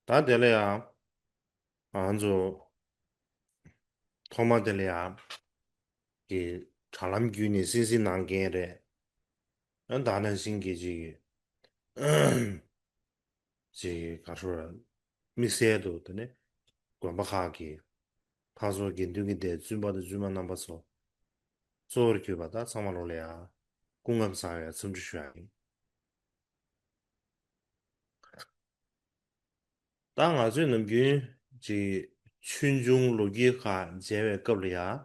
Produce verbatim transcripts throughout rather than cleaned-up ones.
ད་དེ་ལ་ཡང་ང་ཚོ་ཐོག་མ་དེ་ལ་ཡང་གི་དྲ་ལམ་བརྒྱུད་ནས་སིང་སིང་གནང་མཁན་རེད། ཡང་ད་ནང་བཞིན་གྱི་ཅིག་ཅིག་ག་རེ་ར། དམིགས་བསལ་དུ་དེ་ནས་དགོན་པ་ཁག་གི་ཕར་ཚུར་དགེ་འདུན་གྱི་སྡེ་བཙུན་པ་དང་བཙུན་མ་རྣམ་པ་ཚོ་གཙོ་བོར་གྱུར་པ་དང་ཚང་མ་ལོ་ལ་ཡང་སྐུ་ཁམས་བཟང་བའི་འཚམས་འདྲི་ཞུ་ཡ་ཡིན། ད་ང་ཚོས་ནམ་རྒྱུན་ཅིག་ཆོས་འབྱུང་ལོ་རྒྱུས་ཁག་མཇལ་བའི་སྐབས་ལ་ཡང་།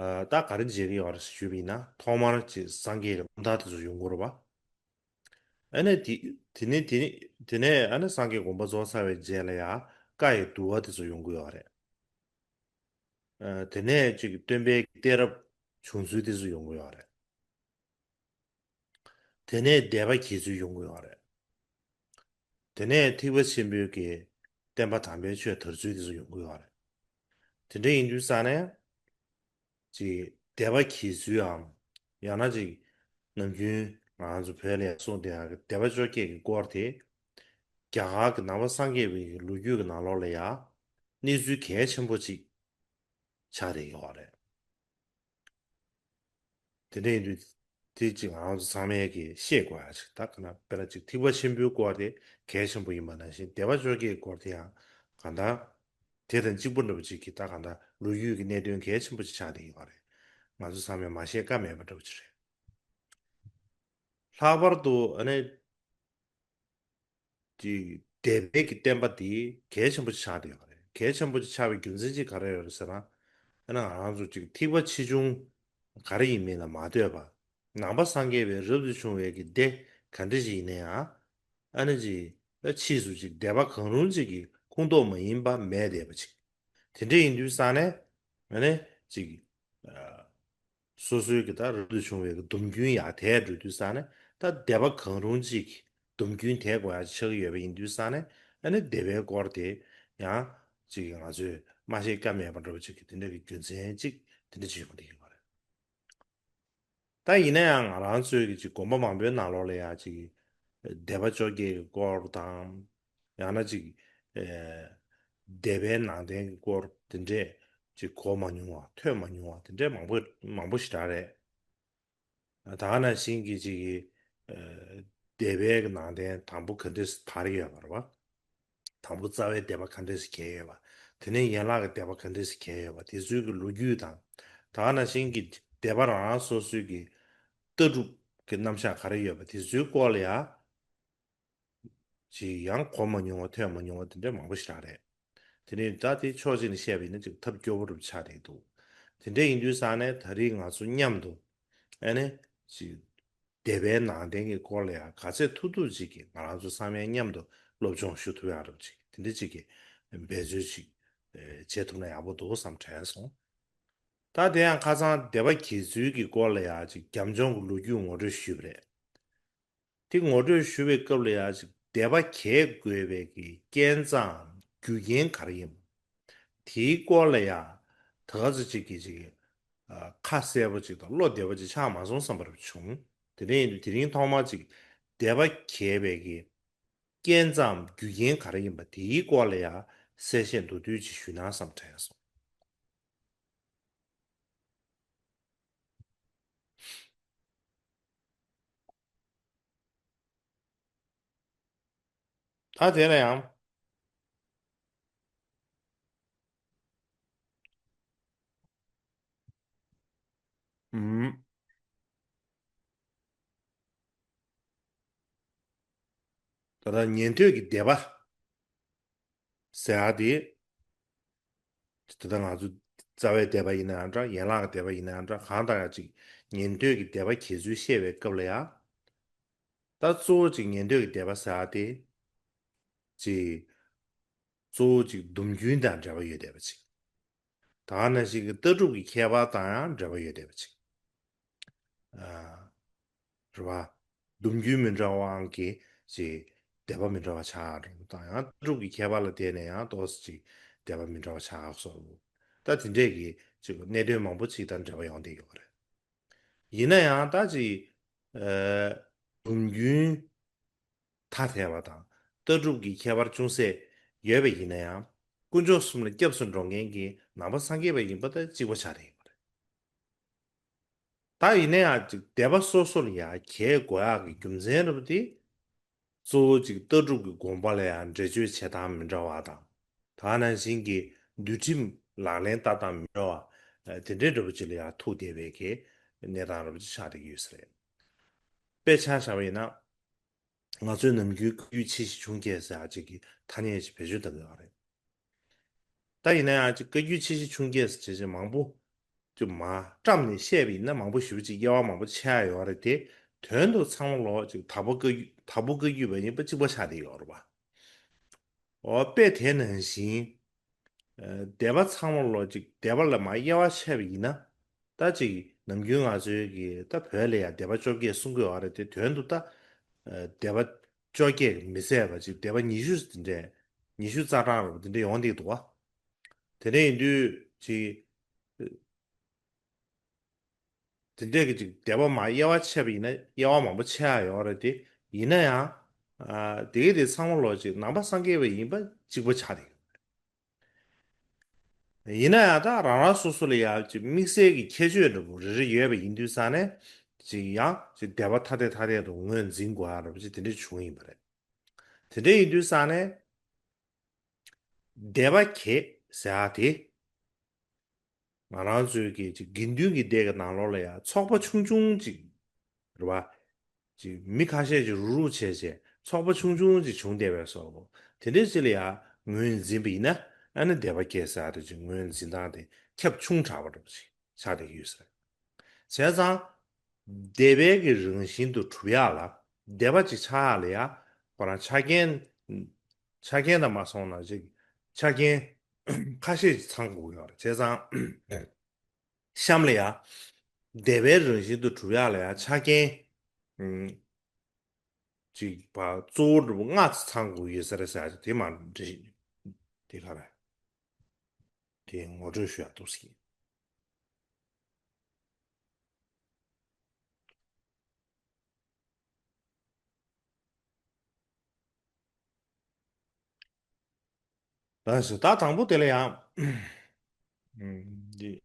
ཨ། ད་ག་རེ་མཇལ་གྱི་ཡོད་རེད་ཞུས་པ་ཡིན་ན། ཐོག་མར་ཅིག་སངས་རྒྱས་ཀྱི་དགོངས་དག་དེ་ཚོ་ཡོང་གི་རེད་པ། ཨ་ནི་དེ་དེ་ནས་དེ་ནས་དེ་ནས་ཨ་ནི་སངས་རྒྱས་དགོངས་པ་རྫོགས་ཚར་བའི་རྗེས་ལ་ཡང་བཀའ་ཡི་བསྡུ་བ་དེ་ཚོ་ཡོང་གི་ཡོད་རེད། ཨ། དེ་ནས་ཅིག་སྟོན་པའི་གཏད་རབས་བྱུང་ཚུལ་དེ་ཚོ་ཡོང་གི་ཡོད་རེད། དེ་ནས་སྡེ་པ་གྱེས་ཚུལ་ཡོང་གི་ཡོད་རེད། དེ་ནས་ཐེག་པ་ཆེན་པོའི་གི་བསྟན་པ་དམ་པའི་ཆོས་དར་ཚུལ་དེ་ཚོ་ཡོང་གི་ཡོད་རེད། དེ་འདྲ་ཡིན་དུས་ཙང་ནས་ཅིག་སྡེ་པ་གྱེས་ཚུལ་འམ། ཡང་ན་ཅིག་ནམ་རྒྱུན་ང་ཚོ་བོད་ལ་ཡང་གསུངས་བསྡད་ཡག་གི་སྡེ་པ་བཅོ་བརྒྱད་ཀྱི་སྐོར་དེ་རྒྱ་གར་གྱི་ནང་པ་སངས་རྒྱས་པའི་ལོ་རྒྱུས་ཀྱི་ནང་ལོགས་ལ་ཡང་གནས་ཚུལ་གལ་ཆེན་པོ་ཅིག་ཆགས་བསྡད་ཡོད་རེད། དེ་འདྲ་ཡིན་དུས་དེ་ཅིག་ང་རང་ཚོ་ཚང་མས་ཀྱིས་ཤེས་དགོས་ཡ་ཅིག་ད་ག་ན་དཔེར་ན་ཅིག་ཐེག་པ་ཆེན་པོའི་སྐོར་དེ་གལ་ཆེན་པོ་ཡིན་པ་ནང་བཞིན་སྡེ་པ་བཅོ་བརྒྱད་ཀྱི་སྐོར་དེ་ཡང་གང་ལྟར་དེ་དང་གཅིག་པ་འདྲ་པོ་ཅིག་གི་ད་གང་ལྟར་ལོ་རྒྱུས་ཀྱི་གནད་དོན་གལ་ཆེན་པོ་ཅིག་ཆགས་བསྡད་ཡོད་རེད། ང་ཚོ་ཚང་མས་མ་ཤེས་ཀ་མེད་པ་འདྲ་པོ་ཅིག་རེད། ལྷག་པར་དུ་ཨ་ནི་ཀྱི་སྡེ་པའི་གི་བསྟན་པ་འདི་གལ་ཆེན་པོ་ཆགས་བསྡད་ཡོད་རེད། གལ་ཆེན་པོ་ཆགས་པའི་རྒྱུ་མཚན་གཅིག་ག་རེ་ཡོད་རེད་ཟེར་ན། ཨ་ནི་ང་རང་ཚོ་ཅིག་ཐེག་པ་ཆེ་ཆུང་ག་རེ་ཡིན་མིན་ལ་མ་ལྟོས་པ། ནང་པ་སངས་རྒྱས་པའི་རབ་ཏུ་བྱུང་བའི་གི་སྡེ་ག་འདྲ་ཞིག་ཡིན་ན་ཡང་། ཨ་ནི་ཅིག་ད་ཕྱིས་སུ་ཅིག་སྡེ་པ་གང་རུང་ཅིག་གི་ཁོངས་གཏོགས་མ་ཡིན་པ་མེད་བསྡད་པ་ཅིག་དེ་འདྲ་ཡིན་དུས་ཙང་ནས་ཨ་ནི་ཅིག་ཨ། སོ་སོའི་གི་ད་རབ་ཏུ་བྱུང་བའི་གི་སྡོམ་རྒྱུན་ཡར་དེད་འགྲོ་དུས་ཙང་ནས། ད་སྡེ་པ་གང་རུང་ཅིག་གི་སྡོམ་རྒྱུན་དེད་དགོས་ཡ་ཆགས་ཀྱི་ཡོད་པ་ཡིན་དུས་ཙང་ནས། ཨ་ནི་སྡེ་པའི་སྐོར་དེ་ཡང་ཅིག་ང་ཚོས་མ་ཤེས་ཀ་མེད་པ་འདྲ་པོ་ཅིག་གི་དེ་འདྲ་གི་རྒྱུ་མཚན་ཅིག་དེ་འདྲ་ཅིག་ཡོང་བསྡད་ཀྱི་ཡོད་རེད། ད་ཡིན་ན་ཡང་ང་རང་ཚོའི་གི་ཅིག་དགོན་པ་མང་པོའི་ནང་ལོགས་ལ་ཡང་ཅིག་སྡེ་པ་བཅོ་བརྒྱད་ཀྱི་སྐོར་དང་། ཡང་ན་ཅིག་ཨེ། སྡེ་པའི་ནང་བསྟན་གྱི་སྐོར་དེ་འདྲས་ཅིག་གོ་མ་མྱོང་བ་ཐོས་མ་མྱོང་བ་དེ་འདྲས་མང་པོ་མང་པོ་ཞེ་དྲག་རེད། ད་ག་ནང་བཞིན་གྱི་ཅིག་གི་ཨེ། སྡེ་པའི་གི་ནང་བསྟན་དང་པོ་ག་འདྲས་སུ་དར་ཡོད་པ་རེད་པ། དང་པོ་རྩ་བའི་སྡེ་པ་ག་འདྲས་སུ་གྱེས་ཡོད་པ། དེ་ནས་ཡན་ལག་གི་སྡེ་པ་ག་འདྲས་སུ་གྱེས་ཡོད་པ། དེ་ཚོའི་གི་ལོ་རྒྱུས་དང་། ད་ག་ནང་བཞིན་གྱི་སྡེ་པ་རང་རང་སོ་སོའི་གི་ལྟ་གྲུབ་ཀྱི་རྣམ་གཞག་ག་རེ་ཡོད་པ་དེ་ཚོའི་སྐོར་ལ་ཡང་། ཅིག་ཡང་གོ་མ་མྱོང་བ་ཐོས་མ་མྱོང་བ་དེ་འདྲ་མང་པོ་ཞིག་རག་རེད། དེ་ནས་ད་དེ་ཕྱོགས་གཅིག་ནས་བཤད་པ་ཡིན་ན་ཅིག་ཐབས་སྐྱོ་པོ་རུ་ཆགས་བསྡད་འདུག་དེ་འདྲ་ཡིན་དུས་ཙང་ནས་ད་རེས་ང་ཚོ་མཉམ་དུ་ཨ་ནི་ཅིག་སྡེ་པའི་ནང་བསྟན་གྱི་སྐོར་ལ་ཡང་ག་ཚད་ཐུབ་ཐུབ་ཅིག་གིས་ང་རང་ཚོ་ཚང་མས་མཉམ་དུ་སློབ་སྦྱོང་ཞུ་ཐུབ་ཡག་རུ་ཅིག་དེ་འདྲ་ཅིག་གི་འབད་རྩོལ་ཅིག་བྱེད་ཐུབ་ན་ཡག་པོ་འདུག་བསམ་དྲན་སོང་། ད་དེ་ཡང་ཁ་སང་སྡེ་པ་གྱེས་ཚུལ་གྱི་སྐོར་ལ་ཡང་ཅིག་རྒྱབ་ལྗོངས་ཀྱི་ལོ་རྒྱུས་ངོ་སྤྲོད་ཞུས་པ་རེད། དེ་ངོ་སྤྲོད་ཞུ་བའི་སྐབས་ལ་ཡང་ཅིག་སྡེ་པ་གྱེས་དགོས་པའི་གི་རྐྱེན་རྩའམ་རྒྱུ་རྐྱེན་ག་རེ་ཡིན། དེའི་སྐོར་ལ་ཡང་ད་ག་ཚོད་ཅིག་གི་ཅིག་ཨ། ཁ་གསལ་པོ་ཅིག་དང་བློ་བདེ་བོ་ཅིག་ཆགས་མ་སོང་བསམ་པ་རུ་བྱུང་། དེ་འདྲ་ཡིན་དུས་དེ་རིང་ཐོག་མར་ཅིག་སྡེ་པ་གྱེས་པའི་གི་རྐྱེན་རྩའམ་རྒྱུ་རྐྱེན་ག་རེ་ཡིན་པ་དེའི་སྐོར་ལ་ཡང་གསལ་བཤད་མདོར་བསྡུས་ཅིག་ཞུས་ན་བསམ་དྲན་སོང་། ད་དེ་ལ་ཡང་། ཨུམ། ད་ལྟ་ཉན་ཐོས་ཀྱི་སྡེ་པ་ཟེར་ཡག་དེ། ད་ལྟ་ང་ཚོ་རྩ་བའི་སྡེ་པ་ཡིན་ན་ཡང་འདྲ། ཡན་ལག་གི་སྡེ་པ་ཡིན་ན་ཡང་འདྲ། གང་ལྟར་ཡང་ཅིག་ཉན་ཐོས་ཀྱི་སྡེ་པ་གྱེས་ཚུལ་བཤད་པའི་སྐབས་ལ་ཡང་། ད་གཙོ་བོ་ཅིག་ཉན་ཐོས་ཀྱི་སྡེ་པ་ཟེར་ཡག་དེ། ཅིག་གཙོ་བོ་ཅིག་སྡོམ་རྒྱུན་དང་འབྲེལ་བ་ཡོད་བསྡད་པ་ཅིག་ད་ག་ནང་བཞིན་གྱི་ལྟ་གྲུབ་ཀྱི་ཁྱད་པར་དང་ཡང་འབྲེལ་བ་ཡོད་བསྡད་པ་ཅིག་ཨ། རེད་པ། སྡོམ་རྒྱུན་མི་འདྲ་བའང་གི་ཅིག་སྡེ་པ་མི་འདྲ་བ་ཆགས་འགྲོ་དང་ཡང་ལྟ་གྲུབ་ཀྱི་ཁྱད་པར་ལ་བརྟེན་ནས་ཡང་ཏོག་ཙམ་ཅིག་སྡེ་པ་མི་འདྲ་བ་ཆགས་སོང་། ད་དེ་འདྲས་ཀྱི་ཅིག་གནད་དོན་མང་པོ་ཅིག་དང་འབྲེལ་བ་ཡོང་བསྡད་ཡོད་རེད། ཡིན་ན་ཡང་ད་ཅིག་ཨ། སྡོམ་རྒྱུན་ཐ་དད་པ་དང་ ལྟ་གྲུབ་ཀྱི་ཁྱད་པར་ཅུང་ཟད་ཡོད་པ་ཡིན་ན་ཡང་། དཀོན་མཆོག་གསུམ་ལ་སྐྱབས་སུ་འགྲོ་མཁན་གྱི་ནང་པ་སངས་རྒྱས་པ་ཡིན་པ་དང་གཅིག་པ་ཆགས་ཀྱི་ཡོད་པ་རེད། ད་ཡིན་ན་ཡང་ཅིག་སྡེ་པ་སོ་སོ་ལ་ཡང་གྱེས་དགོས་ཡག་གི་རྒྱུ་མཚན་རེད་པ་དེ། གཙོ་བོ་ཅིག་ལྟ་གྲུབ་ཀྱི་དགོངས་པ་ལ་ཡང་འགྲེལ་བརྗོད་བྱེད་སྟངས་མི་འདྲ་བ་དང་། ད་ག་ནང་བཞིན་གྱི་འདུལ་ཁྲིམས་ལག་ལེན་བསྟར་སྟངས་མི་འདྲ་བ། ཨ། དེ་འདྲའི་འདྲ་པོ་ཅིག་ལ་ཡང་ཐུག་བསྡད་པའི་གི་གནས་སྟངས་འདྲ་པོ་ཅིག་ཆགས་བསྡད་ཀྱི་ཡོད་ས་རེད། དཔེ་ཆ་བཞག་པ་ཡིན་ན། ང་ཚོའི་ནམ་རྒྱུན་བཀའ་བརྒྱུད་ཆེ་བཞི་ཆུང་བརྒྱད་ཟེར་ཡག་ཅིག་གི་ཐ་སྙད་ཅིག་བེད་སྤྱོད་གཏང་གི་ཡོད་རེད། ད་ཡིན་ན་ཡང་ཅིག་བཀའ་བརྒྱུད་ཆེ་བཞི་ཆུང་བརྒྱད་ཟེར་བྱས་བྱས་མང་པོ་ཅིག་མར་བཀྲམ་ནས་བཤད་པ་ཡིན་ན་མང་པོ་ཞེ་པོ་ཅིག་དབྱེ་བ་མང་པོ་ཕྱེ་ཡག་ཡོད་རེད་དེ། དོན་དུ་ཚང་མ་ལོག་ཅིག་དྭགས་པོ་བཀའ་བརྒྱུད་དྭགས་པོ་བཀའ་བརྒྱུད་པ་ཡིན་པ་གཅིག་པ་ཆགས་བསྡད་ཡོད་རེད་པ། འོ་དཔེ་དེ་ནང་བཞིན། ཨ། སྡེ་པ་ཚང་མ་ལོག་ཅིག་སྡེ་པ་ལ་མར་དབྱེ་བ་ཕྱེ་བ་ཡིན་ན། ད་ཅིག་ནམ་རྒྱུན་ང་ཚོའི་གི་ད་བོད་ལ་ཡང་སྡེ་པ་བཅོ་བརྒྱད་གསུང་གི་ཡོད་རེད་དེ། དོན་དུ་ད། ཨ། སྡེ་པ་བཅོ་བརྒྱད་མི་ཟད་པ་ཅིག་སྡེ་པ་ཉི་ཤུ་དེ་འདྲས། ཉི་ཤུ་རྩ་གྲངས་རེད་པ། དེ་འདྲས་ཡོང་བསྡད་འདུག་པ། དེ་འདྲས་ཡིན་དུས་ཅིག་དེ་འདྲས་ཀྱི་ཅིག་སྡེ་པ་མར་དབྱེ་བ་ཕྱེ་བ་ཡིན་ན་དབྱེ་བ་མང་པོ་ཕྱེ་ཡག་ཡོད་རེད་དེ། ཡིན་ན་ཡང་། ཨ། དེ་གི་དེ་ཚང་མ་ལོག་ཅིག་ནང་པ་སངས་རྒྱས་པ་ཡིན་པ་གཅིག་པ་ཆགས་བསྡད་ཡོད་རེད། ཡིན་ན་ཡང་ད་རང་རང་སོ་སོ་ལ་ཡང་ཅིག་དམིགས་བསལ་གྱི་ཁྱད་ཆོས་འདྲ་པོ་རེ་རེ་ཡོད་པ་ཡིན་དུས་ཙང་ནས། ཅིག་ཡང་ཅིག་སྡེ་པ་ཐ་དད་ཐ་དད་དུ་ངོས་འཛིན་དགོས་ཡག་འདྲ་པོ་ཅིག་དེ་འདྲས་བྱུང་ཡིན་པ་རེད། དེ་འདྲས་ཡིན་དུས་ཙང་ནས། སྡེ་པ་གྱེས་ཟེར་ཡག་དེ། ང་རང་ཚོའི་གི་ཅིག་དགེ་འདུན་གྱི་སྡེ་གི་ནང་ལོགས་ལ་ཡང་ཚོགས་པ་ཆུང་ཆུང་ཅིག་རེད་པ། ཅིག་མི་ཁ་ཤས་ཅིག་རུག་རུག་བྱས་བྱས་ཚོགས་པ་ཆུང་ཆུང་ཅིག་བྱུང་བསྡད་པའི་བཟོ་འདྲ་པོ། དེ་འདྲས་ཅིག་ལ་ཡང་ངོས་འཛིན་པ་ཡིན་ན། ཨ་ནི་སྡེ་པ་གྱེས་ཟེར་ཡག་དེ་ཅིག་ངོས་འཛིན་སྟངས་དེ་ཁྱབ་ཆུང་དྲགས་པ་འདྲ་པོ་ཅིག་ཆགས་བསྡད་ཀྱི་ཡོད་ས་རེད། བྱས་ཙང་། སྡེ་པའི་གི་རང་བཞིན་དུ་གྲུབ་ཡག་ལ། སྡེ་པ་ཅིག་ཆགས་ཡག་ལ་ཡང་ཁོ་རང་ཆ་རྐྱེན། ཆ་རྐྱེན་དང་མ་སོང་ན་ཅིག་ཆ་རྐྱེན་ཁ་ཤས་ཅིག་ཚང་དགོས་ཀྱི་ཡོད་རེད། བྱས་ཙང་། གཤམ་ལ་ཡང་། སྡེ་པའི་རང་བཞིན་དུ་གྲུབ་ཡག་ལ་ཡང་ཆ་རྐྱེན། ཨུམ། ཅིག་པ་གཙོ་བོ་འདྲ་པོ་ལྔ་ཚང་དགོས་ཡོད་ས་རེད་ཟེར་ཡག་དེ་མ་འགྲིག་དེ་ག་རེད། དེ་ངོ་སྤྲོད་ཞུ་ཡག་འདུག་ཟེར། ད་ཞུ་ད་དང་པོ་དེ་ལ་ཡང་། ཨུམ། འདི།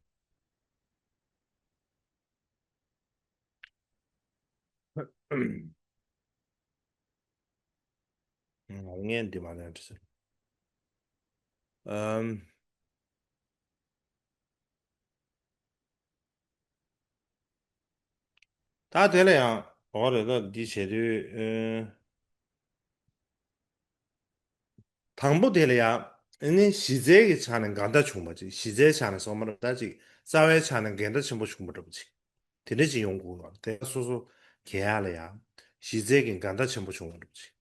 ངས་འདི་མ་ལན་དྲི་ཟེར། ཨམ། ད་དེ་ལ་ཡང་འོ་རེད། ད་འདི་བྱེད་དུས། ཨེ། དང་པོ་དེ་ལ་ཡང་ཨ་ནི་གཞི་རྩའི་གི་ཆ་ནས་འགལ་ཟླ་བྱུང་བ་ཅིག་གཞི་རྩའི་ཆ་ནས་སོང་མ་རེད། ད་ཅིག་རྩ་བའི་ཆ་ནས་འགལ་ཟླ་ཆེན་པོ་བྱུང་བ་འདྲ་པོ་ཅིག་དེ་འདྲ་ཅིག་ཡོང་དགོས་པ་རེད། དེ་སོ་སོ་གྱེས་ཡག་ལ་ཡང་གཞི་རྩའི་གི་འགལ་ཟླ་ཆེན་པོ་བྱུང་བ་འདྲ་པོ་ཅིག་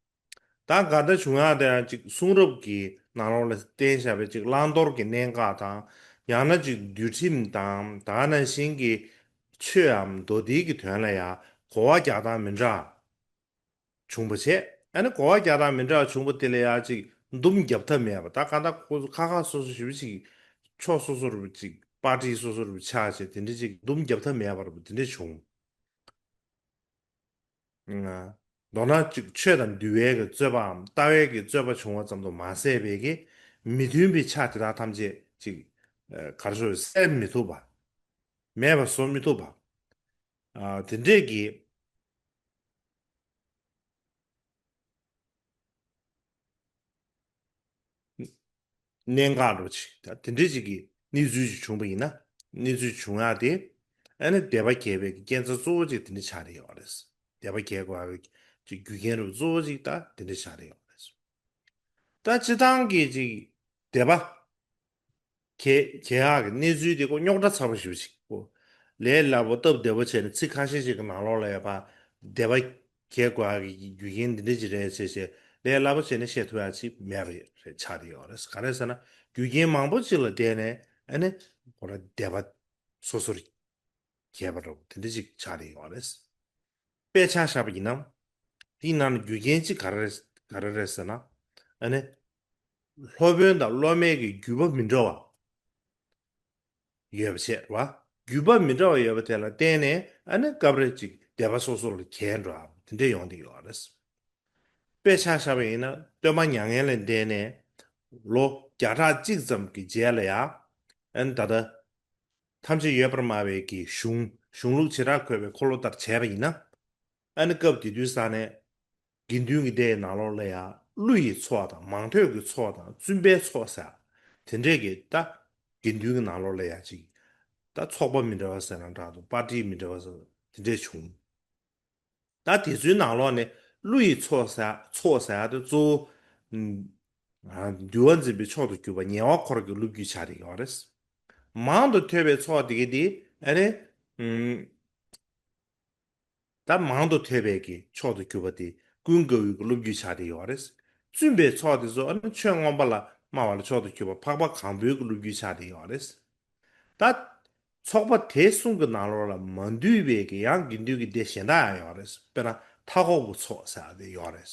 ད་འགལ་ཟླ་བྱུང་ཡག་དེ་ཡང་ཅིག་གསུང་རབ་ཀྱི་ནང་ལོགས་ལ་བསྟན་བཞག་པའི་ཅིག་བླང་དོར་གྱི་གནད་འགག་དང་། ཡང་ན་ཅིག་འདུལ་ཁྲིམས་དང་ད་ག་ནང་བཞིན་གྱི་ཆོས་འམ་མདོ་སྡེ་གི་དོན་ལ་ཡང་གོ་བ་རྒྱག་སྟངས་མི་འདྲ་བྱུང་བ་བྱས། ཨ་ནི་གོ་བ་རྒྱག་སྟངས་མི་འདྲ་བྱུང་བ་དེ་ལ་ཡང་ཅིག་འདུམ་རྒྱབ་ཐབས་མེད་པ། ད་གང་ལྟར་ཁོ་ཚོ་ཁ་ཁ་སོ་སོ་ཞེ་པོ་ཅིག་ཕྱོགས་སོ་སོ་རུ་ཅིག་པར་ཊི་སོ་སོ་རུ་ཆགས་བྱས། དེ་འདྲ་ཅིག་འདུམ་རྒྱབ་ཐབས་མེད་པ་རུ་དེ་འདྲ་བྱུང་། མདོར་ན་ཅིག་ཆོས་དང་འདུལ་བའི་གི་རྩོད་པའམ་ལྟ་བའི་གི་རྩོད་པ་བྱུང་བ་ཙམ་དུ་མ་ཟད་པའི་གི་མི་མཐུན་པའི་ཆ་དེ་དག་ཐམས་ཅད་ཅིག་ག་རེ་ཞུ། སེལ་མི་ཐུབ་པ། མེད་པ་བཟོ་མི་ཐུབ་པ། ཨ། དེ་འདྲས་ཀྱི་གནད་འགག་འདྲ་ཅིག་ད་དེ་འདྲས་ཅིག་གི་གནས་ཚུལ་ཅིག་བྱུང་བ་ཡིན་ན། གནས་ཚུལ་བྱུང་ཡག་དེ་ཨ་ནི་སྡེ་པ་གྱེས་པའི་གི་རྐྱེན་རྩ་གཙོ་བོ་ཅིག་དེ་འདྲས་ཆགས་བསྡད་ཡོད་རེད། སྡེ་པ་གྱེས་དགོས་ཡག་གི་རྒྱུ་རྐྱེན་རུ་གཙོ་བོ་ཅིག་ད་དེ་འདྲས་ཆགས་བསྡད་ཡོད་རེད། ད་སྤྱིར་བཏང་གི་ཅིག་སྡེ་པ་གྱེས་གྱེས་ཡག་གི་གནས་ཚུལ་དེ་ཁོ་རྙོག་དྲ་ཚ་པོ་ཞེ་པོ་ཅིག་ཁོ། ལས་སླ་པོ་སྟབས་བདེ་པོ་བྱས་ནས་ཚིག་ཁ་ཤས་ཤིག་གི་ནང་ལོགས་ལ་ཡོད་པ། སྡེ་པ་གྱེས་དགོས་ཡག་གི་རྒྱུ་རྐྱེན་འདི་འདྲ་ཅིག་རེད་ཟེར་བྱས་ལས་སླ་པོ་བྱས་ནས་བཤད་ཐུབ་ཡག་ཅིག་མེད་པ་རེད་ཆགས་བསྡད་ཡོད་རེད། ག་རེ་ཟེར་ན་རྒྱུ་རྐྱེན་མང་པོ་ཅིག་ལ་བརྟེན་ནས་ཨ་ནི་ཁོ་རང་སྡེ་པ་སོ་སོར་གྱེས་པ་འདྲ་པོ་དེ་འདྲ་ཅིག་ཆགས་བསྡད་ཡོད་རེད། དཔེ་ཆ་བཞག་པ་ཡིན་ན། དེའི་ནང་ནས་རྒྱུ་རྐྱེན་གཅིག་ག་རེ་རེད། ག་རེ་རེད་ཟེར་ན། ཨ་ནི། སློབ་དཔོན་དང་སློབ་མའི་གི་བརྒྱུད་པ་མི་འདྲ་བ་ཡོད་པ་བྱས་རེད་བ། བརྒྱུད་པ་མི་འདྲ་བ་ཡོད་པ་དེ་ལ་བརྟེན་ནས་ཨ་ནི་སྐབས་རེ་ཅིག་སྡེ་པ་སོ་སོ་ལ་གྱེས་འགྲོ་བ་དེ་འདྲ་ཡོང་བསྡད་ཡོད་རེད། དཔེ་ཆ་བཞག་པ་ཡིན་ན་སྟོན་པ་མྱ་ངན་ལས་འདས་ནས་ལོ་བརྒྱ་ཕྲག་གཅིག་ཙམ་གྱི་རྗེས་ལ་ཡ། ཨ་ནི་ད་ལྟ་ཐམས་ཅད་ཡོད་པར་སྨྲ་བའི་གི་གཞུང་གཞུང་ལུགས་བྱེ་བྲག་འཁོད་པའི་འཁོར་ལོ་ལྟར་བྱས་པ་ཡིན་ན། ཨ་ནི་སྐབས་དེ་དུས་ས་ནས་དགེ་འདུན་གྱི་སྡེའི་ནང་ལོགས་ལ་ཡང་ཀླུ་ཡི་ཚོགས་དང་མང་ཐོས་ཀྱི་ཚོགས་དང་བཙུན་པའི་ཚོགས་ཟེར། དེ་འདྲས་ཀྱི་ད་དགེ་འདུན་གྱི་ནང་ལོགས་ལ་ཡང་ཅིག་ད་ཚོགས་པ་མི་འདྲ་བ་ཟེར་ན་འདྲ་འདུག་པར་ཊི་མི་འདྲ་བ་ཟེར་དེ་འདྲས་བྱུང་། ད་དེ་ཚོའི་ནང་ལོགས་ནས་ཀླུ་ཡི་ཚོགས་ཟེར་ཚོགས་ཟེར་ཡ་དེ་གཙོ་བོ་ཨ་འདུལ་བ་འཛིན་པའི་མཆོག་ཏུ་གྱུར་པ་ཉེ་བར་འཁོར་གྱི་སློབ་བརྒྱུད་ཆགས་བསྡད་ཡོད་རེད། མང་དུ་ཐོས་པའི་ཚོགས་དེ་གའི་དེ་ཨ་ནི་ཨུམ། ད་མང་དུ་ཐོས་པའི་གི་མཆོག་ཏུ་གྱུར་པ་དེ་ཀུན་དགའ་བོའི་གི་སློབ་བརྒྱུད་ཆགས་བསྡད་ཡོད་རེད། བཙུན་པའི་ཚོགས་དེ་ཚོ་ཨ་ནི་ཆོས་མངོན་པ་ལ་སྨྲ་བ་ལ་མཆོག་ཏུ་གྱུར་པ་འཕགས་པ་གང་པོའི་གི་སློབ་བརྒྱུད་ཆགས་བསྡད་ཡོད་རེད། ད་ཚོགས་པ་དེ་གསུམ་གྱི་ནང་ལོགས་ལ་མ་འདུས་པའི་གི་ཡང་དགེ་འདུན་གྱི་སྡེ་གཞན་དག་ཡང་ཡོད་རེད། དཔེར་ན་མཐའ་འཁོབ་པའི་ཚོགས་ཟེར་བ་དེ་ཡོད་རེད།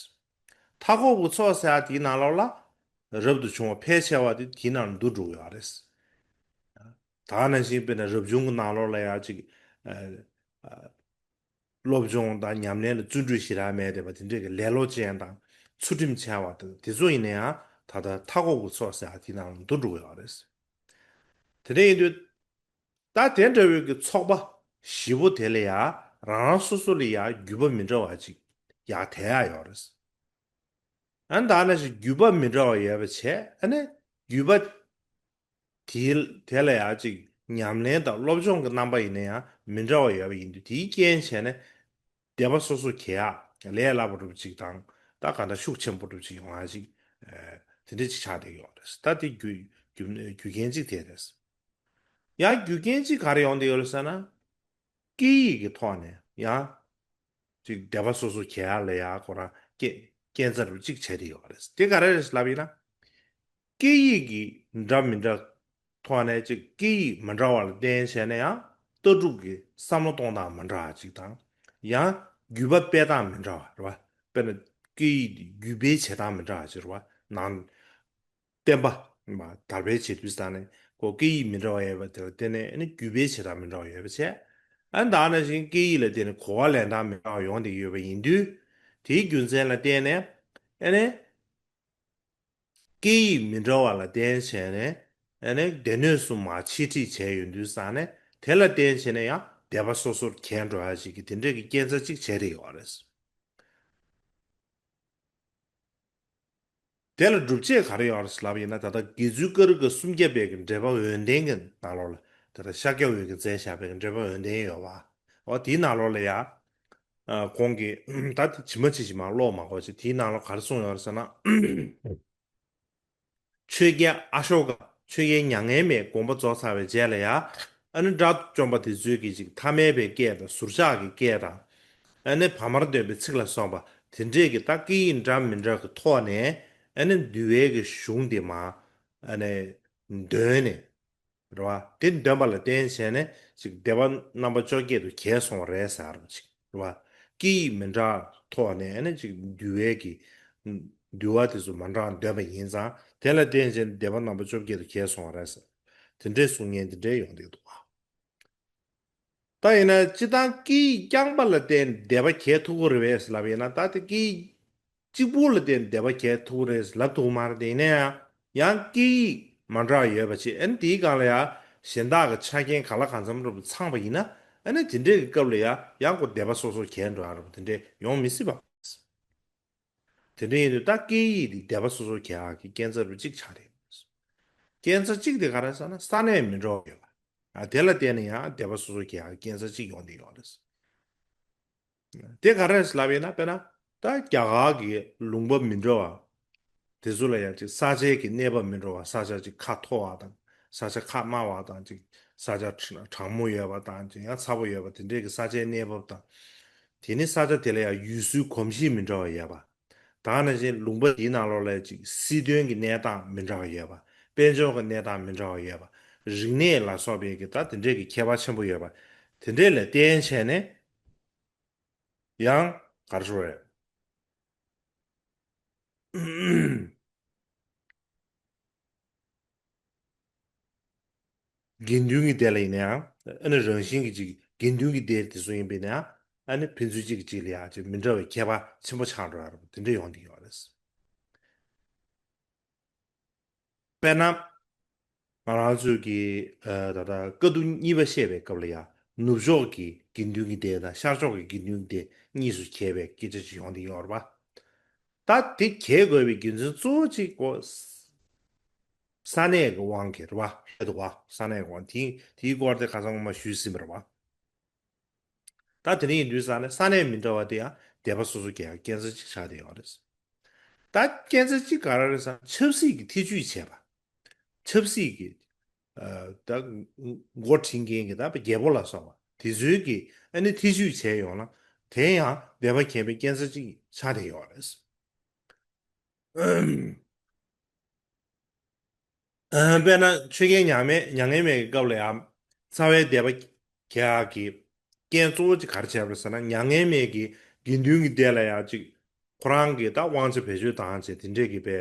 མཐའ་འཁོབ་པའི་ཚོགས་ཟེར་བ་དེའི་ནང་ལོགས་ལ་རབ་ཏུ་བྱུང་བ་ཕལ་ཆེ་བ་དེ་དེའི་ནང་ལ་འདུ་འགྲོ་གི་ཡོད་རེད། ད་ག་ནང་བཞིན་དཔེར་ན་རབ་བྱུང་གི་ནང་ལོགས་ལ་ཡང་ཅིག་ཨ་ཨ་སློབ་སྦྱོང་དང་ཉམས་ལེན་ལ་བརྩོན་འགྲུས་ཞེ་དྲག་མེད་བསྡད་པ་དེ་འདྲས་ཀྱི་ལེ་ལོ་ཅན་དང་ཚུལ་ཁྲིམས་འཆལ་བ་དང་དེ་ཚོ་ཡིན་ན་ཡང་ད་ལྟ་མཐའ་འཁོབ་ཀྱི་ཚོགས་ཟེར་ཡ་དེ་ནང་ལ་འདུ་འགྲོ་གི་ཡོད་རེད། དེ་འདྲ་ཡིན་དུས་ད་དེ་འདྲ་བའི་གི་ཚོགས་པ་བཞི་པོ་དེ་ལ་ཡང་རང་རང་སོ་སོ་ལ་ཡང་བརྒྱུད་པ་མི་འདྲ་བ་ཅིག་ཡང་དེ་ཡང་ཡོད་རེད། ཨ་ནི་ད་ནང་བཞིན་བརྒྱུད་པ་མི་འདྲ་བ་ཡོད་པ་བྱས་ཨ་ནི་བརྒྱུད་པ་དེའི་དེ་ལ་ཡང་ཅིག་ཉམས་ལེན་དང་སློབ་སྦྱོང་གི་རྣམ་པ་ཡིན་ན་ཡང་མི་འདྲ་བ་ཡོད་པ་ཡིན་དུས་དེའི་རྐྱེན་བྱས་ནས་སྡེ་པ་སོ་སོ་གྱེས་ཡག་ལས་སླ་པོ་འདྲ་པོ་ཅིག་དང་ད་ག་འདྲ་ཤུགས་ཆེན་པོ་འདྲ་པོ་ཅིག་ཡོང་ཡག་ཅིག་ཨ་དེ་འདྲ་ཅིག་ཆགས་བསྡད་ཡོད་རེད། ད་དེ་རྒྱུ་རྒྱུ་རྒྱུ་རྐྱེན་ཅིག་དེ་རེད། ཡང་རྒྱུ་རྐྱེན་ཅིག་ག་རེ་ཡོང་བསྡད་ཡོད་རེད་ཟེར་ན། སྐད་ཡིག་གི་ཐོག་ནས་ཡང་ཅིག་སྡེ་པ་སོ་སོ་གྱེས་ཡག་ལ་ཡང་ཁོ་རང་རྐྱེན་རྐྱེན་རྩ་རུ་གཅིག་བྱས་ཏེ་ཡོད་རེད། དེ་ག་རེ་རེད་ལབ་ཡིན་ན། སྐད་ཡིག་གི་འདྲ་མི་འདྲ་ཐོག་ནས་ཅིག་སྐད་ཡིག་མི་འདྲ་བ་ལ་བརྟེན་བྱས་ནས་ཡང་ལྟ་གྲུབ་ཀྱི་བསམ་བློ་གཏོང་སྟངས་མི་འདྲ་བ་ཅིག་དང་། ཡང་བརྒྱུད་པ་སྤེལ་སྟངས་མི་འདྲ་བ་རེད་བ། དཔེར་ན་སྐད་ཡིག་འདི་བརྒྱུད་སྤེལ་བྱེད་སྟངས་མི་འདྲ་བ་ཅིག་རེད་བ། ནང་བསྟན་པ་དར་སྤེལ་བྱེད་དུས་ཙང་ནས་ཁོ་སྐད་ཡིག་མི་འདྲ་བ་ཡོད་པ་དེ་ལ་བརྟེན་ནས་ཨ་ནི་བརྒྱུད་སྤེལ་བྱེད་སྟངས་མི་འདྲ་བ་ཡོད་པ་བྱས། ཨ་ནི་ད་ནང་བཞིན་སྐད་ཡིག་ལ་བརྟེན་ནས་གོ་བ་ལེན་སྟངས་མི་འདྲ་བ་ཡོང་བསྡད་ཡོད་པ་ཡིན་དུས། དེའི་རྒྱུ་མཚན་ལ་བརྟེན་ནས་ཨ་ནི་སྐད་ཡིག་མི་འདྲ་བ་ལ་བརྟེན་བྱས་ནས་ཨ་ནི་སྡེ་སྣོད་གསུམ་མར་ཆེད་ཁྲིད་བྱས་ཡོང་དུས་ཙང་ནས་དེ་ལ་བརྟེན་བྱས་ནས་ཡང་སྡེ་པ་སོ་སོར་གྱེས་འགྲོ་ཡ་ཞིག་གི་དེ་འདྲས་ཀྱི་རྐྱེན་རྩ་གཅིག་བྱས་བསྡད་ཡོད་རེད། དེ་ལ་སྒྲུབ་བྱེད་ག་རེ་ཡོད་རེད་ལབ་ཡིན་ན། ད་ལྟ་དགེ་ཚུལ་ཀ་རུ་གི་སུམ་བརྒྱ་པའི་གི་འགྲེལ་པ་འོད་ལྡན་གྱི་ནང་ལོགས་ལ་ད་ལྟ་ཤཱཀྱ་འོད་ཀྱིས་མཛད་བཞག་པའི་གི་འགྲེལ་པ་འོད་ལྡན་ཡོད་པ། འོ་དེའི་ནང་ལོགས་ལ་ཡ། ཨ་གོང་གི་ད་དེ་ཇི་མ་ཇི་བཞིན་མར་ཀློག་མ་དགོས་ཅིག་དེའི་ནང་ལོགས་ག་རེ་གསུངས་ཡོད་རེད་ཟེར་ན། ཆོས་རྒྱལ་ཨ་ཤོ་ཀ་ཆོས་རྒྱལ་མྱ་ངན་མའི་དགོངས་པ་རྫོགས་ཚར་བའི་རྗེས་ལ་ཡ། ཨ་ནི་དགྲ་བཅོམ་པ་དེ་ཚོའི་གི་ཅིག་ཐ་མལ་པའི་སྐད་དང་ཟུར་ཆག་གི་སྐད་དང་། ཨ་ནི་བར་མར་འདོན་པའི་ཚིག་ལ་སོགས་པ་དེ་འདྲས་ཀྱི་ད་སྐད་ཡིག་འདྲ་མི་འདྲ་གི་ཐོག་ནས་ཨ་ནི་འདུལ་བའི་གི་གཞུང་དེ་མར་ཨ་ནི་འདོན་ནས། རེད་བ། དེ་འདོན་པ་ལ་བརྟེན་བྱས་ནས་ཅིག་སྡེ་པ་རྣམ་པ་བཅོ་བརྒྱད་དུ་གྱེས་སོང་བ་རེད་ཟེར་བ་ཅིག་རེད་བ། སྐད་ཡིག་མི་འདྲ་ཐོག་ནས་ཨ་ནི་ཅིག་འདུལ་བའི་གི་འདུལ་བ་དེ་ཚོ་མ་འདྲ་འདོན་པ་ཡིན་ཙང་དེ་ལ་བརྟེན་བྱས་ནས་སྡེ་པ་རྣམ་པ་བཅོ་བརྒྱད་དུ་གྱེས་སོང་བ་རེད་ཟེར། དེ་འདྲའི་གསུང་མཁན་དེ་འདྲའི་ཡོང་བསྡད་འདུག་བ། ད་ཡིན་ན་སྤྱིར་བཏང་སྐད་ཡིག་རྐྱང་པ་ལ་བརྟེན་སྡེ་པ་གྱེས་ཐུབ་ཀྱི་རེད་པས་ལབ་ཡིན་ན། ད་དེ་སྐད་ཡིག་གཅིག་པུ་ལ་བརྟེན་སྡེ་པ་གྱེས་ཐུབ་ཀྱི་རེད་ལབ་ཐུབ་ཀྱི་མ་རེད། དེ་ཡིན་ན་ཡང་ཡང་སྐད་ཡིག་མ་འདྲ་བ་ཡོད་པ་བྱས། ཨ་ནི་དེའི་སྒང་ལ་ཡང་གཞན་དག་གི་ཆ་རྐྱེན་གང་ལ་གང་འཚམ་འདྲ་པོ་ཚང་པ་ཡིན་ན། ཨ་ནི་དེ་འདྲའི་གི་སྐབས་ལ་ཡང་ཡང་ཁོ་སྡེ་པ་སོ་སོ་གྱེས་འགྲོ་ཡ་འདྲ་པོ་དེ་འདྲའི་ཡོང་མི་སྲིད་པ། དེ་འདྲ་ཡིན་དུས་ད་སྐད་ཡིག་འདི་སྡེ་པ་སོ་སོ་གྱེས་ཡག་གི་རྐྱེན་རྩ་རུ་གཅིག་ཆགས་རེད། རྐྱེན་རྩ་གཅིག་དེ་ག་རེ་ཟེར་ན་ས་གནས་མི་འདྲ་བ་ཡོད་པ། ཨ་དེ་ལ་བརྟེན་ནས་ཡང་སྡེ་པ་སོ་སོ་གྱེས་ཡག་གི་རྐྱེན་རྩ་གཅིག་ཡོང་བསྡད་ཡོད་རེད། དེ་ག་རེ་ལབ་ཡིན་ན། དཔེར་ན་ད་རྒྱ་གར་གྱི་ལུང་པ་མི་འདྲ་བ་དེ་ཚོ་ལ་ཡང་ཅིག་ས་ཆའི་གི་གནས་བབ་མི་འདྲ་བ། ས་ཆ་ཅིག་ཁ་མཐོ་བ་དང་ས་ཆ་ཁ་དམའ་བ་དང་། ཅིག་ས་ཆ་གྲ་གྲང་མོ་ཡོད་པ་དང་ཅིག་ཡང་ཚ་པོ་ཡོད་པ། དེ་འདྲའི་གི་ས་ཆའི་གནས་བབ་དང་། དེ་ནི་ས་ཆ་དེ་ལ་ཡང་ཡུལ་སྲོལ་གོམས་གཤིས་མི་འདྲ་བ་ཡོད་པ། ད་ནང་བཞིན་ལུང་པ་འདིའི་ནང་ལོགས་ལ་ཅིག་སྲིད་དོན་གྱི་གནས་སྟངས་མི་འདྲ་བ་ཡོད་པ། དཔལ་འབྱོར་གྱི་གནས་སྟངས་མི་འདྲ་བ་ཡོད་པ། རིག་གནས་ལ་སོགས་པའི་གི་ད་དེ་འདྲའི་གི་ཁྱད་པར་ཆེན་པོ་ཡོད་པ། དེ་འདྲའི་ལ་བརྟེན་བྱས་ནས་ཡང་ག་རེ་ཞུ་དགོས་རེད། དགེ་འདུན་གྱི་སྡེ་ལ་ཡིན་ན་ཡང་ཨ་ནི་རང་བཞིན་གྱི་ཅིག་དགེ་འདུན་གྱི་སྡེ་དེ་ཚོ་ཡིན་པས་ན། ཨ་ནི་ཕན་ཚུན་གཅིག་གིས་གཅིག་ལ་ཡང་ཅིག་མི་འདྲ་བའི་ཁྱད་པར་ཆེན་པོ་ཆགས་འགྲོ་ཡ་རེད་པ། དེ་འདྲ་ཡོང་གི་ཡོད་རེད། དཔེར་ན། ང་རང་ཚོས་ཀྱི་ཨ་ད་ལྟ་བཀའ་བསྡུ་གཉིས་པ་བཤད་པའི་སྐབས་ལ་ཡང་ནུབ་ཕྱོགས་ཀྱི་དགེ་འདུན་གྱི་སྡེ་དང་ཤར་ཕྱོགས་ཀྱི་དགེ་འདུན་གྱི་སྡེ་གཉིས་སུ་གྱེས་པའི་སྐད་ཆ་ཅིག་ཡོང་གི་ཡོད་རེད་པ། ད་དེ་གྱེས་དགོས་པའི་རྒྱུ་མཚན་གཙོ་བོ་གཅིག་གོ། ས་གནས་ཀྱི་དབང་གིས་རེད་པ། རེད་འདུག་པ། ས་གནས་ཀྱི་དབང་དེ་དེའི་སྐོར་དེ་ཁ་སང་མ་ཞུས་ཟིན་པ་རེད་པ། ད་དེ་འདྲ་ཡིན་དུས་ཙང་ནས་ས་གནས་མི་འདྲ་བ་དེ་ཡང་སྡེ་པ་སོ་སོ་གྱེས་ཡག་རྐྱེན་རྩ་གཅིག་ཆགས་བསྡད་ཡོད་རེད། ད་རྐྱེན་རྩ་གཅིག་ག་རེ་རེད་ཟེར་ན་ཆབ་སྲིད་ཀྱི་ཐེ་ཇུས་བྱས་པ། ཆབ་སྲིད་ཀྱི་ཨ་ད་འགོ་ཁྲིད་མཁན་གྱི་ད་རྒྱལ་པོ་ལ་སོགས་པ་དེ་ཚོའི་གི་ཨ་ནི་ཐེ་ཇུས་བྱས་ཡོང་ན་དེ་ཡང་སྡེ་པ་གྱེས་པའི་རྐྱེན་རྩ་གཅིག་ཆགས་བསྡད་ཡོད་རེད། དཔེར་ན་ཆོས་རྒྱལ་མྱ་ངན་མེད་མྱ་ངན་མེད་ཀྱི་སྐབས་ལ་ཡང་རྩ་བའི་སྡེ་པ་གྱེས་ཡག་གི་རྐྱེན་གཙོ་བོ་གཅིག་ག་རེ་བྱས་པ་རེད་ཟེར་ན། མྱ་ངན་མེད་ཀྱིས་དགེ་འདུན་གྱི་སྡེ་ལ་ཡང་གཅིག་ཁོ་རང་གི་ད་དབང་ཆ་བེད་སྤྱོད་བཏང་བྱས་དེ་འདྲས་ཀྱི་པའི་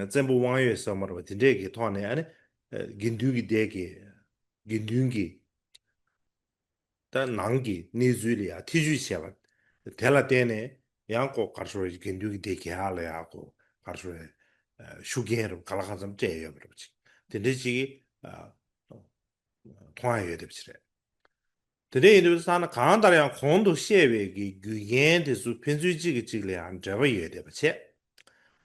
བཙན་པོ་དབང་ཡོད་ཟེར་མ་རེད་པ། དེ་འདྲས་ཀྱི་ཐོག་ནས་ཨ་ནི་དགེ་འདུན་གྱི་སྡེ་གི་དགེ་འདུན་གྱི་ད་ནང་གི་གནས་ཚུལ་ལ་ཡང་ཐེ་ཇུས་བྱས་པ་དེ་ལ་བརྟེན་ནས་ཡང་ཁོ་ག་རེ་ཞུ་དགེ་འདུན་གྱི་སྡེ་གྱེས་ཡག་ལ་ཡང་ཁོ་ག་རེ་ཞུ་ཤུགས་རྐྱེན་རུ་ག་ལ་གང་འཚམ་སྤྲད་ཡོད་པ་རེད་པ། ཅིག་དེ་འདྲའི་ཅིག་མཐོང་ཡ་ཡོད་བསྡད་པ་ཅིག་རེད། དེ་འདྲ་ཡིན་དུས་ཙང་ན་གང་ལྟར་ཡང་གོང་དུ་བཤད་པའི་གི་རྒྱུ་རྐྱེན་དེ་ཚོ་ཕན་ཚུན་གཅིག་གིས་གཅིག་ལ་ཡང་འབྲེལ་བ་ཡོད་བསྡད་པ་བྱས།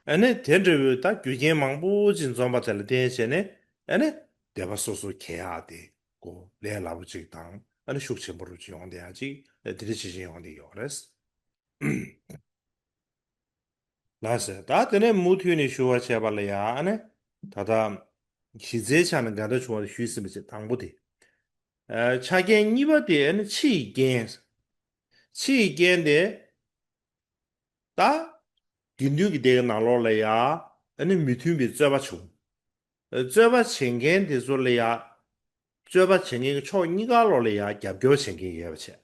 ཨ་ནི་དེ་འདྲ་བའི་ད་རྒྱུ་རྐྱེན་མང་པོ་ཅིག་འཛོམས་པ་དེ་ལ་བརྟེན་བྱས་ནས་ཨ་ནི་སྡེ་པ་སོ་སོ་གྱེས་ཡག་དེ་གོ་ལས་སླ་པོ་ཅིག་དང་ཨ་ནི་ཤུགས་ཆེན་པོ་རུ་ཅིག་ཡོང་བསྡད་ཡག་ཅིག་དེ་འདྲ་ཇི་བཞིན་ཡོང་བསྡད་ཡོད་རེད། ལགས་སོ། ད་དེ་ནས་མུ་མཐུད་ནས་ཞུ་བ་བྱས་པ་ལ་ཡང་ཨ་ནི་ད་ལྟ་གཞི་རྩའི་ཆ་ནས་འགལ་ཟླ་བྱུང་བ་ཞུས་ཟིན་པ་བྱས། དང་པོ་དེ། ཨ་ཆ་རྐྱེན་གཉིས་པ་དེ་ཨ་ནི་ཕྱི་ཡི་རྐྱེན། ཕྱི་ཡི་རྐྱེན་དེ་ད་དགེ་འདུན་གྱི་སྡེ་གི་ནང་ལོགས་ལ་ཡང་ཨ་ནི་མི་མཐུན་པའི་རྩོད་པ་བྱུང་། རྩོད་པ་བྱེད་མཁན་དེ་ཚོ་ལ་ཡང་རྩོད་པ་བྱེད་མཁན་གྱི་ཕྱོགས་གཉིས་ཀ་ལོགས་ལ་ཡང་རྒྱབ་སྐྱོར་བྱེད་མཁན་ཡོད་པ་བྱས།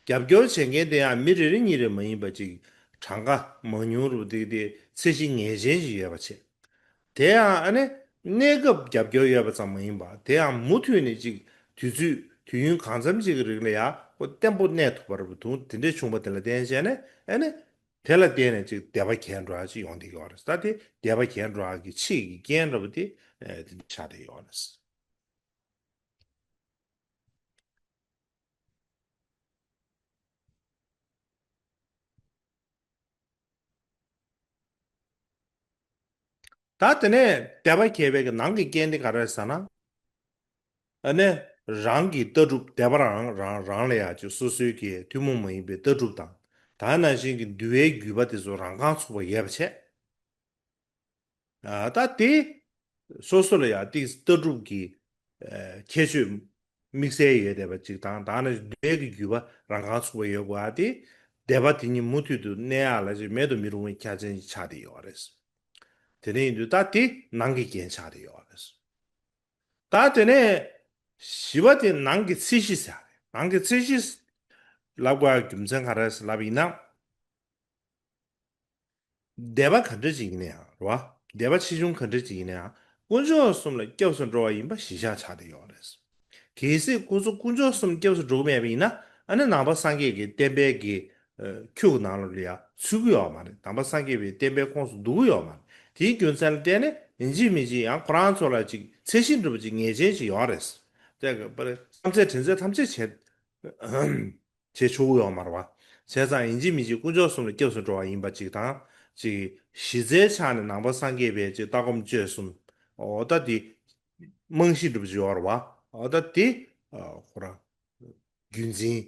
རྒྱབ་སྐྱོར་བྱེད་མཁན་དེ་ཡང་མི་རེ་རེ་གཉིས་རེ་མ་ཡིན་པ་ཅིག་གྲངས་ཀ་མང་ཉུང་རུ་དེ་དེ་ཚད་གཞི་ངེས་ཅན་ཅིག་ཡོད་པ་བྱས། དེ་ཡང་ཨ་ནི་གནས་སྐབས་རྒྱབ་སྐྱོར་ཡོད་པ་ཙམ་མ་ཡིན་པ་དེ་ཡང་མུ་མཐུད་ནས་ཅིག་དུས་ཚོད་དུས་ཡུན་གང་འཚམ་ཅིག་གི་རིང་ལ་ཡང་ཁོ་བརྟན་པོ་གནས་ཐུབ་པ་རེད་པ། དུང་དེ་འདྲས་བྱུང་བ་དེ་ལ་བརྟེན་བྱས་ནས་ཨ་ནི་དེ་ལ་བརྟེན་ནས་ཅིག་སྡེ་པ་གྱེས་འགྲོ་ཡ་ཅིག་ཡོང་བསྡད་ཡོད་རེད། ད་དེ་སྡེ་པ་གྱེས་འགྲོ་ཡ་གི་ཕྱི་ཡི་རྐྱེན་འདྲ་པོ་དེ་ཨ་དེ་འདྲ་ཆགས་བསྡད་ཡོད་རེད། ད་དེ་ནས་སྡེ་པ་གྱེས་པའི་གི་ནང་གི་རྐྱེན་དེ་ག་རེ་རེད་ཟེར་ན། ཨ་ནི་རང་གི་ལྟ་གྲུབ་སྡེ་པ་རང་རང་རང་ལ་ཡ་ཅིག་སོ་སོའི་གི་ཐུན་མོང་མ་ཡིན་པའི་ལྟ་གྲུབ་དང་ད་ནང་བཞིན་གྱི་འདུལ་བའི་བརྒྱུད་པ་དེ་ཚོ་རང་རྐང་ཚུགས་པ་ཡོད་པ་བྱས། ཨ་ད་དེ་སོ་སོ་ལ་ཡང་ཏིག་ལྟ་གྲུབ་ཀྱི་ཨ་ཁྱད་ཆོས་དམིགས་བསལ་ཡོད་བསྡད་པ་ཅིག་དང་ད་ནི་སྡེ་གི་བརྒྱུད་པ་རང་རྐང་ཚུགས་པ་ཡོད་དགོས་ཨ་དེ་སྡེ་པ་དེ་གཉིས་མུ་མཐུད་དུ་གནས་ཡག་ལ་ཅིག་མེད་དུ་མི་རུང་བའི་ཁྱད་ཆོས་ཆགས་བསྡད་ཡོད་རེད། དེ་འདྲ་ཡིན་དུས་ད་དེ་ནང་གི་རྐྱེན་ཆགས་བསྡད་ཡོད་རེད། ད་དེ་ནས་བཞི་པ་དེ་ནང་གི་ཚད་གཞི་ཟེར་ཡག་རེད། ནང་གི་ཚད་གཞི་ལབ་དགོས་ཡག་རྒྱུ་མཚན་ག་རེ་ལབ་ཡིན་ན། སྡེ་པ་ག་འདྲ་ཅིག་ཡིན་ན་ཡང་རེད་བ། སྡེ་པ་ཆེ་ཆུང་ག་འདྲ་ཅིག་ཡིན་ན་ཡང་དཀོན་མཆོག་གསུམ་ལ་སྐྱབས་སུ་འགྲོ་བ་ཡིན་པ་གཞི་བཞག་ཆགས་བསྡད་ཡོད་རེད། གལ་སྲིད་ཁོ་ཚོ་དཀོན་མཆོག་གསུམ་སྐྱབས་སུ་འགྲོ་གི་མེད་པ་ཡིན་ན་ཨ་ནི་ནང་པ་སངས་རྒྱས་ཀྱི་བསྟན་པའི་གི་ཨ་ཁྱུ་གི་ནང་ལོགས་ལ་ཡང་ཚུད་ཀྱི་ཡོད་མ་རེད། ནང་པ་སངས་རྒྱས་པའི་བསྟན་པའི་ཁོངས་སུ་འདུ་གི་ཡོད་མ་རེད། དེའི་རྒྱུ་མཚན་ལ་བརྟེན་ནས་ཡིན་གཅིག་མིན་གཅིག་ཡང་ཁོ་རང་ཚོ་ལ་ཅིག་ཚད་གཞི་འདྲ་པོ་ཅིག་ངེས་ཅན་ཅིག་ཡོད་རེད། དེ་ག་པར་བསམ་ཚད་དྲན་ཚད་ཐམས་ཅད་བྱེད། བྱེད་ཆོག་གི་ཡོད་མ་རེད་བ། བྱས་ཙང་ཡིན་གཅིག་མིན་གཅིག་དཀོན་མཆོག་གསུམ་ལ་སྐྱབས་སུ་འགྲོ་བ་ཡིན་པ་གཅིག་དང་། གཅིག་གཞི་རྩའི་ཆ་ནས་ནང་པ་སངས་རྒྱས་པའི་གཅིག་ལྟ་སྒོམ་སྤྱོད་གསུམ། འོ་ད་དེ་རྨང་གཞི་འདྲ་པོ་ཅིག་ཡོད་རེད་བ། འོ་ད་དེ་ཁོ་རང་རྒྱུན་འཛིན་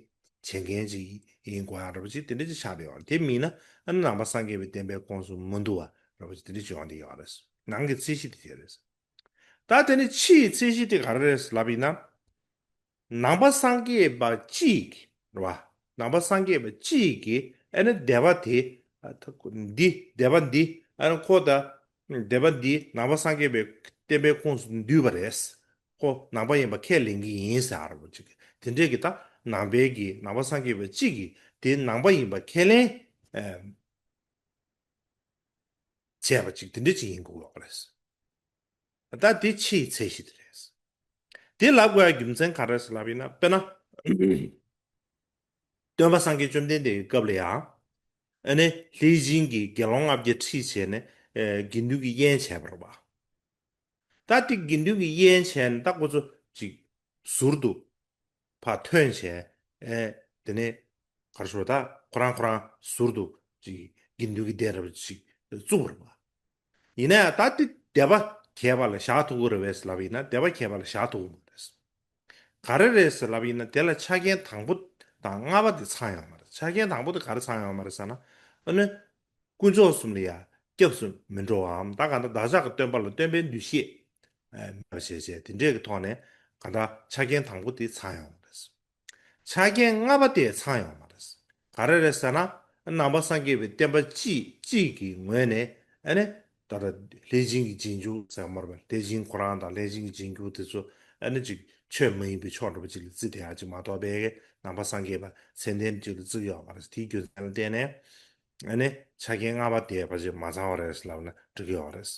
བྱེད་མཁན་ཅིག་ཡིན་དགོས་ཡག་འདྲ་པོ་ཅིག་དེ་འདྲ་ཅིག་ཆགས་བསྡད་ཡོད་རེད། དེ་མིན་ན་ཨ་ནི་ནང་པ་སངས་རྒྱས་པའི་བསྟན་པའི་ཁོངས་སུ་མ་འདུ་བ་འདྲ་པོ་ཅིག་དེ་འདྲ་ཅིག་ཡོང་བསྡད་ཡོད་རེད། ནང་གི་ཚད་གཞི་དེ་དེ་རེད། ད་དེ་ནི་ཕྱིའི་ཚད་གཞི་དེ་ག་རེ་རེད་ལབ་ཡིན་ན། ནང་པ་སངས་རྒྱས་པ་གཅིག་རེད་བ། ནང་པ་སངས་རྒྱས་པ་གཅིག་གིས་ཨ་ནི་སྡེ་པ་དེ་ཨ་ད་འདི་སྡེ་པ་འདི་ཨ་ནི་ཁོ་ད་སྡེ་པ་འདི་ནང་པ་སངས་རྒྱས་པའི་བསྟན་པའི་ཁོངས་སུ་འདུས་པ་རེད། ཁོ་ནང་པ་ཡིན་པ་ཁས་ལེན་གྱི་ཡིན་ཟེར་བ་ཅིག་དེ་འདྲས་ཀྱི་ད་ནང་པའི་གི་ནང་པ་སངས་རྒྱས་པ་གཅིག་གིས་དེ་ནང་པ་ཡིན་པ་ཁས་ལེན་ཨ་བྱས་པ་ཅིག་དེ་འདྲས་ཅིག་ཡིན་དགོས་ཡོད་རེད། ད་དེ་ཕྱིའི་ཚད་གཞི་དེ་རེད། དེ་ལབ་དགོས་ཡ་རྒྱུ་མཚན་ག་རེ་ཟེར་ལབ་ཡིན་ན་དཔེར་ན། སྟོན་པ་སངས་རྒྱས་བཅོམ་ལྡན་འདས་ཀྱི་སྐབས་ལ་ཡང་། ཨ་ནི་ལྷས་བྱིན་གྱིས་དགེ་སློང་ལྔ་བརྒྱ་ཁྲིད་བྱས་ནས་ཨེ་དགེ་འདུན་གྱི་དབྱེན་བྱས་པ་རེད་པ། ད་དེ་དགེ་འདུན་གྱི་དབྱེན་བྱས་ནས་ད་ཁོ་ཚོ་ཅིག་ཟུར་དུ་ཕར་ཐོན་བྱས། ཨེ་དེ་ནས་ག་རེ་ཞུ། ད་ཁོ་རང་ཁོ་རང་ཟུར་དུ་ཅིག་དགེ་འདུན་གྱི་སྡེ་འདྲ་པོ་ཅིག་བཙུགས་པ་རེད་པ། ཡིན་ན་ཡང་ད་དེ་སྡེ་པ་བརྒྱད་པ་ལ་བཞག་ཐུབ་ཀྱི་རེད་པས་ལབ་ཡིན་ན། སྡེ་པ་བརྒྱད་པ་ལ་བཞག་ཐུབ་ཀྱི་མ་རེད། ག་རེ་རེད་ཟེར་ལབ་ཡིན་ན། དེ་ལ་ཆ་རྐྱེན་དང་པོ་དང་ལྔ་པ་དེ་ཚང་ཡོད་མ་རེད། ཆ་རྐྱེན་དང་པོ་དེ་ག་རེ་ཚང་ཡོད་མ་རེད་ཟེར་ན། ཨ་ནི་དཀོན་མཆོག་གསུམ་ལ་ཡང་སྐྱབས་སུ་མི་འགྲོ་བའམ། ད་གང་ལྟར་བདག་ཅག་གི་སྟོན་པ་ལ་སྟོན་པའི་འདུ་ཤེས་ཨ་མེད་པ་བྱས་བྱས། དེ་འདྲས་ཀྱི་ཐོག་ནས་གང་ལྟར་ཆ་རྐྱེན་དང་པོ་དེ་ཚང་ཡོད་མ་རེད། ཆ་རྐྱེན་ལྔ་པ་དེ་ཚང་ཡོད་མ་རེད། ག་རེ་རེད་ཟེར་ན། ནང་པ་སངས་རྒྱས་པའི་བསྟན་པ་སྤྱི་གཅིག་གི་ངོས་ནས་ཨ་ནི་ད་ལྟ་ལྷས་བྱིན་གྱི་རྗེས་འཇུག་ཟེར་བ་མ་རེད་པ། ལྷས་བྱིན་ཁོ་རང་དང་ལྷས་བྱིན་གྱི་རྗེས་འཇུག་དེ་ཚོ་ཨ་ནི་ཅིག་ཆོས་མ་ཡིན་པའི་ཕྱོགས་འདྲ་པོ་ཅིག་ལ་བརྩིས་བསྡད་ཡག་ཅིག་མ་གཏོགས་པའི། ནང་པ་སངས་རྒྱས་པ་མཚན་ལྡན་ཅིག་ལ་བརྩི་གི་ཡོད་མ་རེད། དེའི་རྒྱུ་མཚན་ལ་བརྟེན་ནས་ཨ་ནི་ཆ་རྐྱེན་ལྔ་པ་དེ་ཕལ་ཆེར་མ་ཚང་བ་རེད་ལབ་ན་འགྲིག་གི་ཡོད་རེད།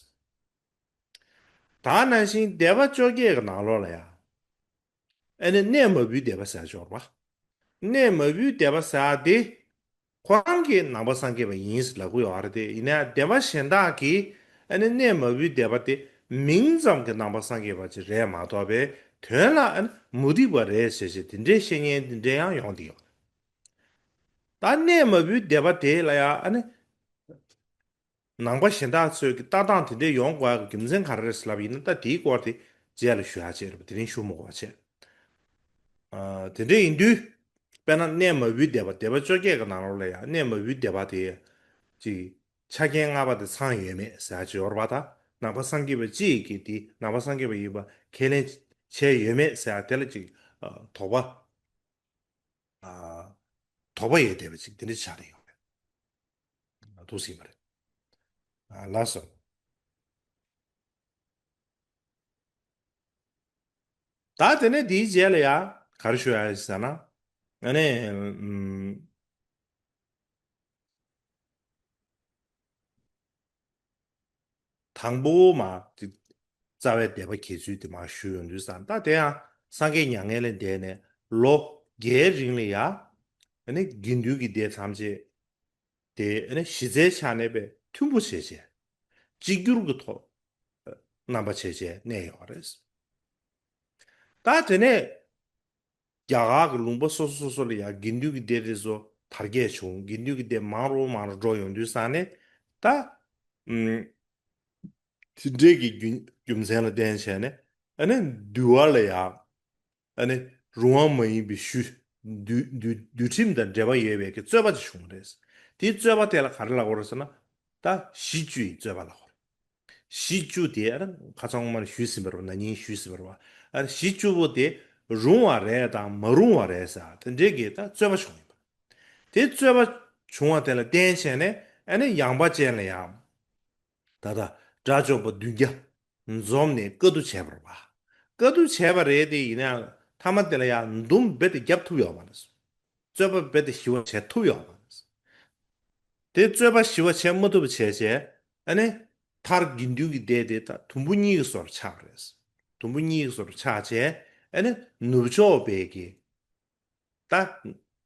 ད་ནང་བཞིན་སྡེ་པ་བཅོ་བརྒྱད་ཀྱི་ནང་ལོགས་ལ་ཡང་། ཨ་ནི་གནས་མ་བུའི་སྡེ་པ་ཟེར་ཡག་ཅིག་ཡོད་རེད་པ། གནས་མ་བུའི་སྡེ་པ་ཟེར་ཡག་དེ་ཁོ་རང་གིས་ནང་པ་སངས་རྒྱས་པ་ཡིན་ཟེར་ལབ་ཀྱི་ཡོད་རེད་དེ། ཡིན་ན་སྡེ་པ་གཞན་དག་གིས་ཨ་ནི་གནས་མ་བུའི་སྡེ་པ་དེ་མིང་ཙམ་གྱི་ནང་པ་སངས་རྒྱས་པ་ཅིག་རེད་མ་གཏོགས་པའི་དོན་ལ་ཨ་ནི་མུ་སྟེགས་པ་རེད་ཟེར་བྱས་དེ་འདྲའི་བཤད་མཁན་དེ་འདྲ་ཡང་ཡོང་བསྡད་ཡོད་རེད། ད་གནས་མ་བུའི་སྡེ་པ་དེ་ལ་ཡང་ཨ་ནི་ནང་པ་གཞན་དག་ཚོས་ཀྱི་ལྟ་སྟངས་དེ་འདྲའི་ཡོང་དགོས་ཡག་གི་རྒྱུ་མཚན་ག་རེ་རེད་ཟེར་ལབ་ཡིན་ན། ད་དེའི་སྐོར་དེ་རྗེས་ལ་ཞུ་ཡག་ཅིག་རེད་པ། དེ་རིང་ཞུ་མི་དགོས་པ་བྱས། ཨ། དེ་འདྲ་ཡིན་དུས། དཔེར་ན་གནས་མ་བུའི་སྡེ་པ། སྡེ་པ་བཅོ་བརྒྱད་ཀྱི་ནང་ལོགས་ལ་ཡང་གནས་མ་བུའི་སྡེ་པ་དེ་ཅིག་ཆ་རྐྱེན་ལྔ་པ་དེ་ཚང་ཡོད་མེད་ཟེར་ཡག་ཅིག་ཡོད་རེད་པ། ད་ནང་པ་སངས་རྒྱས་པ་གཅིག་གིས་དེ་ནང་པ་སངས་རྒྱས་པ་ཡིན་པ་ཁས་ལེན་བྱས་ཡོད་མེད་ཟེར་ཡག་དེ་ལ་ཅིག་ཨ། དོགས་པ། ཨ། དོགས་པ་ཡོད་བསྡད་པ་ཅིག་དེ་འདྲ་ཆགས་བསྡད་ཡོད་རེད། འདུག་སྲིད་པ་རེད། ཨ། ལགས་སོ། ད་དེ་ནས་དེའི་རྗེས་ལ་ཡ་ག་རེ་ཞུ་ཡ་ཡོད་ཟེར་ན། ཨ་ནི། ཨམ། དང་པོ་མར་ཅིག་རྩ་བའི་སྡེ་པ་གྱེས་ཚུལ་དེ་མར་ཞུས་ཡོང་དུས་ཙང་། ད་དེ་ཡང་སངས་རྒྱས་མྱ་ངན་ལས་འདས་ནས་ལོ་བརྒྱའི་རིང་ལ་ཡ། ཨ་ནི་དགེ་འདུན་གྱི་སྡེ་ཐམས་ཅད་དེ་ཨ་ནི་གཞི་རྩའི་ཆ་ནས་པའི་མཐུན་པོ་བྱས་བྱས། གཅིག་གྱུར་གྱི་ཐོག་རྣམ་པ་བྱས་བྱས་གནས་ཡོད་རེད། ད་དེ་ནས་རྒྱ་གར་གྱི་ལུང་པ་སོ་སོ་སོ་སོ་ལ་ཡང་དགེ་འདུན་གྱི་སྡེ་དེ་ཚོ་དར་རྒྱས་བྱུང་། དགེ་འདུན་གྱི་སྡེ་མང་རུ་མང་རུ་འགྲོ་ཡོང་དུས་ཙང་ནས། ད་ཨུམ། དེ་འདྲའི་གི་རྒྱུ་རྒྱུ་མཚན་ལ་བརྟེན་བྱས་ནས། ཨ་ནི་འདུལ་བ་ལ་ཡང་ཨ་ནི་རུང་བ་མ་ཡིན་པའི་ཞུ། འདུལ་འདུལ་འདུལ་ཁྲིམས་དང་འབྲེལ་བ་ཡོད་པའི་གི་རྩོད་པ་ཅིག་བྱུང་བ་རེད། དེའི་རྩོད་པ་དེ་ལ་ག་རེ་ལབ་དགོས་རེད་ཟེར་ན། ད་གཞི་བཅུ་ཡི་རྩོད་པ་ལབ་དགོས་རེད། གཞི་བཅུ་དེ་ཨ་ནི་ཁ་སང་སྔོན་མ་ནས་ཞུས་ཟིན་པ་རེད་པ། ན་ནིང་ཞུས་ཟིན་པ་རེད་པ། ཨ་ནི་གཞི་བཅུ་པོ་དེ་རུང་བ་རེད་དང་མ་རུང་བ་རེད་ཟེར་དེ་འདྲའི་གི་ད་རྩོད་པ་བྱུང་ཡིན་པ། དེ་རྩོད་པ་བྱུང་བ་དེ་ལ་བརྟེན་བྱས་ནས། ཨ་ནི་ཡངས་པ་ཅན་ལ་ཡང་ད་ལྟ་དགྲ་བཅོམ་པ་བདུན་བརྒྱ་འཛོམས་ནས་བཀའ་བསྡུ་བྱས་པ་རེད་པ། བཀའ་བསྡུ་བྱས་པ་རེད་དེ། ཡིན་ནའང་མཐའ་མ་དེ་ལ་ཡང་འདུམ་རྦད་དེ་བརྒྱབ་ཐུབ་ཡོད་མ་རེད། རྩོད་པ་རྦད་དེ་ཞི་བ་བྱེད་ཐུབ་ཡོད་མ་རེད། དེ་རྩོད་པ་ཞི་བ་བྱེད་མ་ཐུབ་པ་བྱས་བྱས། ཨ་ནི་མཐར་དགེ་འདུན་གྱི་སྡེ་དེ་ད་དུམ་བུ་གཉིས་ཀྱི་བཟོ་འདྲ་ཆགས་པ་རེད། དུམ་བུ་གཉིས་ཀྱི་བཟོ་འདྲ་ཆགས་བྱས། ཨ་ནི་ནུབ་ཕྱོགས་པའི་གི་ད་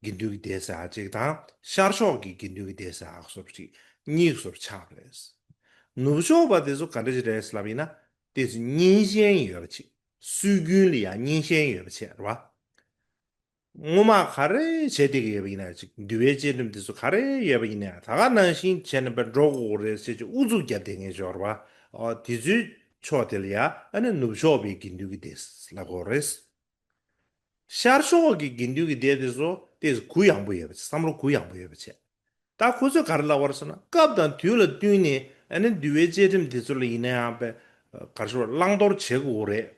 དགེ་འདུན་གྱི་སྡེ་ཟེར་ཡག་ཅིག་དང་། ཤར་ཕྱོགས་ཀྱི་དགེ་འདུན་གྱི་སྡེ་ཟེར་ཡག་བཟོ་འདྲ་ཅིག་གཉིས་ཀྱི་བཟོ་འདྲ་ཆགས་པ་རེད། ནུབ་ཕྱོགས་པ་དེ་ཚོ་ག་འདྲ་ཅིག་རེད་ཟེར་ལབ་ཡིན་ན། དེ་ཚོ་རྙིང་ཞེན་ཡོད་པ་ཅིག་སྲོལ་རྒྱུན་ལ་ཡང་རྙིང་ཞེན་ཡོད་པ་བྱས་རེད་པ། སྔོན་མ་ག་རེ་བྱས་བསྡད་ཀྱི་ཡོད་པ་ཡིན་ན། ཅིག་འདུལ་བའི་བཅའ་ཁྲིམས་དེ་ཚོ་ག་རེ་ཡོད་པ་ཡིན་ན། ད་ག་ནང་བཞིན་བྱས་ནས་པ་འགྲོ་དགོས་རེད་ཟེར་ཅིག་ཨུ་ཚུགས་བརྒྱབ་བསྡད་མཁན་ཅིག་ཡོད་རེད་པ། ཨོ། དེ་ཚོའི་ཕྱོགས་དེ་ལ་ཡ་ཨ་ནི་ནུབ་ཕྱོགས་པའི་དགེ་འདུན་གྱི་སྡེ་ལབ་དགོས་རེད། ཤར་ཕྱོགས་ཀྱི་དགེ་འདུན་གྱི་སྡེ་དེ་ཚོ་དེ་གུ་ཡངས་པོ་ཡོད་པ་བྱས། བསམ་བློ་གུ་ཡངས་པོ་ཡོད་པ་བྱས། ད་ཁོ་ཚོས་ག་རེ་ལབ་པ་རེད་ཟེར་ན། སྐབས་དང་དུས་ལ་བསྟུན་ནས་ཨ་ནི་འདུལ་བའི་བཅའ་ཁྲིམས་དེ་ཚོ་ལ་ཡིན་ན་ཡང་པའི་ག་རེ་ཞུ། བླང་དོར་བྱེད་དགོས་རེད།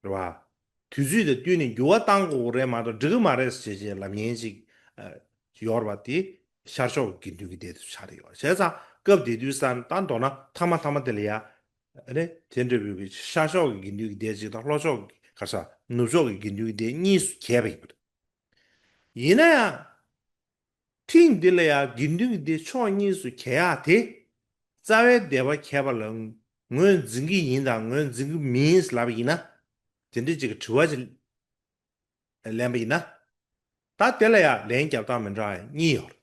རེད་པ། དུས་ཚོད་དང་བསྟུན་ནས་འགྱུར་བ་གཏང་དགོས་རེད་མ་གཏོགས་འགྲིག་གི་མ་རེད་ཟེར་བྱས་ལབ་མཁན་ཅིག་ཡོད་རེད་པ། དེ་ཤར་ཕྱོགས་ཀྱི་དགེ་འདུན་གྱི་སྡེ་དེ་ཚོ་ཆགས་བསྡད་ཡོད་རེད། བྱས་ཙང་སྐབས་དེ་དུས་ཙང་ད་མདོར་ན་མཐའ་མ་མཐའ་མ་དེ་ལ་ཡ། ཨ་ནི་དེ་འདྲ་བོའི་གི་ཤར་ཕྱོགས་ཀྱི་དགེ་འདུན་གྱི་སྡེ་གཅིག་དང་། ལྷོ་ཕྱོགས་ཀྱི་ག་རེ་ཟ། ནུབ་ཕྱོགས་ཀྱི་དགེ་འདུན་གྱི་སྡེ་གཉིས་སུ་གྱེས་པ་ཡིན་པ་རེད། ཡིན་ན་ཡང་། ཐེངས་འདི་ལ་ཡང་དགེ་འདུན་གྱི་སྡེ་ཕྱོགས་གཉིས་སུ་གྱེས་ཡག་དེ། རྩ་བའི་སྡེ་པ་གྱེས་པ་ལ་ངོས་འཛིན་གྱི་ཡིན་དང་ངོས་འཛིན་གྱི་མིན་ལབ་པ་ཡིན་ན། དེ་འདྲའི་ཅིག་གི་དྲི་བ་ཅིག་ལེན་པ་ཡིན་ན། ད་དེ་ལ་ཡང་ལན་རྒྱབ་སྟངས་མི་འདྲ་བ་གཉིས་ཡོད་རེད།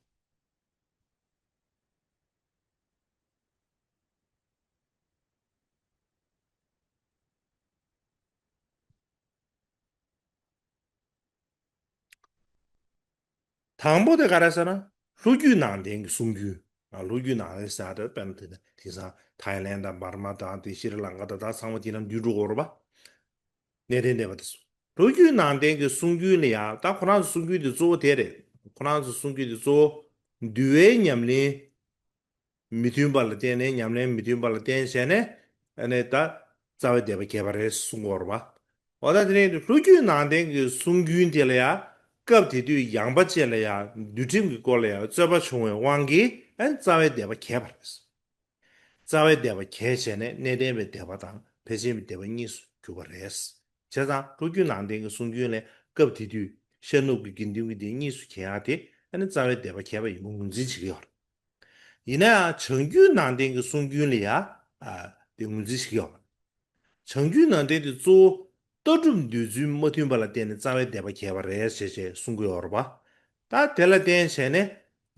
དང་པོ་དེ་ག་རེ་ཟེར་ན། ལྷོ་རྒྱུད་ནང་བསྟན་གྱི་གསུང་རྒྱུན། ལྷོ་རྒྱུད་ནང་བསྟན་ཟེར་དེ་དཔེར་ན་དེ་དེང་སང་ཐའི་ལན་དང་འབར་མ་དང་དེ་ཤྲི་ལང་ཀ་དང་ད་ཚང་མ་དེ་ན་འདུས་འགྲོ་གི་ཡོད་རེད་པ། གནས་བརྟན་སྡེ་པ་དེ་ཚོ། ལྷོ་རྒྱུད་ནང་བསྟན་གྱི་གསུང་རྒྱུན་ལ་ཡང་ད་ཁོ་རང་ཚོ་གསུང་རྒྱུན་དེ་གཙོ་བོ་དེ་རེད། ཁོ་རང་ཚོ་གསུང་རྒྱུན་དེ་གཙོ་བོ་འདུལ་བའི་ཉམས་ལེན་མི་མཐུན་པ་ལ་བརྟེན་ནས། ཉམས་ལེན་མི་མཐུན་པ་ལ་བརྟེན་བྱས་ནས་ཨ་ནི་ད་རྩ་བའི་སྡེ་པ་གྱེས་པ་རེད་གསུང་གི་ཡོད་རེད་པ། འོ་ད་དེ་ནས་ལྷོ་རྒྱུད་ནང་བསྟན་གྱི་གསུང་རྒྱུན་དེ་ལ་ཡང་སྐབས་དེ་དུས་ཡངས་པ་ཅན་ལ་ཡང་འདུལ་ཁྲིམས་ཀྱི་སྐོར་ལ་ཡང་རྩོད་པ་བྱུང་བའི་དབང་གིས་ཨ་ནི་རྩ་བའི་སྡེ་པ་གྱེས་པ་རེད། རྩ་བའི་སྡེ་པ་གྱེས་བྱས་ནས་གནས་བརྟན་པའི་སྡེ་པ་དང་ཕལ་ཆེན་པའི་སྡེ་པ་གཉིས་སུ་གྱུར་པ་རེད། བྱས་ཙང་ལྷོ་རྒྱུད་ནང་བསྟན་གྱི་གསུང་རྒྱུན་ལས་སྐབས་དེ་དུས་ཤར་ནུབ་ཀྱི་དགེ་འདུན་གྱི་སྡེ་གཉིས་སུ་གྱེས་ཡག་དེ་ཨ་ནི་རྩ་བའི་སྡེ་པ་གྱེས་པ་ཡིན་པ་ངོས་འཛིན་བྱེད་ཀྱི་ཡོད་རེད། ཡིན་ན་ཡང་བྱང་རྒྱུད་ནང་བསྟན་གྱི་གསུང་རྒྱུན་ལ་ཡང་ཨ་དེ་ངོས་འཛིན་བྱེད་ཀྱི་ཡོད་མ་རེད། བྱང་རྒྱུད་ནང་བསྟན་དེ་གཙོ་བོ་ལྟ་གྲུབ་འདོད་ཚུལ་མ་མཐུན་པ་ལ་བརྟེན་ནས་རྩ་བའི་སྡེ་པ་གྱེས་པ་རེད་ཅེས་ཅེས་གསུང་གི་ཡོད་རེད་པ། ད་དེ་ལ་བརྟེན་བྱས་ནས་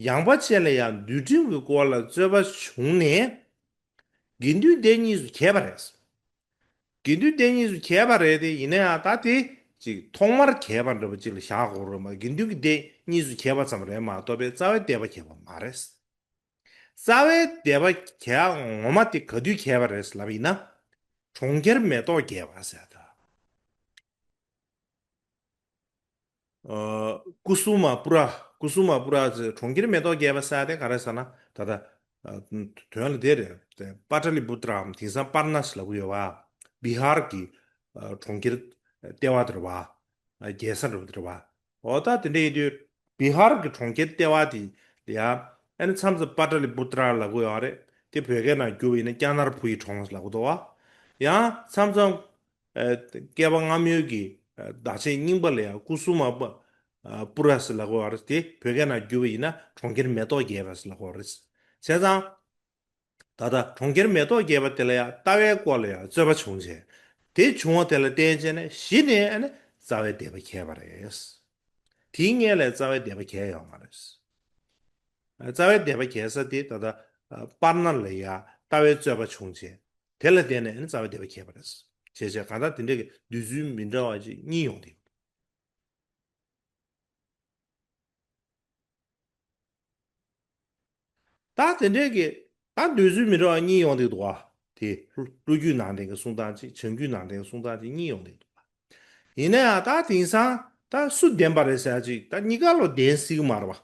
ཡངས་པ་ཅན་ལ་ཡང་འདུལ་ཁྲིམས་ཀྱི་སྐོར་ལ་རྩོད་པ་བྱུང་ནས་དགེ་འདུན་སྡེ་གཉིས་སུ་གྱེས་པ་རེད། དགེ་འདུན་སྡེ་གཉིས་སུ་གྱེས་པ་རེད་དེ། ཡིན་ན་ཡང་ད་དེ་ཅིག་ཐོག་མར་གྱེས་པ་འདྲ་པོ་ཅིག་ལ་བཞག་དགོས་རེད་མ། དགེ་འདུན་གྱི་སྡེ་གཉིས་སུ་གྱེས་པ་ཙམ་རེད་མ་གཏོགས་པའི་རྩ་བའི་སྡེ་པ་གྱེས་པ་མ་རེད། རྩ་བའི་སྡེ་པ་གྱེས་ངོ་མ་དེ་ག་དུས་གྱེས་པ་རེད་ལབ་ཡིན་ན། གྲོང་ཁྱེར་མེ་ཏོག་རྒྱས་པ་ཟེར་ད། ཨ་ཀུ་སུ་མ་པུ་ར། ཀུ་སུ་མ་པུ་ར་ཟེར། གྲོང་ཁྱེར་མེ་ཏོག་རྒྱས་པ་ཟེར་དེ་ག་རེ་ཟེར་ན། ད་ལྟ་ཨ་དོན་ལ་དེ་རེད། དེ་པ་ཏ་ལི་པུ་ཏྲ་དེང་སང་པར་ན་སི་ལབ་ཀྱི་ཡོད་པ། བི་ཧར་གྱི་ཨ་གྲོང་ཁྱེར་ལྟེ་བ་དེ་རེད་པ། ཨ་རྒྱལ་ས་འདྲ་པོ་དེ་རེད་པ། འོ་ད་དེ་འདྲ་ཡིན་དུས་བི་ཧར་གྱི་གྲོང་ཁྱེར་ལྟེ་བ་དེ་ལ་ཡང་ཨ་ནི་མཚམས་མཚམས་པ་ཏ་ལི་པུ་ཏྲ་ལབ་ཀྱི་ཡོད་རེད། དེ་བོད་སྐད་ནང་བསྒྱུར་བ་ཡིན་ན་ཀྱ་ནར་བུ་ཡི་གྲོང་ལབ་ཀྱི་འདུག་པ། ཡང་མཚམས་མཚམས་ཨ་བསྐལ་པ་སྔ་མོའི་གི་ཨ་བརྡ་ཆད་རྙིང་པ་ལ་ཡང་ཀུ་སུ་མ་པ་ཨ་པུ་ར་ཟེར་ལབ་ཀྱི་ཡོད་རེད། དེ་བོད་སྐད་ནང་བསྒྱུར་བ་ཡིན་ན་གྲོང་ཁྱེར་མེ་ཏོག་རྒྱས་པ་ཟེར་ལབ་ཀྱི་ཡོད་རེད། བྱས་ཙང་། ད་ལྟ་གྲོང་ཁྱེར་མེ་ཏོག་རྒྱས་པ་དེ་ལ་ཡང་ལྟ་བའི་སྐོར་ལ་ཡང་རྩོད་པ་བྱུང་བྱས། དེ་བྱུང་བ་དེ་ལ་བརྟེན་བྱས་ནས་གཞི་ནས་ཨ་ནི་རྩ་བའི་སྡེ་པ་གྱེས་པ་རེད། དེའི་སྔོན་ལ་རྩ་བའི་སྡེ་པ་གྱེས་ཡོད་མ་རེད། རྩ་བའི་སྡེ་པ་གྱེས་ས་དེ་ད་ལྟ་པར་ན་ལ་ཡང་ལྟ་བའི་རྩོད་པ་བྱུང་བྱས། དེ་ལ་བརྟེན་ནས་ཨ་ནི་རྩ་བའི་སྡེ་པ་གྱེས་པ་རེད། བྱས་བྱས་གང་ལྟར་དེ་འདྲའི་གི་འདོད་ཚུལ་མི་འདྲ་བ་ཅིག་གཉིས་ཡོང་དེ། ད་དེ་འདྲའི་གི་ད་འདོད་ཚུལ་མི་འདྲ་བ་གཉིས་ཡོང་གི་འདུག་པ། དེ་ལྷོ་རྒྱུད་ནང་བསྟན་གྱི་གསུང་སྟངས་གཅིག་བྱང་རྒྱུད་ནང་བསྟན་གྱི་གསུང་སྟངས་གཅིག་གཉིས་ཡོང་གི་འདུག་པ། ཡིན་ན་ཡང་ད་དེང་སང་ད་སུ་བདེན་པ་རེད་ཟེར་ཡ་ཅིག་ད་གཉིས་ཀ་ལོ་བདེན་སྲིད་ཀྱི་མ་རེད་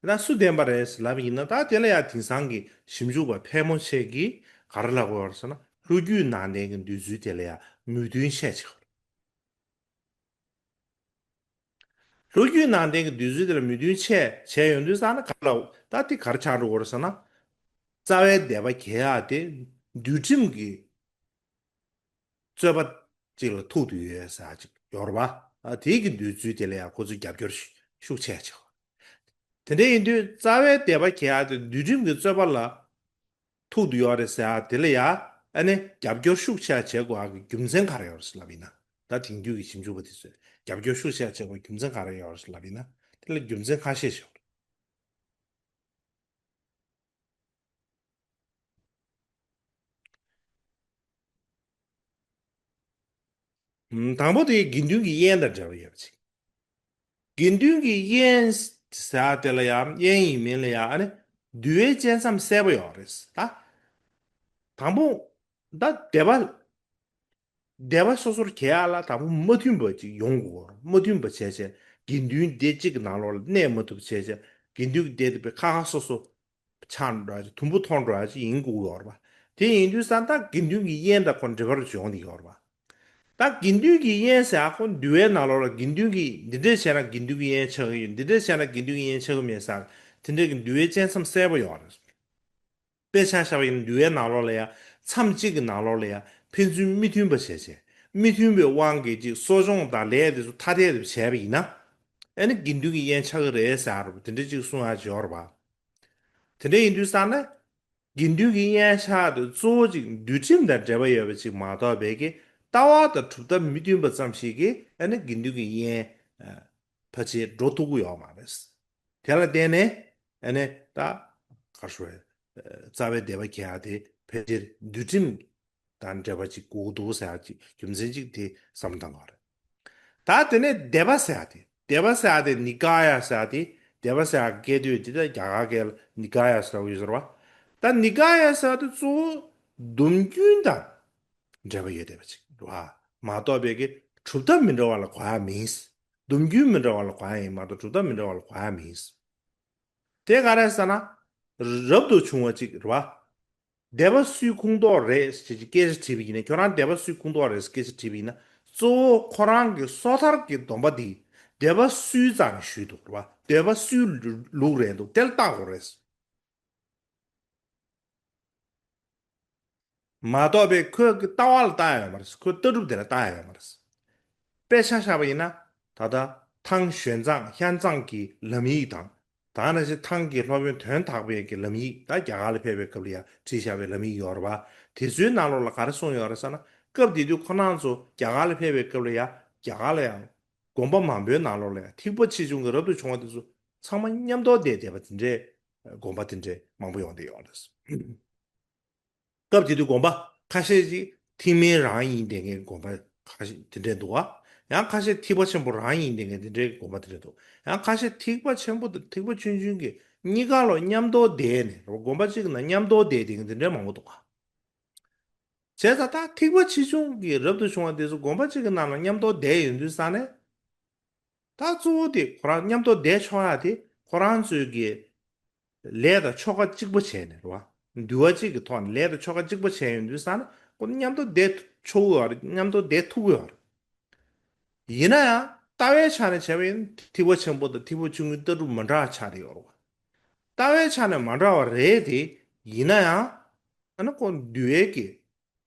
པ། ད་སུ་བདེན་པ་རེད་ཟེར་ལབ་ཡིན་ན། ད་དེ་ལ་ཡང་དེང་སང་གི་ཞིབ་འཇུག་པ་ཕལ་མོ་ཆེ་གིས་ག་རེ་ལབ་ཀྱི་ཡོད་རེད་ཟེར་ན། ལྷོ་རྒྱུད་ནང་བསྟན་གྱི་འདོད་ཚུལ་དེ་ལ་ཡང་མོས་མཐུན་བྱས་བྱས། ལྷོ་རྒྱུད་ནང་བསྟན་གྱི་འདོད་ཚུལ་དེ་ལ་མོས་མཐུན་བྱས་བྱས་ཡོང་དུས་ཙང་ན་ག་ལ་ད་དེ་ག་རེ་ཆགས་འགྲོ་གི་རེད་ཟེར་ན། རྩ་བའི་སྡེ་པ་གྱེས་ཡག་དེ་འདུལ་ཁྲིམས་ཀྱི་རྩོད་པ་ཅིག་ལ་ཐུག་བསྡད་ཡོད་ཟེར་ཡག་ཅིག་ཡོད་རེད་པ། ཨ་དེ་གི་འདོད་ཚུལ་དེ་ལ་ཡང་ཁོ་ཚོས་རྒྱབ་སྐྱོར་ཤུགས་ཆེ་ཆེ། དེ་འདྲ་ཡིན་དུས་རྩ་བའི་སྡེ་པ་གྱེས་ཡག་དེ་འདུལ་ཁྲིམས་ཀྱི་རྩོད་པ་ལ་ཐུག་བསྡད་ཡོད་རེད་ཟེར་ཡག་དེ་ལ་ཡང་ཨ་ནི་རྒྱབ་སྐྱོར་ཤུགས་ཆེ་བྱེད་དགོས་ཡག་གི་རྒྱུ་མཚན་ག་རེ་ཡོད་རེད་ཟེར་ལབ་ཡིན་ན། ད་དེང་དུས་ཀྱི་ཞིབ་འཇུག་པ་དེ་ཚོས་རྒྱབ་སྐྱོར་ཤུགས་ཆེ་བྱེད་དགོས་རྒྱུ་མཚན་ག་རེ་ཡོད་རེད་ཟེར་ལབ་ཡིན་ན། དེ་ལ་རྒྱུ་མཚན་ཁ་ཤས་ཤིག་ཡོད་རེད། ཨུམ། དང་པོ་དེ་དགེ་འདུན་གྱི་དབྱེན་དང་འབྲེལ་བ་ཡོད་པ་ཅིག་དགེ་འདུན་གྱི་དབྱེན་ཟེར་དེ་ལ་ཡང་། དབྱེན་ཡིན་མིན་ལ་ཡང་ཨ་ནི་འདུལ་བའི་བཅད་མཚམས་གསལ་པོ་ཡོད་རེད། ད་དང་པོ་ད་སྡེ་པ་སྡེ་པ་སོ་སོར་གྱེས་ཡག་ལ་དང་པོ་མ་མཐུན་པ་ཅིག་ཡོང་དགོས། མ་མཐུན་པ་བྱས་བྱས་དགེ་འདུན་སྡེ་གཅིག་གི་ནང་ལོགས་ལ་གནས་མ་ཐུབ་བྱས་བྱས་དགེ་འདུན་གྱི་སྡེ་དེ་པའི་ཁ་ཁ་སོ་སོ་ཆགས་འགྲོ་ཡག་ཅིག་དུམ་བུ་མཐོང་འགྲོ་ཡག་ཅིག་ཡིན་དགོས་ཡོད་རེད་པ། དེ་ཡིན་དུས་ཙང་ད་དགེ་འདུན་གྱི་དབྱེན་དང་ཁོ་འབྲེལ་བ་ཡོང་གི་ཡོད་རེད་པ། ད་དགེ་འདུན་གྱི་དབྱེན་ཟེར་ཡག་ཁོ་འདུལ་བའི་ནང་ལོགས་ལ་དགེ་འདུན་གྱི་འདི་འདྲས་བྱས་ན་དགེ་འདུན་གྱི་དབྱེན་ཆགས་ཀྱི་ཡོད། འདི་འདྲས་བྱས་ན་དགེ་འདུན་གྱི་དབྱེན་ཆགས་ཀྱི་མེད་ཟེར་དེ་འདྲས་ཀྱི་འདུལ་བའི་བཅད་མཚམས་གསལ་པོ་ཡོད་རེད། དཔེ་ཆ་བཞག་པ་ཡིན་ན་འདུལ་བའི་ནང་ལོགས་ལ་ཡང་མཚམས་གཅིག་གི་ནང་ལོགས་ལ་ཡང་ཕན་ཚུན་མི་མཐུན་པ་བྱས་བྱས། མི་མཐུན་པའི་དབང་གིས་ཅིག་གསོ་སྦྱོང་དང་ལས་དེ་ཚོ་ཐ་དད་དུ་བྱས་པ་ཡིན་ན། ཨ་ནི་དགེ་འདུན་གྱི་དབྱེན་ཆགས་ཀྱི་རེད་ཟེར་བ་དེ་འདྲ་ཅིག་གསུང་ཡག་ཅིག་ཡོད་རེད་པ། དེ་འདྲ་ཡིན་དུས་ཙང་ན། དགེ་འདུན་གྱི་དབྱེན་ཆགས་དེ་གཙོ་བོ་ཅིག་འདུལ་ཁྲིམས་དང་འབྲེལ་བ་ཡོད་པ་ཅིག་མ་གཏོགས་པའི་གི་ལྟ་བ་དང་གྲུབ་མཐའ་མི་མཐུན་པ་ཙམ་ཞིག་གིས་ཨ་ནི་དགེ་འདུན་གྱི་དབྱེན། ཨ། ཕལ་ཆེར་འགྲོ་ཐུབ་ཀྱི་ཡོད་མ་རེད། དེ་ལ་བརྟེན་ནས་ཨ་ནི་ད་ག་རེ་ཞུ་དགོས་རེད། རྩ་བའི་སྡེ་པ་གྱེས་ཡ་དེ་ཕལ་ཆེར་འདུལ་ཁྲིམས་དང་འབྲེལ་བ་ཅིག་དགོས་ཀྱི་འདུག་ཟེར་ཡ་ཅིག་རྒྱུ་མཚན་ཅིག་དེ་བསམ་བློ་བཏང་དགོས་རེད། ད་དེ་ནས་སྡེ་པ་ཟེར་ཡ་དེ། སྡེ་པ་ཟེར་ཡ་དེ་ནི་ཀ་ཡ་ཟེར་ཡ་དེ། སྡེ་པ་ཟེར་ཡ་སྐད་དོད་དེ་ད་རྒྱ་གར་སྐད་ལ་ནི་ཀ་ཡ་ཟེར་བ་ཡོད་ཟེར་བ། ད་ནི་ཀ་ཡ་ཟེར་བ་དེ་གཙོ་བོ་སྡོམ་རྒྱུན་དང་འབྲེལ་བ་ཡོད་བསྡད་པ་ཅིག་རེད་བ། མ་གཏོགས་པའི་གི་གྲུབ་མཐའ་མི་འདྲ་བ་ལ་གོ་ཡ་མིན། སྡོམ་རྒྱུན་མི་འདྲ་བ་ལ་གོ་ཡ་ཡིན་མ་གཏོགས་གྲུབ་མཐའ་མི་འདྲ་བ་ལ་གོ་ཡ་མིན། དེ་ག་རེ་ཟེར་ན། རབ་ཏུ་བྱུང་བ་ཅིག་རེད་བ། སྡེ་པ་སུའི་ཁོངས་གཏོགས་རེད་ཅེས་སྐད་ཆ་དྲིས་པ་ཡིན་ན། ཁྱོད་རང་སྡེ་པ་སུའི་ཁོངས་གཏོགས་རེད་ཅེས་སྐད་ཆ་དྲིས་པ་ཡིན་ན། གཙོ་བོ་ཁོ་རང་གི་སོ་ཐར་གྱི་སྡོམ་པ་འདི་སྡེ་པ་སུའི་རྩ་ནས་ཞུས་འདུག་རེད་བ། སྡེ་པ་སུའི་ལུགས་རེད་འདུག་དེ་ལ་བལྟ་དགོས་རེད། མ་གཏོགས་པའི་ཁོའི་གི་ལྟ་བ་ལ་བལྟ་ཡ་ཡོད་མ་རེད། ཁོའི་ལྟ་གྲུབ་དེ་ལ་བལྟ་ཡ་ཡོད་མ་རེད། དཔེ་ཆ་བཞག་པ་ཡིན་ན། ད་ལྟ་ཐང་ཞོན་ཙང་ཧན་ཙང་གི་ལམ་ཡིག་དང་། ད་ནང་བཞིན་ཐང་གི་སློབ་དཔོན་དོན་དག་པའི་གི་ལམ་ཡིག་ད་རྒྱ་གར་ལ་ཕེབས་པའི་སྐབས་ལ་ཡང་བྲིས་བཞག་པའི་ལམ་ཡིག་ཡོད་རེད་བ། དེ་ཚོའི་ནང་ལོགས་ལ་ག་རེ་གསུངས་ཡོད་རེད་ཟེར་ན། སྐབས་དེ་དུས་ཁོ་རང་ཚོ་རྒྱ་གར་ལ་ཕེབས་པའི་སྐབས་ལ་ཡང་རྒྱ་གར་ལ་ཡང་དགོན་པ་མང་པོའི་ནང་ལོགས་ལ་ཡང་ཐེག་པ་ཆེ་ཆུང་གི་རབ་ཏུ་བྱུང་བ་དེ་ཚོ་ཚང་མ་མཉམ་དུ་བསྡད་བསྡད་པ་དེ་འདྲའི་དགོན་པ་དེ་འདྲའི་མང་པོ་ཡོང་བསྡད་ཡོད་རེད། སྐབས་དེ་དུས་དགོན་པ་ཁ་ཤས་ཅིག་ཐེག་དམན་རང་ཡིན་བསྡད་མཁན་དགོན་པ་ཁ་ཤས་དེ་འདྲས་འདུག་བ། ཡང་ཁ་ཤས་ཐེག་པ་ཆེན་པོ་རང་ཡིན་བསྡད་མཁན་དེ་འདྲའི་དགོན་པ་དེ་འདྲས་འདུག་ཡང་ཁ་ཤས་ཐེག་པ་ཆེན་པོ་དང་ཐེག་པ་ཆུང་ཆུང་གི་གཉིས་ཀ་ལོ་མཉམ་དུ་བསྡད་ནས་དགོན་པ་གཅིག་གི་ནང་མཉམ་དུ་བསྡད་བསྡད་མཁན་དེ་འདྲས་མང་པོ་འདུག་བ། བྱས་ཙང་ད་ཐེག་པ་ཆེ་ཆུང་གི་རབ་ཏུ་བྱུང་བ་དེ་ཚོ་དགོན་པ་གཅིག་གི་ནང་ལ་མཉམ་དུ་བསྡད་ཡོང་དུས་ཙང་ནས། ད་གཙོ་བོ་དེ་ཁོ་རང་མཉམ་དུ་བསྡད་ཆོག་ཡ་དེ་ཁོ་རང་ཚོའི་གི་ལས་དང་ཆོ་ག་གཅིག་པ་བྱས་ནས་རེད་བ། འདུལ་བ་གཅིག་གི་ཐོག་ནས་ལས་དང་ཆོ་ག་གཅིག་པ་བྱས་ཡོང་དུས་ཙང་ནས་ཁོ་མཉམ་དུ་བསྡད་ཆོག་གི་ཡོད་རེད། མཉམ་དུ་བསྡད་ཐུབ་ཀྱི་ཡོད་རེད། ཡིན་ན་ཡང་ལྟ་བའི་ཆ་ནས་བྱས་པ་ཡིན་ན་ཐེག་པ་ཆེན་པོ་དང་ཐེག་པ་ཆུང་ངུའི་ལྟ་གྲུབ་མི་འདྲ་བ་ཆགས་བསྡད་ཡོད་རེད་བ། ལྟ་བའི་ཆ་ནས་མ་འདྲ་བ་རེད་དེ། ཡིན་ན་ཡང་ཨ་ནི་ཁོ་འདུལ་བའི་གི་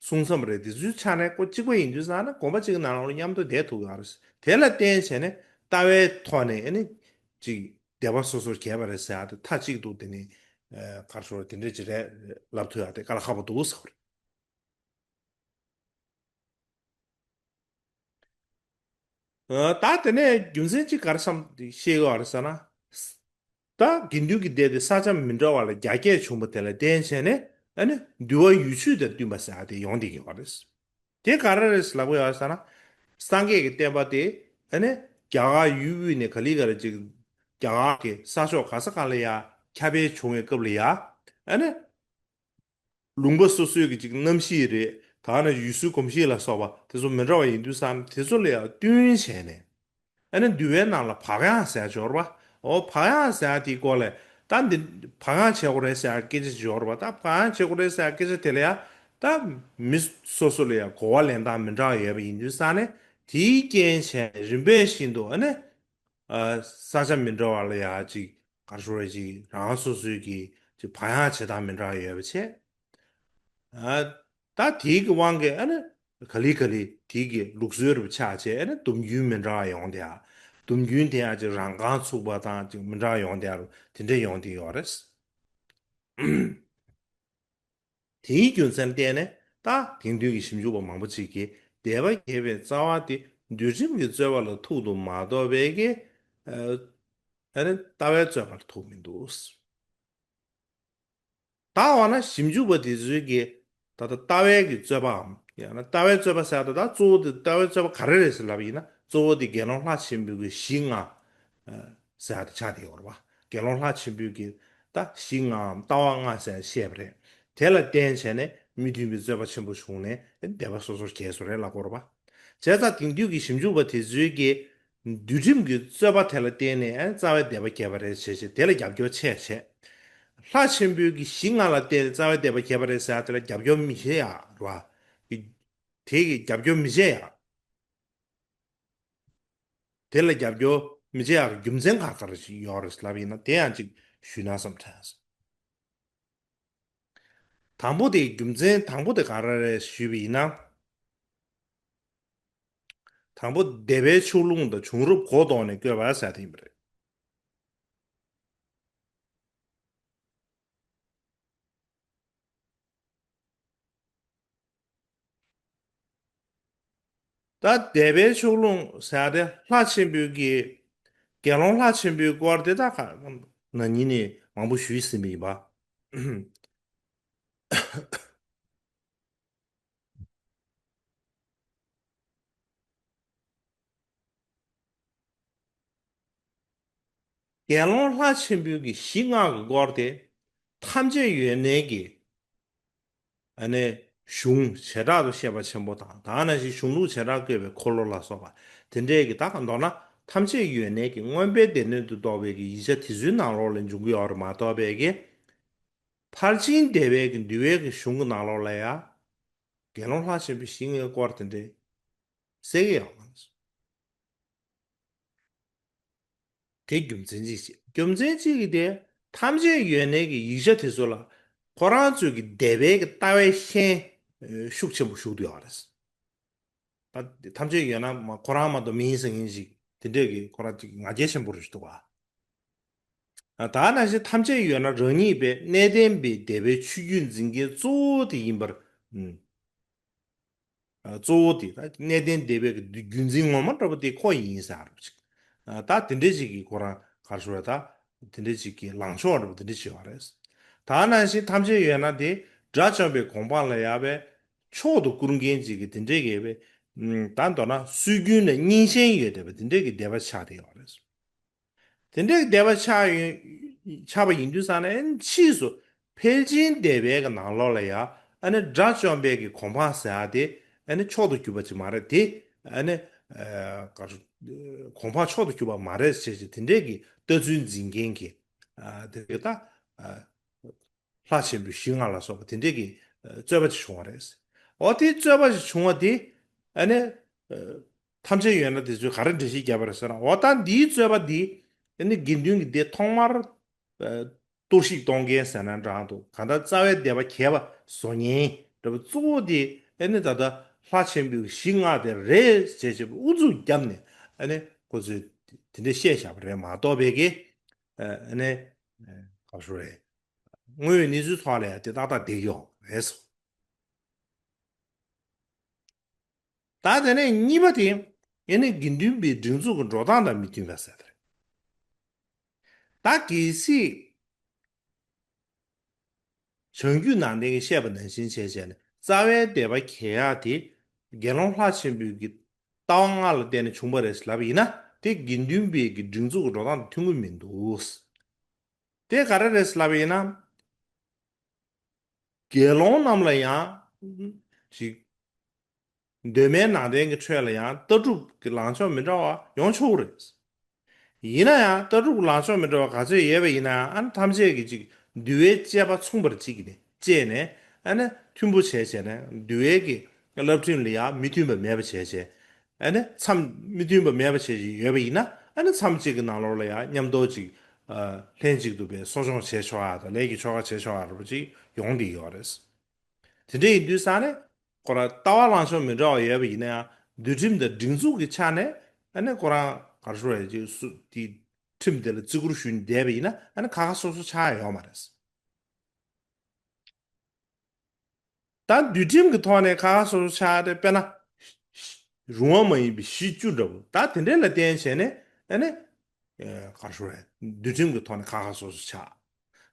གསུང་མཚམས་རེད། དེ་ཚོའི་ཆ་ནས་ཁོ་གཅིག་པ་ཡིན་དུས་ཙང་ན་དགོན་པ་གཅིག་གི་ནང་ལོགས་ལ་མཉམ་དུ་བསྡད་ཐུབ་ཡོད་རེད། དེ་ལ་བརྟེན་བྱས་ནས་ལྟ་བའི་ཐོག་ནས་ཨ་ནི་ཅིག་སྡེ་པ་སོ་སོར་གྱེས་པ་རེད་ཟེར་ཡ་དེ་མཐའ་གཅིག་ཏུ་དེ་ནི་ག་རེ་ཞུ་དགོས་རེད། དེ་འདྲས་ཅིག་རེད་ལབ་ཐུབ་ཡ་དེ་དཀའ་ལས་ཁག་པོ་འདུག་ཟེར་བ་རེད། ད་དེ་ནས་རྒྱུ་མཚན་གཅིག་ག་རེ་བསམ་ཤེས་ཡོད་རེད་ཟེར་ན། ད་དགེ་འདུན་གྱི་སྡེ་དེ་ས་ཆ་མི་འདྲ་བ་ལ་རྒྱ་སྐྱེད་བྱུང་བ་དེ་ལ་བརྟེན་བྱས་ནས་ཨ་ནི་འདུལ་བ་ཡུལ་ཆུས་དང་བསྟུན་པ་ཟེར་ཡ་དེ་ཡོང་བསྡད་ཀྱི་ཡོད་རེད། དེ་ག་རེ་རེད་ལབ་ཀྱི་ཡོད་རེད་ཟེར་ན། སངས་རྒྱས་ཀྱི་བསྟན་པ་དེ་ཨ་ནི་རྒྱ་གར་ཡུལ་དབུས་ནས་ག་ལེ་ག་ལེ་ཅིག་རྒྱ་གར་གྱི་ས་ཕྱོགས་ག་ས་ག་ལ་ཡ་ཁྱབ་སྤེལ་བྱུང་བའི་སྐབས་ལ་ཡ་ཨ་ནི། ལུང་པ་སོ་སོའི་གི་ཅིག་གནམ་གཤིས་རེད། ད་ནི་ཡུལ་སྲོལ་གོམས་གཤིས་ལ་སོགས་པ་དེ་ཚོ་མི་འདྲ་བ་ཡིན་དུས་ཙང་དེ་ཚོ་ལ་ཡང་བསྟུན་བྱས་ནས། ཨ་ནི་འདུལ་བའི་ནང་ལ་བག་ཡངས་ཟེར་ཡ་ཅིག་ཡོད་རེད་པ། འོ་བག་ཡངས་ཟེར་ཡ་དེའི་སྐོར་ལ་ད་འདི་བག་ཡངས་བྱེད་དགོས་རེད་ཟེར་ཡ་སྐད་ཆ་ཅིག་ཡོད་རེད་པ། ད་བག་ཡངས་བྱེད་དགོས་རེད་ཟེར་ཡ་སྐད་ཆ་དེ་ལ་ཡང་ད་མི་སོ་སོ་ལ་ཡང་གོ་བ་ལེན་སྟངས་མི་འདྲ་བ་ཡོད་པ་ཡིན་དུས་ཙང་ནས་དེའི་རྐྱེན་བྱས་ནས་རིམ་པས་བཞིན་དུ་ཨ་ནི། ཨ། ས་ཆ་མི་འདྲ་བ་ལ་ཡ་ཅིག་ག་རེ་ཞུ་དགོས་རེད། ཅིག་རང་སོ་སོའི་གི་ཅིག་བག་ཡངས་བྱེད་སྟངས་མི་འདྲ་བ་ཡོད་པ་བྱས། ཨ། ད་དེའི་གི་དབང་གིས་ཨ་ནི་ག་ལེ་ག་ལེ་དེའི་གི་ལུགས་སྲོལ་རུ་ཆགས་བྱས་ཨ་ནི་སྡོམ་རྒྱུན་མི་འདྲ་བ་ཡོང་བསྡད་ཡ། སྡོམ་རྒྱུན་དེ་ཡང་ཅིག་རང་རྐང་ཚུགས་པ་དང་ཅིག་མི་འདྲ་བ་ཡོང་བསྡད་ཡ་རུ་དེ་འདྲ་ཡོང་བསྡད་ཡོད་རེད། དེའི་རྒྱུ་མཚན་བརྟེན་ནས་ད་དེང་དུས་ཀྱི་ཞིབ་འཇུག་པ་མང་པོ་ཅིག་གིས་སྡེ་པ་གྱེས་པའི་རྩ་བ་དེ་འདུལ་ཁྲིམས་ཀྱི་རྩོད་པ་ལ་ཐུག་འདུག་མ་གཏོགས་པའི་གི་ཨ་ནི་ལྟ་བའི་རྩོད་པ་ལ་ཐུག་མི་འདུག་ད་འོ་ན་ཞིབ་འཇུག་པ་དེ་ཚོའི་གི་ད་ལྟ་ལྟ་བའི་གི་རྩོད་པའམ་ཡང་ན་ལྟ་བའི་རྩོད་པ་ཟེར་ད་ད་གཙོ་བོ་དེ་ལྟ་བའི་རྩོད་པ་ག་རེ་རེད་ཟེར་ལབ་ཡིན་ན་གཙོ་བོ་དེ་དགེ་སློང་ལྷ་ཆེན་པོའི་གི་གཞི་ལྔ་ཟེར་ཡ་དེ་ཆགས་བསྡད་ཡོད་རེད་པ། དགེ་སློང་ལྷ་ཆེན་པོའི་གི་ད་གཞི་ལྔའམ་ལྟ་བ་ལྔ་ཟེར་བཤད་པ་རེད། དེ་ལ་བརྟེན་བྱས་ནས་མི་མཐུན་པའི་རྩོད་པ་ཆེན་པོ་བྱུང་ནས་སྡེ་པ་སོ་སོར་གྱེས་སོང་རེད་ལབ་ཀྱི་ཡོད་རེད་པ། བྱས་ཙང་དེང་དུས་ཀྱི་ཞིབ་འཇུག་པ་དེ་ཚོའི་གི་འདུལ་ཁྲིམས་ཀྱི་རྩོད་པ་དེ་ལ་བརྟེན་ནས་རྩ་བའི་སྡེ་པ་གྱེས་པ་རེད་བྱས་བྱས་དེ་ལ་རྒྱབ་སྐྱོར་བྱས་བྱས། ལྷ་ཆེན་པོའི་གི་གཞི་ལྔ་ལ་བརྟེན་ནས་རྩ་བའི་སྡེ་པ་གྱེས་པ་རེད་ཟེར་ཡ་དེ་ལ་རྒྱབ་སྐྱོར་མི་བྱེད་ཡ་རེད་པ། དེ་གི་རྒྱབ་སྐྱོར་མི་བྱེད་ཡ། དེ་ལ་རྒྱབ་སྐྱོར་མི་བྱེད་ཡག་རྒྱུ་མཚན་ག་རེ་ག་རེ་ཞིག་ཡོད་རེད་ལབ་ཡིན་ན་དེ་ཡང་ཅིག་ཞུས་ན་བསམ་དྲན་སོང་། དང་པོ་དེ་རྒྱུ་མཚན་དང་པོ་དེ་ག་རེ་རེད་ཞུས་པ་ཡིན་ན། དང་པོ་སྡེ་པའི་ཕྱོགས་ལྷུང་དང་བྱུང་རབས་གོ་ལྡོག་ནས་བཀོད་པ་ཟེར་དེ་ཡིན་པ་རེད། ད་སྡེ་པའི་ཕྱོགས་ལྷུང་ཟེར་ཡ་དེ་ལྷ་ཆེན་པོའི་གི་ དགེ་སློང་ལྷ་ཆེན་པོའི་སྐོར་དེ་དག་ན་ནིང་ནས་མང་པོ་ཞུས་ཟིན་པ་ཡིན་པ། དགེ་སློང་ལྷ་ཆེན་པོའི་གི་གཞི་ལྔ་གི་སྐོར་དེ། ཐམས་ཅད་ཡོད་གནས་ཀྱི་ཨ་ནི་གཞུང་བྱེ་བྲག་ཏུ་བཤད་པ་ཆེན་པོ་དང་། ད་ནང་བཞིན་གཞུང་ལུགས་བྱེ་བྲག་བཀོད་པའི་འཁོར་ལོ་ལ་སོགས་པ་དེ་འདྲའི་གི། ད་ག་མདོར་ན་ཐམས་ཅད་ཡོད་གནས་ཀྱི་མངོན་པའི་སྡེ་སྣོད་དུ་གཏོགས་པའི་གི་ཡིག་ཆ་དེ་ཚོའི་ནང་ལོགས་ལ་འབྱུང་གི་ཡོད་རེད་མ་གཏོགས་པའི་གི། ཕར་ཕྱིན་འདས་པའི་གི་འདུལ་བའི་གི་གཞུང་གི་ནང་ལོགས་ལ་ཡང་དགེ་སློང་ལྷ་ཆེན་པོའི་གཞི་ལྔའི་སྐོར་དེ་འདྲའི་གསལ་གི་ཡོད་མ་རེད། དེ་རྒྱུ་མཚན་གཅིག་བྱས། རྒྱུ་མཚན་གཅིག་གིས་དེ་ཐམས་ཅད་ཡོད་གནས་ཀྱི་ཡིག་ཆ་དེ་ཚོ་ལ་ཁོ་རང་ཚོའི་གི་འདས་པའི་གི་ལྟ་བའི་ཤན་ཤུགས་ཆེན་པོ་ཞུགས་བསྡད་ཡོད་རེད། ད་ཐམས་ཅད་ཡོད་ན་མ་ཁོ་རང་མ་གཏོགས་མིན་ཟེར་མཁན་ཞིག་དེ་འདྲས་ཀྱི་ཁོ་རང་ཅིག་ང་རྒྱལ་ཆེན་པོ་རེད་འདུག་བ། ད་ནང་བཞིན་ཐམས་ཅད་ཡོད་ན་རང་ཉིད་པའི་གནས་བརྟན་པའི་འདས་པའི་ཆོས་བརྒྱུད་འཛིན་མཁན་གཙོ་བོ་དེ་ཡིན་པར། ཨུམ། གཙོ་བོ་དེ་ད་གནས་བརྟན་འདས་པའི་རྒྱུད་འཛིན་ངོ་མ་འདྲ་པོ་དེ་ཁོ་ཡིན་ཟེར་བ་ཅིག་ད་དེ་འདྲས་ཅིག་གིས་ཁོ་རང་ག་རེ་ཞུ་བ། ད་དེ་འདྲས་ཅིག་གིས་ལངས་ཕྱོགས་འདྲ་པོ་དེ་འདྲས་ཅིག་ཡོད་རེད། ད་ནང་བཞིན་ཐམས་ཅད་ཡོད་ན་དེ་དགྲ་བཅོམ་པའི་གོ་འཕང་ལ་ཡར་བའི་མཆོག་ཏུ་བཀུར་མཁན་ཅིག་གིས་དེ་འདྲས་ཀྱི་བའི། ད་མདོར་ན་སྲོལ་རྒྱུན་ལ་རྙིང་ཞེན་ཡོད་བསྡད་པ་དེ་འདྲས་ཀྱི་འདས་པ་ཆགས་བསྡད་ཡོད་རེད། དེ་འདྲའི་འདས་པ་ཆགས་ཡོད། ཆགས་པ་ཡིན་དུས་ཙང་ནས་ཕྱིས་སུ་ཕལ་ཆེར་འདས་པའི་གི་ནང་ལོགས་ལ་ཡང་ཨ་ནི་དགྲ་བཅོམ་པའི་གི་གོ་འཕང་ཟེར་ཡ་དེ་ཨ་ནི་མཆོག་ཏུ་གྱུར་པ་ཅིག་མ་རེད་དེ། ཨ་ནི་ཨ་ག་རེ། གོ་འཕང་མཆོག་ཏུ་གྱུར་པ་མ་རེད་ཟེར་ཞིག་དེ་འདྲའི་གི་ལྟ་ཚུལ་འཛིན་མཁན་གྱི་ཨ་དེ་གི་ད་ཨ་ལྷ་ཆེན་པོའི་གཞི་ལྔ་ལ་སོགས་པ་དེ་འདྲའི་གི་ཨ་རྩོད་པ་ཅིག་བྱུང་བ་རེད། འོ་དེ་རྩོད་པ་ཅིག་བྱུང་བ་དེ་ཨ་ནི་ཨ་ཐམས་ཅད་ཡོད་ན་དེ་ཚོས་ག་རེ་འགྲེལ་བཤད་བརྒྱབ་པ་རེད་ཟེར་ན། འོ་ད་འདིའི་རྩོད་པ་འདི་ཨ་ནི་དགེ་འདུན་གྱི་སྡེ་ཐོག་མར་ཨ་གཏོར་བཤིག་གཏོང་མཁན་ཟེར་ན་འདྲ་འདུག་གང་ལྟར་རྩ་བའི་སྡེ་པ་གྱེས་པ་བཟོ་མཁན་འདྲ་པོ་གཙོ་བོ་དེ་ཨ་ནི་ད་ལྟ་ལྷ་ཆེན་པོའི་གཞི་ལྔ་དེ་རེད་ཅེས་བྱས་པའི་ཨུ་ཚུགས་བརྒྱབ་ནས་ཨ་ནི་ཁོ་ཚོས་དེ་འདྲ་བཤད་བཞག་པ་རེད་མ་གཏོགས་པའི་གི་ཨ་ནི་ག་རེ་ཞུ་རེད། དངོས་ཡོད་གནས་ཚུལ་ཐོག་ལ་ཡང་དེ་ཏག་ཏག་བསྡད་ཡོད་རེད་སོ། ད་དེ་ནས་གཉིས་པ་དེ་ཨ་ནི་དགེ་འདུན་པའི་སྒྲིག་འཛུགས་ཀྱི་འགྲོ་སྟངས་དང་མི་མཐུན་པ་ཟེར་བ་རེད། ད་གལ་སྲིད་བྱང་རྒྱུད་ནང་བསྟན་གྱིས་བཤད་པ་ནང་བཞིན་བྱས་བྱས་ནས་རྩ་བའི་སྡེ་པ་གྱེས་ཡག་དེ་དགེ་སློང་ལྷ་ཆེན་པོའི་གི་ལྟ་བ་ལྔ་ལ་བརྟེན་ནས་བྱུང་བ་རེད་ལབ་ཡིན་ན་དེ་དགེ་འདུན་པའི་གི་སྒྲིག་འཛུགས་ཀྱི་འགྲོ་སྟངས་དང་མཐུན་གྱི་མི་འདུག་དེ་ག་རེ་རེད་ལབ་ཡིན་ན། དགེ་སློང་རྣམས་ལ་ཡང་ཞིག་གདོད་མའི་ནང་བསྟན་གྱི་ཁྲོད་ལ་ཡང་ལྟ་གྲུབ་ཀྱི་ལངས་ཕྱོགས་མི་འདྲ་བ་ཡོང་ཆོག་གི་རེད། ཡིན་ན་ཡང་ལྟ་གྲུབ་ཀྱི་ལངས་ཕྱོགས་མི་འདྲ་བ་ག་ཚོད་ཡོད་པ་ཡིན་ན་ཡང་ཨ་ནི་ཐམས་ཅད་ཀྱིས་ཅིག་འདུལ་བའི་དཔྱད་པ་མཚུངས་པར་ཅིག་ནས་དཔྱད་ནས་ཨ་ནི་མཐུན་པོ་བྱས་བྱས་ནས་འདུལ་བའི་གི་བསླབ་ཁྲིམས་ལ་ཡང་མི་མཐུན་པ་མེད་པ་བྱས་བྱས། ཨ་ནི་མཚམས་མི་མཐུན་པ་མེད་པ་བྱས་ཅིག་ཡོད་པ་ཡིན་ན་ཨ་ནི་མཚམས་གཅིག་གི་ནང་ལོགས་ལ་ཡང་མཉམ་དུ་ཅིག་ཨ་ལྷན་ཅིག་ཏུ་པའི་གསོ་སྦྱོང་བྱས་ཆོག་ཨ་དང་ལས་ཀྱི་ཆོ་ག་བྱས་ཆོག་ཨ་རུ་ཅིག་ཡོང་བསྡད་ཡོད་རེད། དེ་འདྲ་ཡིན་དུས་ས་ནས་ཁོ་རང་ལྟ་བ་ལངས་ཕྱོགས་མི་འདྲ་བ་ཡོད་པ་ཡིན་ན་ཡང་འདུལ་ཁྲིམས་དང་སྒྲིག་འཛུགས་ཀྱི་ཆ་ནས་ཨ་ནི་ཁོ་རང་ག་རེ་ཞུ་བ་ཅིག་སུ་དེ་ཁྲིམས་དེ་ལ་བརྩི་བཀུར་ཞུས་ནས་བསྡད་པ་ཡིན་ན་ཨ་ནི་ཁ་ཁ་སོ་སོ་ཆགས་ཡོད་མ་རེད། ད་འདུལ་ཁྲིམས་ཀྱི་ཐོག་ནས་ཁ་ཁ་སོ་སོ་ཆགས་ཏེ་དཔེར་ན་རུང་བ་མ་ཡིན་པའི་གཞི་བཅུ་འདྲ་བོ་ད་དེ་འདྲ་ལ་བརྟེན་བྱས་ནས་ཨ་ནི་ག་རེ་ཞུ་རེད། འདུལ་ཁྲིམས་ཀྱི་ཐོག་ནས་ཁ་ཁ་སོ་སོ་ཆགས།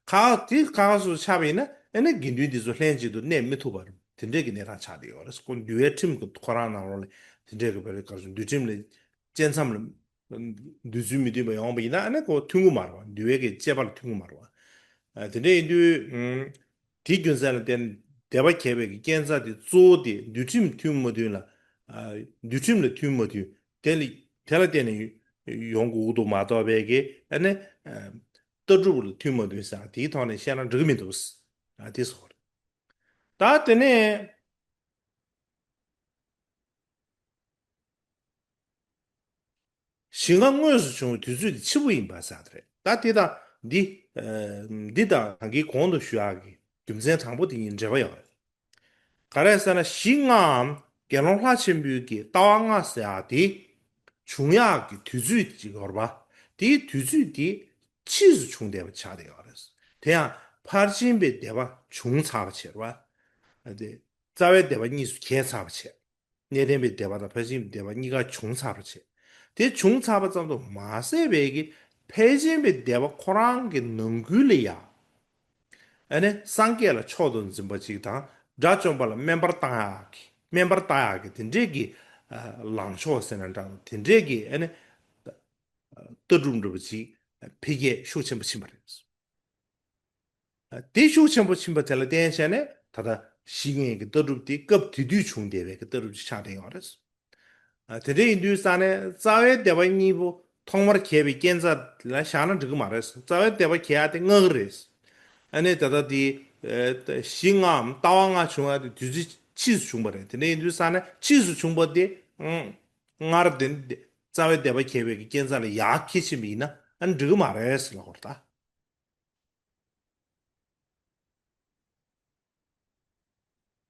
ཁ་ཁ་དེ་ཁ་ཁ་སོ་སོ་ཆགས་པ་ཡིན་ན་ཨ་ནི་དགེ་འདུན་འདི་ཚོ་ལྷན་ཅིག་ཏུ་གནས་མི་ཐུབ་པ་དེ་འདྲས་ཀྱི་གནས་སྟངས་ཆགས་བསྡད་ཡོད་རེད། ཁོ་འདུལ་བའི་ཁྲིམས་ཀྱི་ཁོ་རང་ནང་ལོགས་ལ་དེ་འདྲས་ཀྱི་བར་ག་རེ་ཞུ་འདུལ་ཁྲིམས་ལ་བཅད་མཚམས་ལ། འདོད་ཚུལ་མི་མཐུན་པ་ཡོང་བ་ཡིན་ན་ཨ་ནི་ཁོ་མཐུན་གྱི་མ་རེད་བ། འདུལ་བའི་གི་དཔྱད་པ་ལ་མཐུན་གྱི་མ་རེད་བ། ཨ་དེ་འདྲ་ཡིན་དུས་ཨུམ། དེའི་རྒྱུ་མཚན་ལ་བརྟེན་སྡེ་པ་གྱེས་པའི་གི་རྐྱེན་རྩ་དེ་གཙོ་བོ་དེ་འདུལ་ཁྲིམས་མཐུན་མ་མཐུན་ལ་ཨ་འདུལ་ཁྲིམས་ལ་མཐུན་མ་མཐུན་དེ་ལ་དེ་ལ་བརྟེན་ནས་ཡོང་དགོས་ཀྱི་འདུག་མ་གཏོགས་པའི་གི་ཨ་ནི་ཨ་ལྟ་གྲུབ་ལ་མཐུན་མ་མཐུན་ཟེར་དེའི་ཐོག་ནས་བཤད་ན་འགྲིག་གི་མི་འདུག་ཨ་དེ་སོགས་རེད། ད་དེ་ནས། ཞི་ང་དངོས་སུ་བྱུང་བའི་དུས་ཚོད་དེ་ཕྱི་པོ་ཡིན་པ་ཟེར་བ་རེད། ད་འདི་དང་འདི་ཨ་འདི་དང་ད་གིན་གོང་དུ་ཞུ་ཡག་གི་རྒྱུ་མཚན་དང་པོ་དེ་གཉིས་འབྲེལ་བ་ཡོད་རེད། ག་རེ་ཟེར་ན་ཞི་ང་འམ་དགེ་སློང་ལྷ་ཆེན་པོའི་གི་ལྟ་བ་ལྔ་ཟེར་ཡག་དེ་བྱུང་ཡག་གི་དུས་ཚོད་ཅིག་ཡོད་རེད་པ། དེའི་དུས་ཚོད་དེ་ཕྱིས་སུ་བྱུང་བསྡད་པ་ཆགས་བསྡད་ཡོད་རེད། དེ་ཡང་ཕར་ཕྱིན་པའི་སྡེ་པ་བྱུང་ཚར་བ་བྱས་རེད་པ། དེ་རྩ་བའི་སྡེ་པ་གཉིས་སུ་གྱེས་ཚར་བ་བྱས། གནས་བརྟན་པའི་སྡེ་པ་དང་ཕར་ཕྱིན་པའི་སྡེ་པ་གཉིས་ཀ་བྱུང་ཚར་བ་བྱས། དེ་བྱུང་ཚར་བ་ཙམ་དུ་མ་ཟད་པའི་གི་ཕལ་ཆེན་པའི་སྡེ་པ་ཁོ་རང་གི་ནང་ཁུལ་ལ་ཡང་། ཨ་ནི་སངས་རྒྱས་ལ་མཆོག་ཏུ་འཛིན་པ་ཅིག་དང་། དགྲ་བཅོམ་པ་ལ་སྨན་པར་བཏང་ཡག་གི་སྨན་པར་བཏགས་ཡག་གི་དེ་འདྲས་ཀྱི་ལངས་ཕྱོགས་ཟེར་ན་འདྲ། དེ་འདྲས་ཀྱི་ཨ་ནི་ལྟ་གྲུབ་འདྲ་པོ་ཅིག་འཕེལ་རྒྱས་ཤུགས་ཆེན་པོ་ཕྱིན་པ་རེད། དེ་ཤུགས་ཆེན་པོ་ཕྱིན་པ་དེ་ལ་བརྟེན་བྱས་ནས་ད་ལྟ་བཤེས་གཉེན་གྱི་ལྟ་གྲུབ་དེ་སྐབས་དེ་དུས་བྱུང་བསྡད་པའི་གི་ལྟ་གྲུབ་ཅིག་ཆགས་བསྡད་ཡོད་རེད། དེ་འདྲ་ཡིན་དུས་ཙང་ནས་རྩ་བའི་སྡེ་པ་གཉིས་པོ་ཐོག་མར་གྱེས་པའི་རྐྱེན་རྩ་ལ་བཞག་ན་འགྲིག་གི་མ་རེད། རྩ་བའི་སྡེ་པ་གྱེས་ཡ་དེ་སྔ་གི་རེད། ཨ་ནི་ད་ལྟ་དེ་གཞི་ལྔའམ་ལྟ་བ་ལྔ་བྱུང་ཡ་དེ་དུས་ཚོད་ཕྱིས་སུ་བྱུང་བ་རེད། དེ་འདྲ་ཡིན་དུས་ཙང་ནས་ཕྱིས་སུ་བྱུང་བ་དེ་སྔར་དེ་རྩ་བའི་སྡེ་པ་གྱེས་པའི་གི་རྐྱེན་རྩ་ལ་ཡར་འཁྱེར་ཕྱིན་པ་ཡིན་ན་ཨ་ནི་འགྲིག་གི་མ་རེད་ཟེར་ལབ་དགོས་རེད་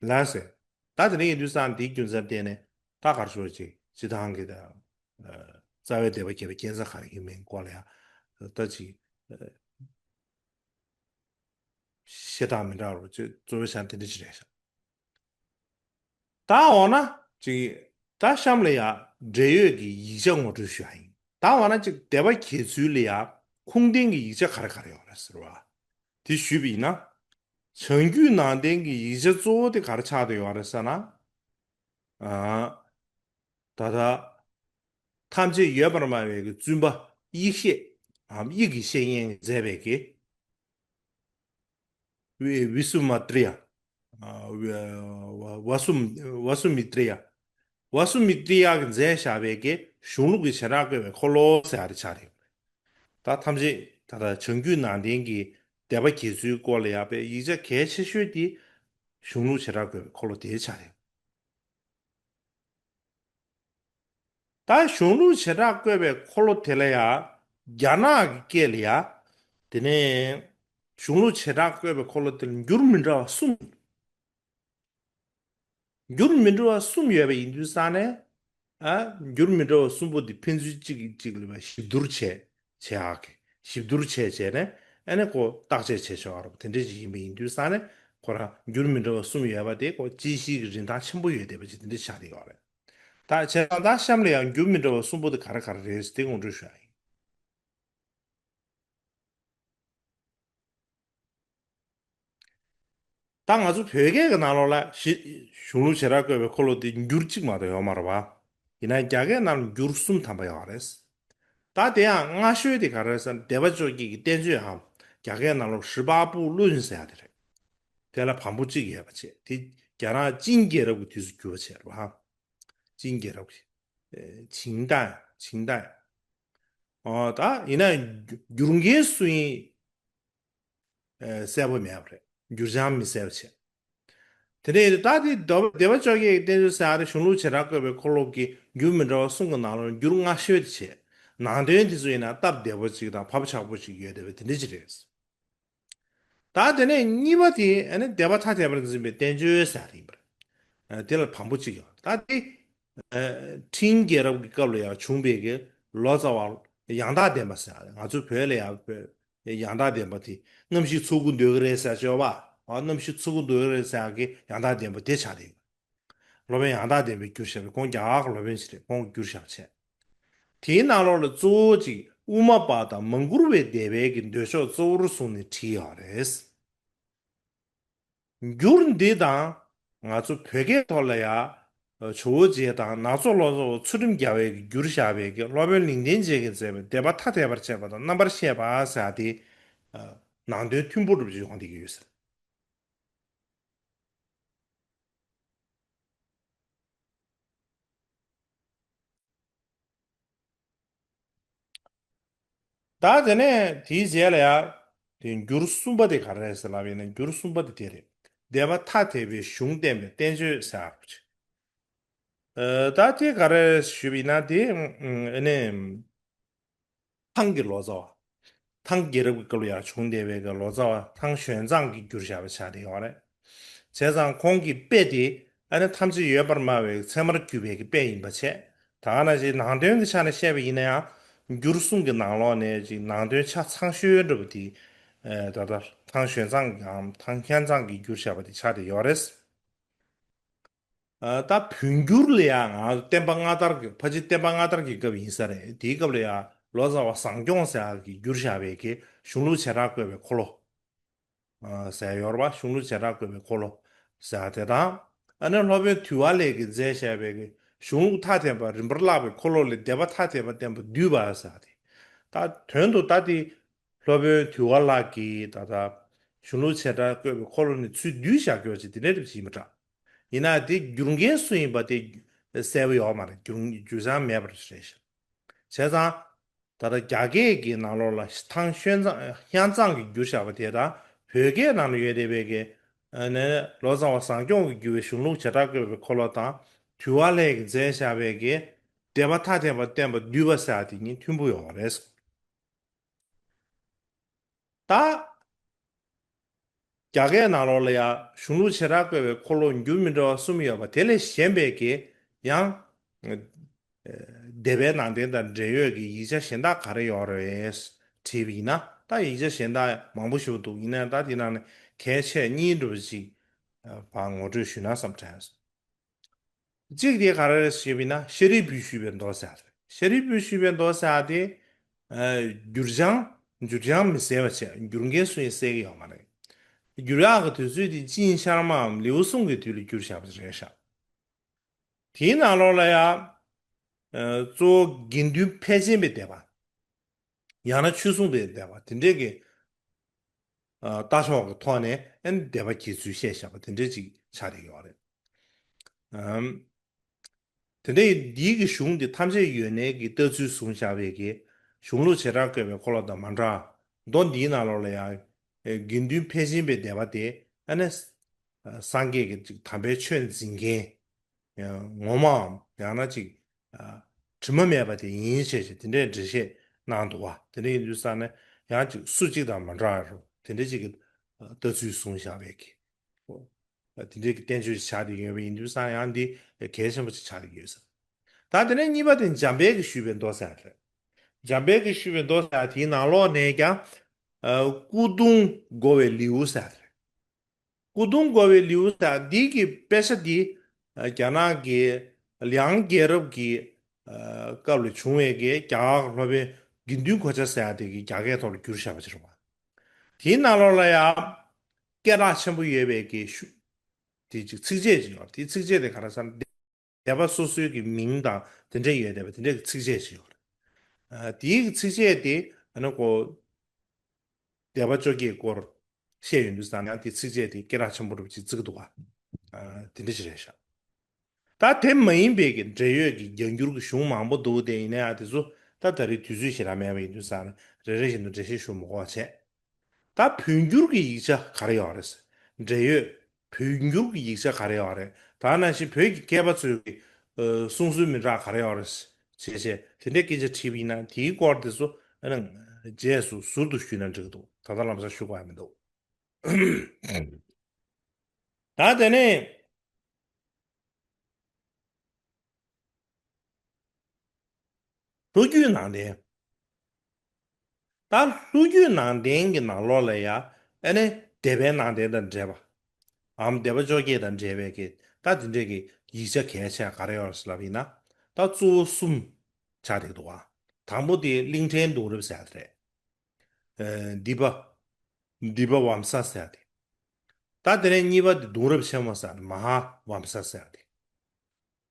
ད། ལགས་སེ། ད་དེ་འདྲ་ཡིན་དུས་ཙང་འདིའི་རྒྱུ་མཚན་བརྟེན་ནས་ད་གར་ཤོར་ཅིག་སྤྱི་བཏང་གི་ད་རྩ་བའི་སྡེ་པ་གྱེས་པའི་རྐྱེན་རྩ་ག་རེ་ཡིན་མིན་སྐོར་ལ་ཡང་ད་ཅིག་བཤད་སྟངས་མི་འདྲ་བ་ཅིག་གཙོ་བོ་ཆ་དེ་འདྲ་ཅིག་རེད་ཤག་ད་འོ་ན་ཅིག་ད་གཤམ་ལ་ཡང་འབྲེལ་ཡོད་ཀྱི་ཡིག་ཆ་ངོ་སྤྲོད་ཞུ་ཡ་ཡིན། ད་འོ་ན་ཅིག་སྡེ་པ་གྱེས་ཚུལ་ལ་ཡང་ཁུངས་ལྡན་གྱི་ཡིག་ཆ་ག་རེ་ག་རེ་ཡོད་རེད་ཟེར་བ། དེ་ཞུས་པ་ཡིན་ན། བྱང་རྒྱུད་ནང་བསྟན་གྱི་ཡིག་ཆ་གཙོ་བོ་དེ་ག་རེ་ཆགས་བསྡད་ཡོད་རེད་ཟེར་ན། ཨ། ད་ལྟ་ཐམས་ཅད་ཡོད་པར་སྨྲ་བའི་གི་བཙུན་པ་དབྱིག་བཤེས་ཨམ་དབྱིག་གི་བཤེས་གཉེན་མཛད་པའི་གི་བི་བི་སུ་མ་ཏྲི་ཡ། ཨ། བི་བ་སུ་བ་སུ་མི་ཏྲི་ཡ། བ་སུ་མི་ཏྲི་ཡ་གིས་མཛད་བཞག་པའི་གི་གཞུང་ལུགས་ཀྱི་བྱེ་བྲག་བཀོད་པའི་འཁོར་ལོ་ཟེར་ཡ་དེ་ཆགས་རེད། ད་ཐམས་ཅད་ད་ལྟ་བྱང་རྒྱུད་ནང་བསྟན་གྱི་སྡེ་པ་གྱེས་ཚུལ་སྐོར་ལ་ཡང་པའི་ཡིག་ཆ་གལ་ཆེ་ཤོས་དེ་གཞུང་ལུགས་བྱེ་བྲག་བཀོད་པའི་འཁོར་ལོ་དེ་ཆགས་རེད། ད་གཞུང་ལུགས་བྱེ་བྲག་བཀོད་པའི་འཁོར་ལོ་དེ་ལ་ཡང་རྒྱ་ནག་གི་སྐད་ལ་ཡང་དེ་ནས་གཞུང་ལུགས་བྱེ་བྲག་བཀོད་པའི་འཁོར་ལོ་དེ་ལ་འགྱུར་མི་འདྲ་བ་གསུམ། འགྱུར་མི་འདྲ་བ་གསུམ་ཡོད་པ་ཡིན་དུས་ཙང་ནས། ཨ། འགྱུར་མི་འདྲ་བ་གསུམ་པོ་འདི་ཕན་ཚུན་གཅིག་གིས་གཅིག་ལ་ཞིབ་བསྡུར་བྱས་བྱས་ཨ་ཀི་ཞིབ་བསྡུར་བྱས་བྱས་ནས་ཨ་ནི་ཁོ་བརྟག་དཔྱད་བྱས་ཆོག་ཨ་རོགས་དེ་འདྲ་ཅིག་ཡིན་པ་ཡིན་དུས་ཙང་ནས་ཁོ་རང་འགྱུར་མི་འདྲ་བ་གསུམ་ཡོད་པ་དེ་ཁོ་དཔྱད་གཞི་གི་རིན་ཐང་ཆེན་པོ་ཡོད་བསྡད་པ་ཅིག་དེ་འདྲ་ཆགས་བསྡད་ཡོད་རེད། ད་བྱས་ཙང་ད་གཤམ་ལ་ཡང་འགྱུར་མི་འདྲ་བ་གསུམ་པོ་དེ་ག་རེ་ག་རེ་རེད་དེ་ངོ་སྤྲོད་ཞུ་ཡ་ཡིན། ད་ང་ཚོ་བོད་སྐད་ཀྱི་ནང་ལོགས་ལ་གཞི་གཞུང་ལུགས་བྱེ་བྲག་བཀོད་པའི་འཁོར་ལོ་དེ་འགྱུར་གཅིག་མ་གཏོགས་ཡོད་མ་རེད་པ། ཡིན་ན་རྒྱ་སྐད་ནང་ལ་འགྱུར་གསུམ་ཐམ་པ་ཡོད་རེད། ད་དེ་ཡང་སྔ་ཤོས་དེ་ག་རེ་རེད་ཟེར་ན་སྡེ་པ་བཅོ་བརྒྱད་ཀྱི་བསྟན་བཅོས་འམ་རྒྱ་སྐད་ནང་ལོགས་ཧྲི་པ་པུ་ལུན་ཟེར་ཡ་དེ་རེད། དེ་ལ་བམ་པོ་གཅིག་ཡོད་པ་བྱས་དེ་རྒྱ་ནག་ཅིན་རྒྱལ་རབས་ཀྱི་དུས་སུ་བསྒྱུར་བ་བྱས་རེད་པ། ཅིན་རྒྱལ་རབས་ཀྱི་ཆིང་ཏའེ་ཆིང་ཏའེ། ཨོ་ད་ཡིན་ན་འགྱུར་འགན་སུ་ཡིན། ཨེ་གསལ་པོ་མེད་པ་རེད། འགྱུར་བྱང་མི་གསལ་བ་བྱས། དེ་ནས་ད་དེ་སྡེ་པ་སྡེ་པ་བཅོ་བརྒྱད་ཀྱི་བསྟན་བཅོས་ཟེར་ཡ་དེ་གཞུང་ལུགས་བྱེ་བྲག་བཀོད་པའི་འཁོར་ལོ་གི་འགྱུར་མི་འདྲ་བ་གསུམ་གྱི་ནང་ལོགས་འགྱུར་སྔ་ཤོས་དེ་བྱས། ནང་དོན་དེ་ཚོ་ཡིན་ན་སྟབས་བདེ་པོ་ཅིག་དང་བབ་ཆགས་པོ་ཅིག་ཡོད་བསྡད་པ་དེ་འདྲ་ཅིག་རེད། ད་དེ་ནས་གཉིས་པ་དེ་ཨ་ནི་སྡེ་པ་ཐ་དད་པར་འཛིན་པའི་བསྟན་བཅོས་ཟེར་ཡ་དེ་ཡིན་པ་རེད། ཨ་དེ་ལ་བམ་པོ་གཅིག་ཡོད། ད་དེ་ཨ་ཁྲིན་རྒྱལ་རབས་ཀྱི་སྐབས་ལ་ཡང་བྱུང་བའི་གི་ལོ་ཙཱ་བ་ཡང་དག་ལྡན་པ་ཟེར་ཡ་རེད། ང་ཚོ་བོད་ལ་ཡང་བོད་ཡང་དག་ལྡན་པ་དེ་གནམ་གཤིས་ཚ་གི་འདོད་ཀྱི་རེད་ཟེར་ཡ་ཅིག་ཡོད་པ། ཨ་གནམ་གཤིས་ཚ་གི་འདོད་ཀྱི་རེད་ཟེར་ཡ་གི་ཡང་དག་ལྡན་པ་དེ་ཆགས་བསྡད་ཡོད། སློབ་དཔོན་ཡང་དག་ལྡན་པས་བསྒྱུར་བཞག་པའི་ཁོང་རྒྱ་གར་གྱི་སློབ་དཔོན་ཞིག་རེད། ཁོང་གིས་བསྒྱུར་བཞག་པ་བྱས། དེའི་ནང་ལོགས་ལ་གཙོ་བོ་གཅིག་དབུ་མ་པ་དང་མ་གུར་བའི་སྡེ་པའི་གི་འདོད་ཕྱོགས་གཙོ་བོར་བཟུང་ནས་བྲིས་ཡོད་རེད། འགྱུར་འདི་དང་ང་ཚོ་བོད་སྐད་ཐོག་ལ་ཡང་ཇོ་བོ་རྗེ་དང་ནག་ཚོ་ལོ་ཙཱ་བ་ཚུལ་ཁྲིམས་རྒྱལ་བས་བསྒྱུར་བཞག་པའི་གི་སློབ་དཔོན་ལིང་བསྟན་རྗེ་གིས་མཛད་པའི་སྡེ་པ་ཐ་དད་པར་བྱེད་པ་དང་རྣམ་པར་བཤད་པ་ཟེར་ཡ་དེ་ནང་དོན་མཐུན་པོ་འདྲ་པོ་ཅིག་ཡོང་བསྡད་ཀྱི་ཡོད་ཟེར། ད་དེ་ནས་དེའི་རྗེས་ལ་ཡང་དེ་འགྱུར་གསུམ་པ་དེ་ག་རེ་རེད་ཟེར་ལབ་ཡིན་ན་འགྱུར་གསུམ་པ་དེ་དེ་རེད། སྡེ་པ་ཐ་དད་པའི་གཞུང་བསྟན་པའི་བསྟན་བཅོས་ཟེར་ཡག་ཅིག་ཨ་ད་དེ་ག་རེ་ཞུས་པ་ཡིན་ན་དེ་ཨ་ནི། ཐང་གི་ལོ་ཙཱ་བ། ཐང་རྒྱལ་རབས་ཀྱི་སྐབས་ལ་ཡང་བྱུང་བསྡད་པའི་གི་ལོ་ཙཱ་བ་ཐང་ཞོན་ཙང་གིས་བསྒྱུར་བཞག་པ་ཆགས་བསྡད་ཡོད་རེད། བྱས་ཙང་ཁོང་གི་དཔེ་དེ་ཨ་ནི་ཐམས་ཅད་ཡོད་པར་སྨྲ་བའི་ཚད་མར་གྱུར་པའི་གི་དཔེ་ཡིན་པ་བྱས། ད་ག་ནང་བཞིན་ནང་དོན་གྱི་ཆ་ནས་བཤད་པ་ཡིན་ན་ཡང་འགྱུར་གསུམ་གྱི་ནང་ལོགས་ནས་ཅིག་ནང་དོན་ཆ་ཚང་ཤོས་འདྲ་པོ་དེ་ཨ་ད་ལྟ་ཐང་ཞོན་ཙང་གམ་ཐང་ཁྱན་ཙང་གིས་བསྒྱུར་བཞག་པ་དེ་ཆགས་བསྡད་ཡོད་རེད། ཨ་ད་བོད་འགྱུར་ལ་ཡང་ང་བསྟན་པ་སྔ་དར་གྱི་ཕལ་ཆེར་བསྟན་པ་སྔ་དར་གྱི་སྐབས་ཡིན་ས་རེད། དེའི་སྐབས་ལ་ཡང་ལོ་ཙཱ་བ་ཟམ་སྐྱོང་ཟེར་ཡག་གིས་བསྒྱུར་བཞག་པའི་གི་གཞུང་ལུགས་བྱེ་བྲག་བཀོད་པའི་འཁོར་ལོ། ཟེར་ཡོད་རེད་པ། གཞུང་ལུགས་བྱེ་བྲག་བཀོད་པའི་འཁོར་ལོ་ཟེར་བ་དེ་དང་། ཨ་ནི་སློབ་དཔོན་དུལ་བ་ལེགས་ཀྱིས་མཛད་བཞག་པའི་གཞུང་ལུགས་ཐ་དད་པ་རིམ་པར་བཀླག་པའི་འཁོར་ལོ་ལས་སྡེ་པ་ཐ་དད་པ་བསྟན་པ་བསྡུས་པ་ཟེར་བ་དེ། ད་དོན་དུ་ད་དེ་སློབ་དཔོན་དུལ་བ་ལེགས་ཀྱིས་ད་ལྟ་གཞུང་ལུགས་བྱེ་བྲག་བཀོད་པའི་འཁོར་ལོ་ནས་ཚུར་བསྡུས་བཞག་རྒྱུ་ཅིག་དེ་འདྲ་རེད་ཅིག་ཡིན་པ་འདྲ། ཡིན་ན་དེ་བསྒྱུར་མཁན་སུ་ཡིན་པ་དེ་གསལ་པོ་ཡོད་མ་རེད། བསྒྱུར་བསྒྱུར་བྱང་མེད་པ་རེད་ཤག་བྱས་ཙང་། ད་ལྟ་རྒྱ་སྐད་ཀྱི་ནང་ལོགས་ལ་ཐང་ཤན་ཙང་ཤན་ཙང་གིས་བསྒྱུར་བཞག་པ་དེ་དང་བོད་སྐད་ནང་ལ་ཡོད་བསྡད་པའི་གི་ཨ་ནི་ལོ་ཙཱ་བ་ཟམ་སྐྱོང་གིས་བསྒྱུར་བའི་གཞུང་ལུགས་བྱེ་བྲག་བཀོད་པའི་འཁོར་ལོ་དང་དུལ་བ་ལེགས་ཀྱིས་མཛད་བཞག་པའི་གི་སྡེ་པ་ཐ་དད་པ་བསྟན་པ་བསྡུས་པ་ཟེར་བ་དེ་གཉིས་མཐུན་པོ་ཡོད་རེད། ད། རྒྱ་སྐད་ནང་ལོགས་ལ་ཡང་གཞུང་ལུགས་བྱེ་བྲག་བཀོད་པའི་འཁོར་ལོ་འགྱུར་མི་འདྲ་བ་གསུམ་ཡོད་པ་དེ་ལས་གཞན་པའི་གི་ཡང་སྡེ་པའི་ནང་བསྟན་དང་འབྲེལ་ཡོད་ཀྱི་ཡིག་ཆ་གཞན་དག་ག་རེ་ཡོད་རེད་དྲིས་པ་ཡིན་ན། ད་ཡིག་ཆ་གཞན་དག་མང་པོ་ཞིག་འདུག་ཡིན་ནའང་ད་དེ་ནང་ནས་གལ་ཆེ་གཉིས་འདྲ་བོ་ཅིག་ཕར་ངོ་སྤྲོད་ཞུས་ན་བསམ་དྲན་སོང་། གཅིག་དེ་ག་རེ་རེད་ཞུས་པ་ཡིན་ན་ཤཱ་རིའི་བུས་ཞུས་པའི་མདོ་ཟེར་བ་རེད། ཤཱ་རིའི་བུས་ཞུས་པའི་མདོ་ཟེར་བ་དེ། ཨ་བསྒྱུར་བྱང་བསྒྱུར་བྱང་མི་གསལ་བ་བྱས། བསྒྱུར་མཁན་སུ་ཡིན་གསལ་གྱི་ཡོད་མ་རེད། བསྒྱུར་ཡག་གི་དུས་ཚོད་དེ་ཅིན་ཤར་མའམ་ལེའུ་སུང་གི་དུས་ལ་བསྒྱུར་བཞག་པ་རེད་ཤག་དེའི་ནང་ལོགས་ལ་ཡང་། ཨ་གཙོ་བོ་དགེ་འདུན་ཕལ་ཆེན་པའི་སྡེ་པ། ཡང་ན་ཆོས་སྲུང་པའི་སྡེ་པ་དེ་འདྲས་ཀྱི་ཨ་ལྟ་ཕྱོགས་ཀྱི་ཐོག་ནས་ཨ་ནི་སྡེ་པ་གྱེས་ཚུལ་བཤད་བཞག་པ་དེ་འདྲས་ཅིག་ཆགས་བསྡད་ཡོད་རེད། ཨམ། དེ་འདྲའི་འདིའི་གི་གཞུང་འདི་ཐམས་ཅད་ཡོད་གནས་ཀྱི་ལྟ་ཚུལ་བཟུང་བཞག་པའི་གི་གཞུང་ལུགས་བྱེ་བྲག་བཀོད་པའི་འཁོར་ལོ་དང་མ་འདྲ། མདོ་འདིའི་ནང་ལོགས་ལ་ཡང་དགེ་འདུན་ཕལ་ཆེན་པའི་སྡེ་པ་དེ་ཨ་ནི་སངས་རྒྱས་ཀྱི་ཅིག་དམ་པའི་ཆོས་འཛིན་མཁན་ངོ་མའམ་ཡང་ན་ཅིག་དྲི་མ་མེད་པ་དེ་ཡིན་ཞེས་དེ་འདྲའི་འགྲེལ་བཤད་གནང་འདུག་བ། དེ་འདྲ་ཡིན་དུས་ཙང་ནས་ཡང་ཅིག་སུ་གཅིག་དང་མ་འདྲ་བར་དེ་འདྲ་ཅིག་གི་ལྟ་ཚུལ་བཟུང་བཞག་པའི་གི་དེ་འདྲའི་གི་བསྟན་བཅོས་ཆགས་བསྡད་ཡོད་པ་ཡིན་དུས་ཙང་ཡང་འདི་གལ་ཆེན་པོ་ཅིག་ཆགས་བསྡད་ཡོད་ས། ད་དེ་ནས་གཉིས་པ་དེ་འཇམ་དཔལ་གྱིས་ཞུས་པའི་མདོ་ཟེར་རེད། འཇམ་དཔལ་གྱིས་ཞུས་པའི་མདོ་ཟེར་དེའི་ནང་ལོགས་ནས་ཀྱང་སྐུ་གདུང་བགོ་བའི་ལེའུ་ཟེར་རེད། སྐུ་གདུང་བགོ་བའི་ལེའུ་ཟེར་འདི་གི་དཔེ་ཆ་འདི་རྒྱ་ནག་གི་ལི་ཡང་རྒྱལ་རབས་ཀྱི་སྐབས་ལ་བྱུང་བའི་གི་རྒྱ་གར་སློབ་དཔོན་དགེ་འདུན་གོ་ཆ་ཟེར་དེ་གི་རྒྱ་སྐད་ཐོག་ལ་བསྒྱུར་བཞག་པ་ཅིག་རེད་བ། དེའི་ནང་ལོགས་ལ་ཡང་སྐད་གྲགས་ཆེན་པོ་ཡོད་པའི་གི་ཤུ་དེ་ཅིག་ཚིགས་བཅད་ཅིག་ཡོད། དེ་ཚིགས་བཅད་དེ་ག་རེ་ཟེར་ན། སྡེ་པ་སོ་སོའི་གི་མིང་དང་དེ་འདྲས་ཡོད་བསྡད་པ་དེ་འདྲས་ཀྱི་ཚིགས་བཅད་ཅིག་ཡོད་རེད། ཨ་དེའི་གི་ཚིགས་བཅད་དེ་ཨ་ནི་ཀོ་སྡེ་པ་བཅོ་བརྒྱད་སྐོར་བཤད་ཡོང་དུས་ཙང་ནས་དེ་ཚིགས་བཅད་དེ་སྐད་གྲགས་ཆེན་པོ་རུ་ཅིག་བརྩི་གི་འདུག་ག་ཨ་དེ་འདྲ་ཞིག་རེད་ཤག་ད་དེ་མ་ཡིན་པའི་གི་འབྲེལ་ཡོད་ཀྱི་རྒྱ་འགྱུར་གྱི་གཞུང་མང་པོ་འདུག་དེ་ཡིན་ནའང་དེ་ཚོ་ད་ད་རེས་དུས་ཚོད་ཞེ་དྲག་མེད་པ་ཡིན་དུས་ཙང་ནས་རེ་རེ་བཞིན་དུ་འགྲེལ་བཤད་ཞུ་མི་དགོས་པ་བྱས། ད་བོད་འགྱུར་གྱི་ཡིག་ཆ་ག་རེ་ཡོད་རེད། འབྲེལ་ཡོད་བོད་འགྱུར་གྱི་ཡིག་ཆ་ག་རེ་ཡོད་རེད། ད་ནང་བཞིན་བོད་ཀྱི་མཁས་པ་ཚོས་ཀྱི་ཨ་གསུང་སྲོལ་མི་འདྲ་ག་རེ་ཡོད་རེད་ཅེས་བྱས་དེ་འདྲའི་སྐད་ཆ་དྲིས་པ་ཡིན་ན་དེའི་སྐོར་དེ་ཚོ་ཨ་ནི་རྗེས་སུ་ཟུར་དུ་ཞུས་ན་འགྲིག་གི་འདུག་ད་ལྟ་ལམ་སང་ཞུ་དགོས་ཡ་མི་འདུག་ད་དེ་ནས། ལྷོ་རྒྱུད་ནང་བསྟན། ད་ལྷོ་རྒྱུད་ནང་བསྟན་གྱི་ནང་ལོགས་ལ་ཡ་ཨ་ནི་སྡེ་པའི་ནང་བསྟན་དང་འབྲེལ་བ། འམ་སྡེ་པ་བཅོ་བརྒྱད་དང་འབྲེལ་བའི་གི་ད་དེ་འདྲའི་གི་ཡིག་ཆ་གལ་ཆེ་ག་རེ་ཡོད་ཟེར་ལབ་ཡིན་ན། ད་གཙོ་བོ་གསུམ་ཆགས་བསྡད་འདུག་བ། དང་པོ་དེ་གླིང་ཕྲན་གདུང་རབས་ཟེར་ཡ་དེ་རེད། ཨ་འདི་པ། འདི་པ་བམ་ས་ཟེར་ཡ་དེ། ད་དེ་ནས་གཉིས་པ་དེ་གདུང་རབས་ཆེན་མོ་ཟེར་ཡ་དེ་མ་ཧཱ་བམ་ས་ཟེར་ཡ་དེ།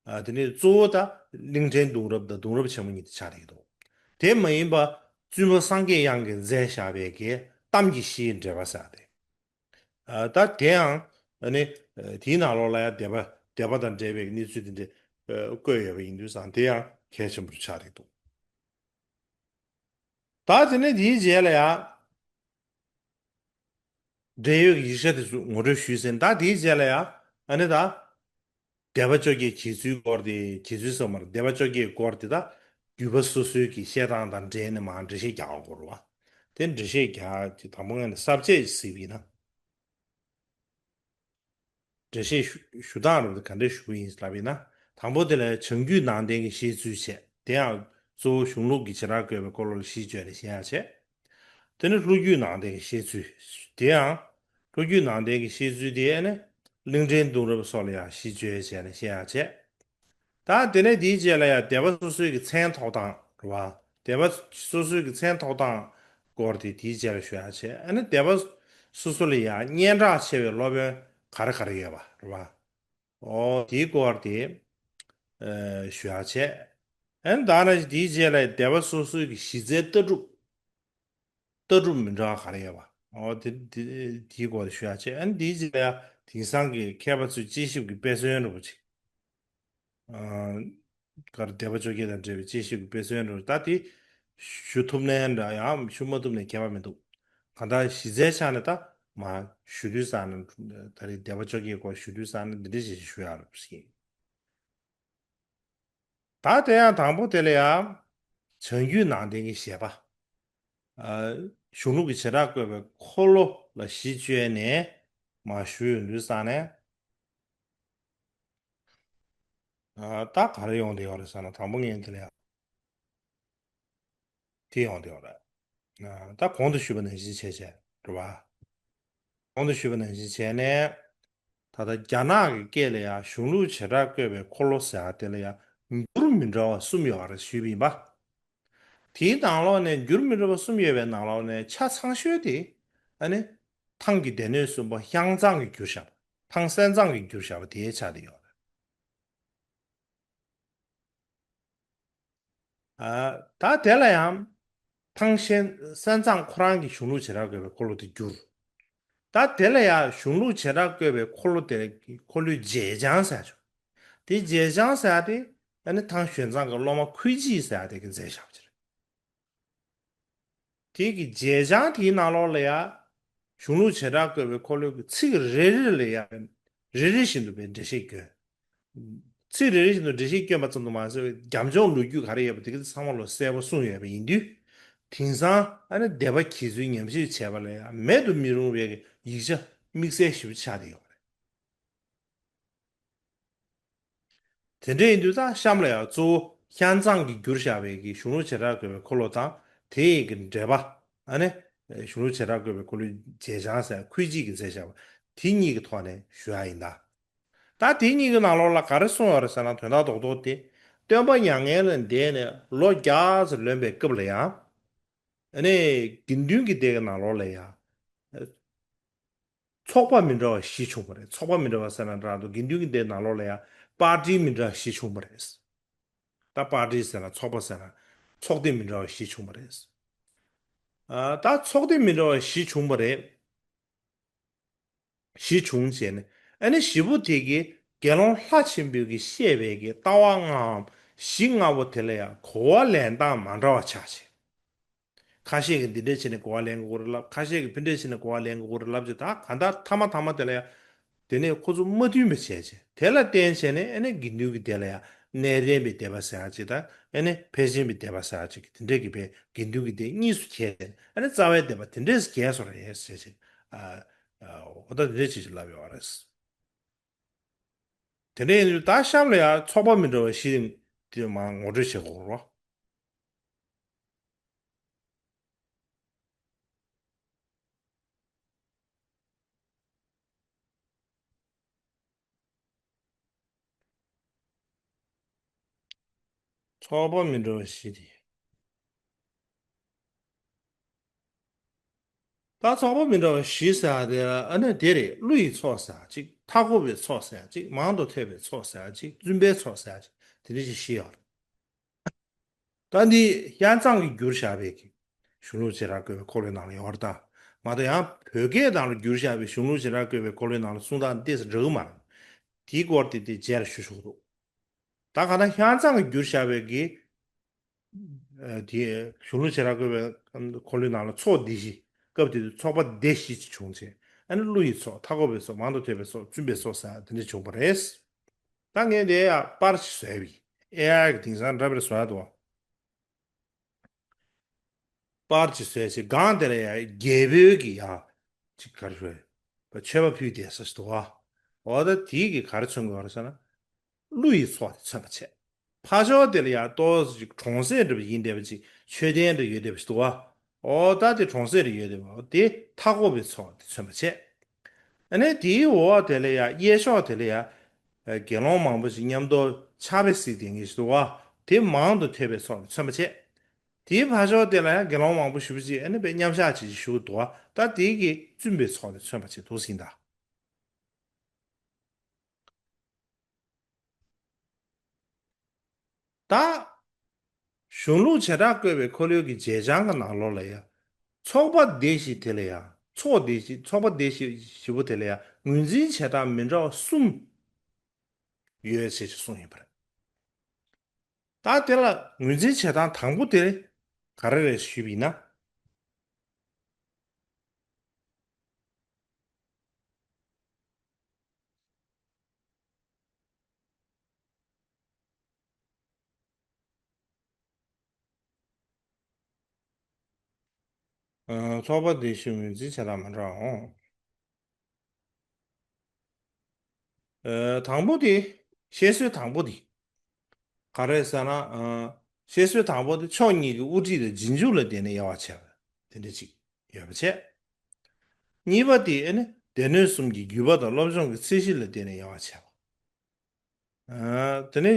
ཨ་དེ་ནས་གཙོ་བོ་ད་གླིང་ཕྲན་གདུང་རབས་དང་གདུང་རབས་ཆེན་མོ་གཉིས་དེ་ཆགས་བསྡད་ཀྱི་འདུག་དེ་མ་ཡིན་པ་བཙུན་མ་སངས་རྒྱས་དབྱངས་ཀྱིས་མཛད་བཞག་པའི་གི་གཏམ་གྱི་བཤེས་འགྲེལ་པ་ཟེར་ཡ་དེ། ཨ་ད་དེ་ཡང་ཨ་ནི་ཨ་དེའི་ནང་ལོགས་ལ་ཡང་སྡེ་པ་སྡེ་པ་དང་འབྲེལ་བའི་གནས་ཚུལ་དེ་འདྲ་ཨ་བཀོད་ཡོད་པ་ཡིན་དུས་ཙང་དེ་ཡང་གལ་ཆེན་པོ་ཆགས་བསྡད་འདུག་ད་དེ་ནས་དེའི་རྗེས་ལ་ཡང་འབྲེལ་ཡོད་ཀྱི་ཡིག་ཆ་དེ་ཚོ་ངོ་སྤྲོད་ཞུས་ཟིན། ད་དེའི་རྗེས་ལ་ཡང་ཨ་ནི་ད་སྡེ་པ་བཅོ་བརྒྱད་གྱེས་ཚུལ་སྐོར་དེ། གྱེས་ཚུལ་ཟེར་མ་རེད། སྡེ་པ་བཅོ་བརྒྱད་སྐོར་དེ་ད་བརྒྱུད་པ་སོ་སོའི་གི་བཤད་སྟངས་དང་འབྲེལ་ནས་མར་འགྲེལ་བཤད་རྒྱག་དགོས་རེད་བ། དེ་འགྲེལ་བཤད་རྒྱག་དེ་དང་པོ་ངོས་ནས་ས་བཅད་གཟིགས་པ་ཡིན་ན། འགྲེལ་བཤད་ཞུ་ཞུ་སྟངས་རབ་དེ་ག་འདྲས་ཞུ་གི་ཡིན་ལབ་ཡིན་ན། དང་པོ་དེ་ལ་བྱང་རྒྱུད་ནང་བསྟན་གྱི་བཤད་ཚུལ་བྱས། དེ་ཡང་གཙོ་བོ་གཞུང་ལུགས་ཀྱི་བྱེ་བྲག་བཀོད་པའི་འཁོར་ལོ་ལ་གཞི་བཅོལ་ནས་བཤད་ཡག་བྱས། དེ་ནི་ལྷོ་རྒྱུད་ནང་བསྟན་གྱི་བཤད་ཚུལ། དེ་ཡང་ལྷོ་རྒྱུད་ནང་བསྟན་གྱི་བཤད་ཚུལ་དེ་ནི་ གླིང་ཕྲན་གདུང་རབས་སོགས་ལ་ཡང་གཞི་བཅོལ་བྱས་ནས་བཤད་ཡག་བྱས། ད་དེ་ནས་དེའི་རྗེས་ལ་ཡང་སྡེ་པ་སོ་སོའི་གི་མཚན་ཐོགས་སྟངས་རེད་བ། སྡེ་པ་སོ་སོའི་གི་མཚན་ཐོགས་སྟངས་སྐོར་དེ་དེའི་རྗེས་ལ་ཞུ་ཡག་བྱས། ཨ་ནི་སྡེ་པ་སོ་སོ་ལ་ཡང་སྙན་གྲགས་ཆེ་བའི་སློབ་དཔོན་ག་རེ་ག་རེ་ཡོད་པ་རེད་བ། ཨོ་དེའི་སྐོར་དེ་ཨ་ཞུ་ཡག་བྱས། ཨ་ནི་ད་ནང་བཞིན་དེའི་རྗེས་ལ་སྡེ་པ་སོ་སོའི་གི་གཞི་རྩའི་ལྟ་གྲུབ། ལྟ་གྲུབ་མི་འདྲ་བ་ག་རེ་ཡོད་པ། ཨོ་དེ་དེ་དེའི་སྐོར་ཞུ་ཡག་བྱས། ཨ་ནི་དེའི་རྗེས་ལ་ཡང་དེང་སང་གི་མཁས་པ་ཚོས་དཔྱད་ཞིབ་ཀྱི་དཔེ་མཚོན་འདྲ་པོ་ཅིག་ཨ་གར་སྡེ་པ་བཅོ་བརྒྱད་དང་འབྲེལ་བའི་དཔྱད་ཞིབ་ཀྱི་དཔེ་མཚོན་འདྲ་པོ་ད་དེ་ཞུ་ཐུབ་ནའི་འདྲ་ཡང་ཞུ་མ་ཐུབ་ནའི་ཁྱད་པར་མི་འདུག་གང་ལྟར་གཞི་རྩའི་ཆ་ནས་ད་མ་ཞུ་དུས་ཙང་ནས་ད་རེས་སྡེ་པ་བཅོ་བརྒྱད་སྐོར་ཞུ་དུས་ཙང་ནས་འདི་འདྲ་ཞིག་ཞུ་ཡག་རེད་ཟེར། ད་དེ་ཡང་དང་པོ་དེ་ལ་ཡང་བྱང་རྒྱུད་ནང་བསྟན་གྱི་བཞེད་པ། ཨ་གཞུང་ལུགས་ཀྱི་བྱེ་བྲག་བཀོད་པའི་འཁོར་ལོ་ལ་གཞི་བཅོལ་ནས་མར་ཞུས་ཡོང་དུས་ཙང་ནས། ཨ་ད་ག་རེ་ཡོང་བསྡད་ཡོད་རེད་ཟེར་ན་དང་པོ་ངས་དེ་ལ་ཡང་དེ་ཡོང་བསྡད་ཡོད་རེད། ཨ་ད་གོང་དུ་ཞུས་པ་ནང་བཞིན་བྱས་བྱས་རེད་བ། གོང་དུ་ཞུས་པ་ནང་བཞིན་བྱས་ནས། ད་ལྟ་རྒྱ་ནག་གི་སྐད་ལ་ཡང་གཞུང་ལུགས་བྱེ་བྲག་བཀོད་པའི་འཁོར་ལོ་ཟེར་ཡག་དེ་ལ་ཡང་འགྱུར་མི་འདྲ་བ་གསུམ་ཡོད་རེད་ཞུས་པ་ཡིན་པ། དེའི་ནང་ལོགས་ནས་འགྱུར་མི་འདྲ་བ་གསུམ་ཡོད་པའི་ནང་ལོགས་ནས་ཆ་ཚང་ཤོས་དེ་ཨ་ནི་ཐང་གི་སྡེ་སྣོད་གསུམ་པོ་དབྱངས་གཙང་གིས་བསྒྱུར་བཞག་པ། ཐང་སན་གཙང་གིས་བསྒྱུར་བཞག་པ་དེའི་ཆ་དེ་ཡོད་རེད། ཨ་ད་དེ་ལ་ཡང་ཐང་ཤན་སན་གཙང་ཁོ་རང་གི་གཞུང་ལུགས་བྱེ་བྲག་བཀོད་པའི་འཁོར་ལོ་དེ་བསྒྱུར། ད་དེ་ལ་ཡང་གཞུང་ལུགས་བྱེ་བྲག་བཀོད་པའི་འཁོར་ལོ་དེ་འཁོར་ལོའི་བརྗེད་བྱང་ཟེར་ཡག་བྱུང་། དེ་བརྗེད་བྱང་ཟེར་ཡག་དེ་ཨ་ནི་ཐང་ཞོན་ཙང་གི་སློབ་མ་ཁུའེ་ཅི་ཟེར་ཡག་དེ་གིས་མཛད་བཞག་པ་ཅིག་རེད། དེ་གི་བརྗེད་བྱང་དེའི་ནང་ལོགས་ལ་ཡང་གཞུང་ལུགས་བྱེ་བྲག་བཀོད་པའི་འཁོར་ལོའི་གི་ཚིག་རེ་རེ་ལ་ཡང་རེ་རེ་བཞིན་དུ་བའི་འགྲེལ་བཤད་བསྐྱོན། ཚིག་རེ་རེ་བཞིན་དུ་འགྲེལ་བཤད་བསྐྱོན་པ་ཙམ་དུ་མ་ཟད་པའི་རྒྱབ་ལྗོངས་ལོ་རྒྱུས་ག་རེ་ཡོད་པ་དེ་ག་ཚང་མ་ལོ་གསལ་པོ་གསུངས་ཡོད་པ་ཡིན་དུས། དེང་སང་ཨ་ནི་སྡེ་པ་གྱིས་ཚུལ་ཉམས་ཞིབ་བྱས་པ་ལ་ཡང་མེད་དུ་མི་རུང་བའི་ཡིག་ཆ་དམིགས་བསལ་ཞིག་ཆགས་བསྡད་ཡོད་པ་རེད། དེ་འདྲ་ཡིན་དུས་ད་གཤམ་ལ་ཡང་གཙོ་བོ་དབྱངས་གཙང་གིས་བསྒྱུར་བཞག་པའི་གི་གཞུང་ལུགས་བྱེ་བྲག་བཀོད་པའི་འཁོར་ལོ་དང་དེ་ཡི་གི་འགྲེལ་པ། ཨ་ནི་གཞུང་ལུགས་བྱེ་བྲག་བཀོད་པའི་འཁོར་ལོའི་བརྗེད་བྱང་ཟེར་ཁུའེ་ཅི་གིས་མཛད་བཞག་པ་དེ་གཉིས་ཀྱི་ཐོག་ནས་ཞུ་ཡག་ཡིན་ད། ད་དེ་གཉིས་ཀྱི་ནང་ལོགས་ལ་ག་རེ་གསུངས་ཡོད་རེད་ཟེར་ན་དོན་དག་རྡོག་རྡོག་དེ་སྟོན་པ་མྱ་ངན་ལས་འདས་ནས་ལོ་བརྒྱ་ཙམ་ལོན་པའི་སྐབས་ལ་ཡང་། ཨ་ནི་དགེ་འདུན་གྱི་སྡེ་གི་ནང་ལོགས་ལ་ཡང་། ཚོགས་པ་མི་འདྲ་བ་བཞི་བྱུང་བ་རེད། ཚོགས་པ་མི་འདྲ་བ་ཟེར་ན་འདྲ་འདུག་དགེ་འདུན་གྱི་སྡེ་ནང་ལོགས་ལ་ཡང་པར་ཊི་མི་འདྲ་བ་བཞི་བྱུང་བ་རེད། ད་པར་ཊི་ཟེར་ན་ཚོགས་པ་ཟེར་ན་ཚོགས་སྡེ་མི་འདྲ་བ་བཞི་བྱུང་བ་རེད། ཨ་ད་ཚོགས་སྡེ་མི་འདྲ་བ་བཞི་བྱུང་བ་རེད། བཞི་བྱུང་བྱས་ནས་ཨ་ནི་བཞི་པོ་དེ་གིས་དགེ་སློང་ལྷ་ཆེན་པོས་ཀྱིས་བཤད་པའི་གི་ལྟ་བ་ལྔའམ་གཞི་ལྔ་པོ་དེ་ལ་ཡང་གོ་བ་ལེན་སྟངས་མ་འདྲ་བ་ཆགས་བྱས། ཁ་ཤས་ཀྱིས་འདི་འདྲས་བྱས་ནས་གོ་བ་ལེན་དགོས་རེད་ལབ། ཁ་ཤས་ཀྱིས་ཕི་འདྲས་བྱས་ནས་གོ་བ་ལེན་དགོས་རེད་ལབ་ཅིག་ད་གང་ལྟར་ཐ་མ་ཐ་མ་དེ་ལ་ཡང་དེ་ནས་ཁོ་ཚོ་མ་མཐུན་པ་བྱས་བྱས་དེ་ལ་བརྟེན་བྱས་ནས་ཨ་ནི་དགེ་འདུན་གྱི་སྡེ་ལ་ཡང་གནས་བརྟན་པའི་སྡེ་པ་ཟེར་ཡག་ཅིག་དང་ཨ་ནི་ཕལ་ཆེན་པའི་སྡེ་པ་ཟེར་ཡག་ཅིག་དེ་འདྲས་ཀྱི་བའི་དགེ་འདུན་གྱི་སྡེ་གཉིས་སུ་གྱེས་བྱས་ནས་ཨ་ནི་རྩ་བའི་སྡེ་པ་དེ་འདྲས་སུ་གྱེས་སོང་རེད་ཟེར་བྱས་ཨ་ཨ་འོ་ད་དེ་འདྲས་བྱས་བྱས་ལབ་ཡོད་རེད། དེ་འདྲ་ཡིན་དུས་ད་གཤམ་ལ་ཡང་ཚོགས་པ་མི་འདྲ་བ་བཞི་དེ་མར་ངོ་སྤྲོད་བྱེད་དགོས་རེད། ཚོགས་པ་མི་འདྲ་བ་བཞི་དེ། ད་ཚོགས་པ་མི་འདྲ་བ་བཞི་ཟེར་ཡག་དེ་ཨ་ནི་དེ་རེད། ཀླུ་ཡི་ཚོགས་ཟེར་ཡག་གཅིག་མཐའ་འཁོབ་པའི་ཚོགས་ཟེར་ཡག་གཅིག་མང་དུ་ཐོས་པའི་ཚོགས་ཟེར་ཡག་གཅིག་བཙུན་པའི་ཚོགས་ཟེར་ཡག་གཅིག་དེ་འདྲ་ཞིག་བཞི་ཡོད་རེད། ད་འདི་དབྱངས་གཙང་གིས་བསྒྱུར་བཞག་པའི་གི་གཞུང་ལུགས་བྱེ་བྲག་བཀོད་པའི་འཁོར་ལོའི་ནང་ལ་ཡོད་རེད་ད། མ་གཏོགས་ཡང་བོད་སྐད་ནང་ལ་བསྒྱུར་བཞག་པའི་གཞུང་ལུགས་བྱེ་བྲག་བཀོད་པའི་འཁོར་ལོའི་ནང་ལ་གསུང་སྟངས་ཏོག་ཙམ་འདྲ་གི་མ་རེད། དེའི་སྐོར་དེ་དེ་རྗེས་ལ་ཞུ་ཆོག་འདུག་ད་ག་ན་དབྱངས་གཙང་གིས་བསྒྱུར་བཞག་པའི་གི་ཨ་དེ་གཞུང་ལུགས་བྱེ་བྲག་བཀོད་པའི་འཁོར་ལོའི་ནང་ལ་ཚོགས་སྡེ་བཞི། སྐབས་དེ་དུས་ཚོགས་པ་སྡེ་བཞི་ཅིག་བྱུང་བྱས། ཨ་ནི་ཀླུ་ཡི་ཚོགས། མཐའ་འཁོབ་པའི་ཚོགས། མང་དུ་ཐོས་པའི་ཚོགས། བཙུན་པའི་ཚོགས་ཟེར་དེ་འདྲ་བྱུང་བ་རེད། ད་ངས་དེ་ཡང་པར་ཞིག་བཟོས་པ་ཡིན། ཨེ་ཨའི་གིས་དེང་སང་འདྲ་པར་བཟོ་ཡག་འདུག་བ། པར་ཅིག་བཟོས་བྱས་སྒང་དེ་ལ་ཡང་རྒྱལ་པོའི་གི་ཡང་ཅིག་ག་རེ་ཞུ་དགོས་རེད། མཆོད་པ་ཕུལ་བསྡད་ས་ཞིག་འདུག་བ། འོ་ད་དེའི་གི་ག་རེ་མཚོན་གྱི་ཡོད་རེད་ཟེར་ན། ཀླུ་ཡི་ཚོགས་དེ་མཚོན་པ་བྱས། ཕར་ཕྱོགས་དེ་ལ་ཡང་ཏོག་ཙམ་ཅིག་གྲོང་གསེབ་འདྲ་པོ་ཡིན་བསྡད་པ་ཅིག་མཆོད་རྟེན་འདྲ་ཡོད་བསྡད་པ་ཞིག་འདུག་བ། འོ་ད་དེ་གྲོང་གསེབ་རེ་ཡོད་བསྡད་པ་འོ་དེ་མཐའ་འཁོབ་པའི་ཚོགས་དེ་མཚོན་པ་བྱས། ཨ་ནི་དེའི་འོག་དེ་ལ་ཡ་གཡས་ཕྱོགས་དེ་ལ་ཡ་དགེ་སློང་མང་པོ་ཞིག་མཉམ་དུ་ཆར་པས་གཟིགས་ཏེ་ངེས་ཤིག་འདུག་བ། དེ་མང་དུ་ཐེབས་པའི་ཚོགས་ལ་མཚོན་པ་བྱེད། དེའི་ཕར་ཕྱོགས་དེ་ལ་ཡང་དགེ་སློང་མང་པོ་ཞེ་པོ་ཅིག་ཨ་ནི་པའི་མཉམ་བཞག་བྱེད་ཅིག་བཞུགས་འདུག་བ། ད་དེའི་གི་བཙུན་པའི་ཚོགས་ལ་མཚོན་པ་བྱེད་འདུག་ཟིན་ད། ད། གཞུང་ལུགས་བྱེ་བྲག་བཀོད་པའི་འཁོར་ལོའི་གི་བྱེ་བྲག་གི་ནང་ལོགས་ལ་ཡང་། ཚོགས་པ་སྡེ་བཞི་དེ་ལ་ཡང་ཚོགས་སྡེ་བཞི་ཚོགས་པ་སྡེ་བཞི་བཞི་པོ་དེ་ལ་ཡང་ངོས་འཛིན་བྱེད་སྟངས་མི་འདྲ་བ་གསུམ་ཡོད་ཅེས་གསུངས་ཡོད་པ་རེད། ད་དེ་ལ་ངོས་འཛིན་བྱེད་སྟངས་དང་པོ་དེ་ག་རེ་རེད་ཞུས་པ་ཡིན་ན། ཚོགས་པ་སྡེ་བཞི་ངོས་འཛིན་བྱེད་སྟངས་མི་འདྲ་འོང་། དང་པོ་དེ། བཤད་སྲོལ་དང་པོ་དེ། ག་རེ་ཟེར་ན། བཤད་སྲོལ་དང་པོ་དེ་ཕྱོགས་གཉིས་ཀྱི་དབུ་ཁྲིད་དང་རྗེས་འཇུག་ལ་བརྟེན་ནས་དབྱེ་བ་ཕྱེ་བ་དེ་འདྲ་ཅིག་ཡོད་པ་བྱས། གཉིས་པ་དེ་ཨ་ནི་སྡེ་སྣོད་གསུམ་གྱི་བརྒྱུད་པ་དང་སློབ་སྦྱོང་གི་ཚད་གཞི་ལ་བརྟེན་ནས་དབྱེ་བ་ཕྱེ་བ། དེ་ནས་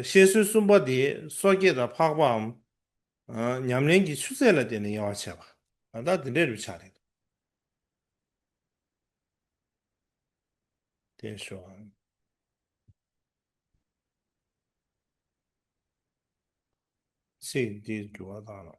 བཤད་སྲོལ་གསུམ་པ་དེ་སོ་སྐྱེ་དང་འཕགས་པའམ། ཉམས་ལེན་གྱི་ཆུ་ཚད་ལ་བརྟེན་ནས་དབྱེ་བ་ཕྱེ་བ། ད་དེ་འདྲའི་རིགས་ཆགས་རེད། དེ་ཞོག་ཚིག་འདི་འགྱུར་བ་བཏང་ལ།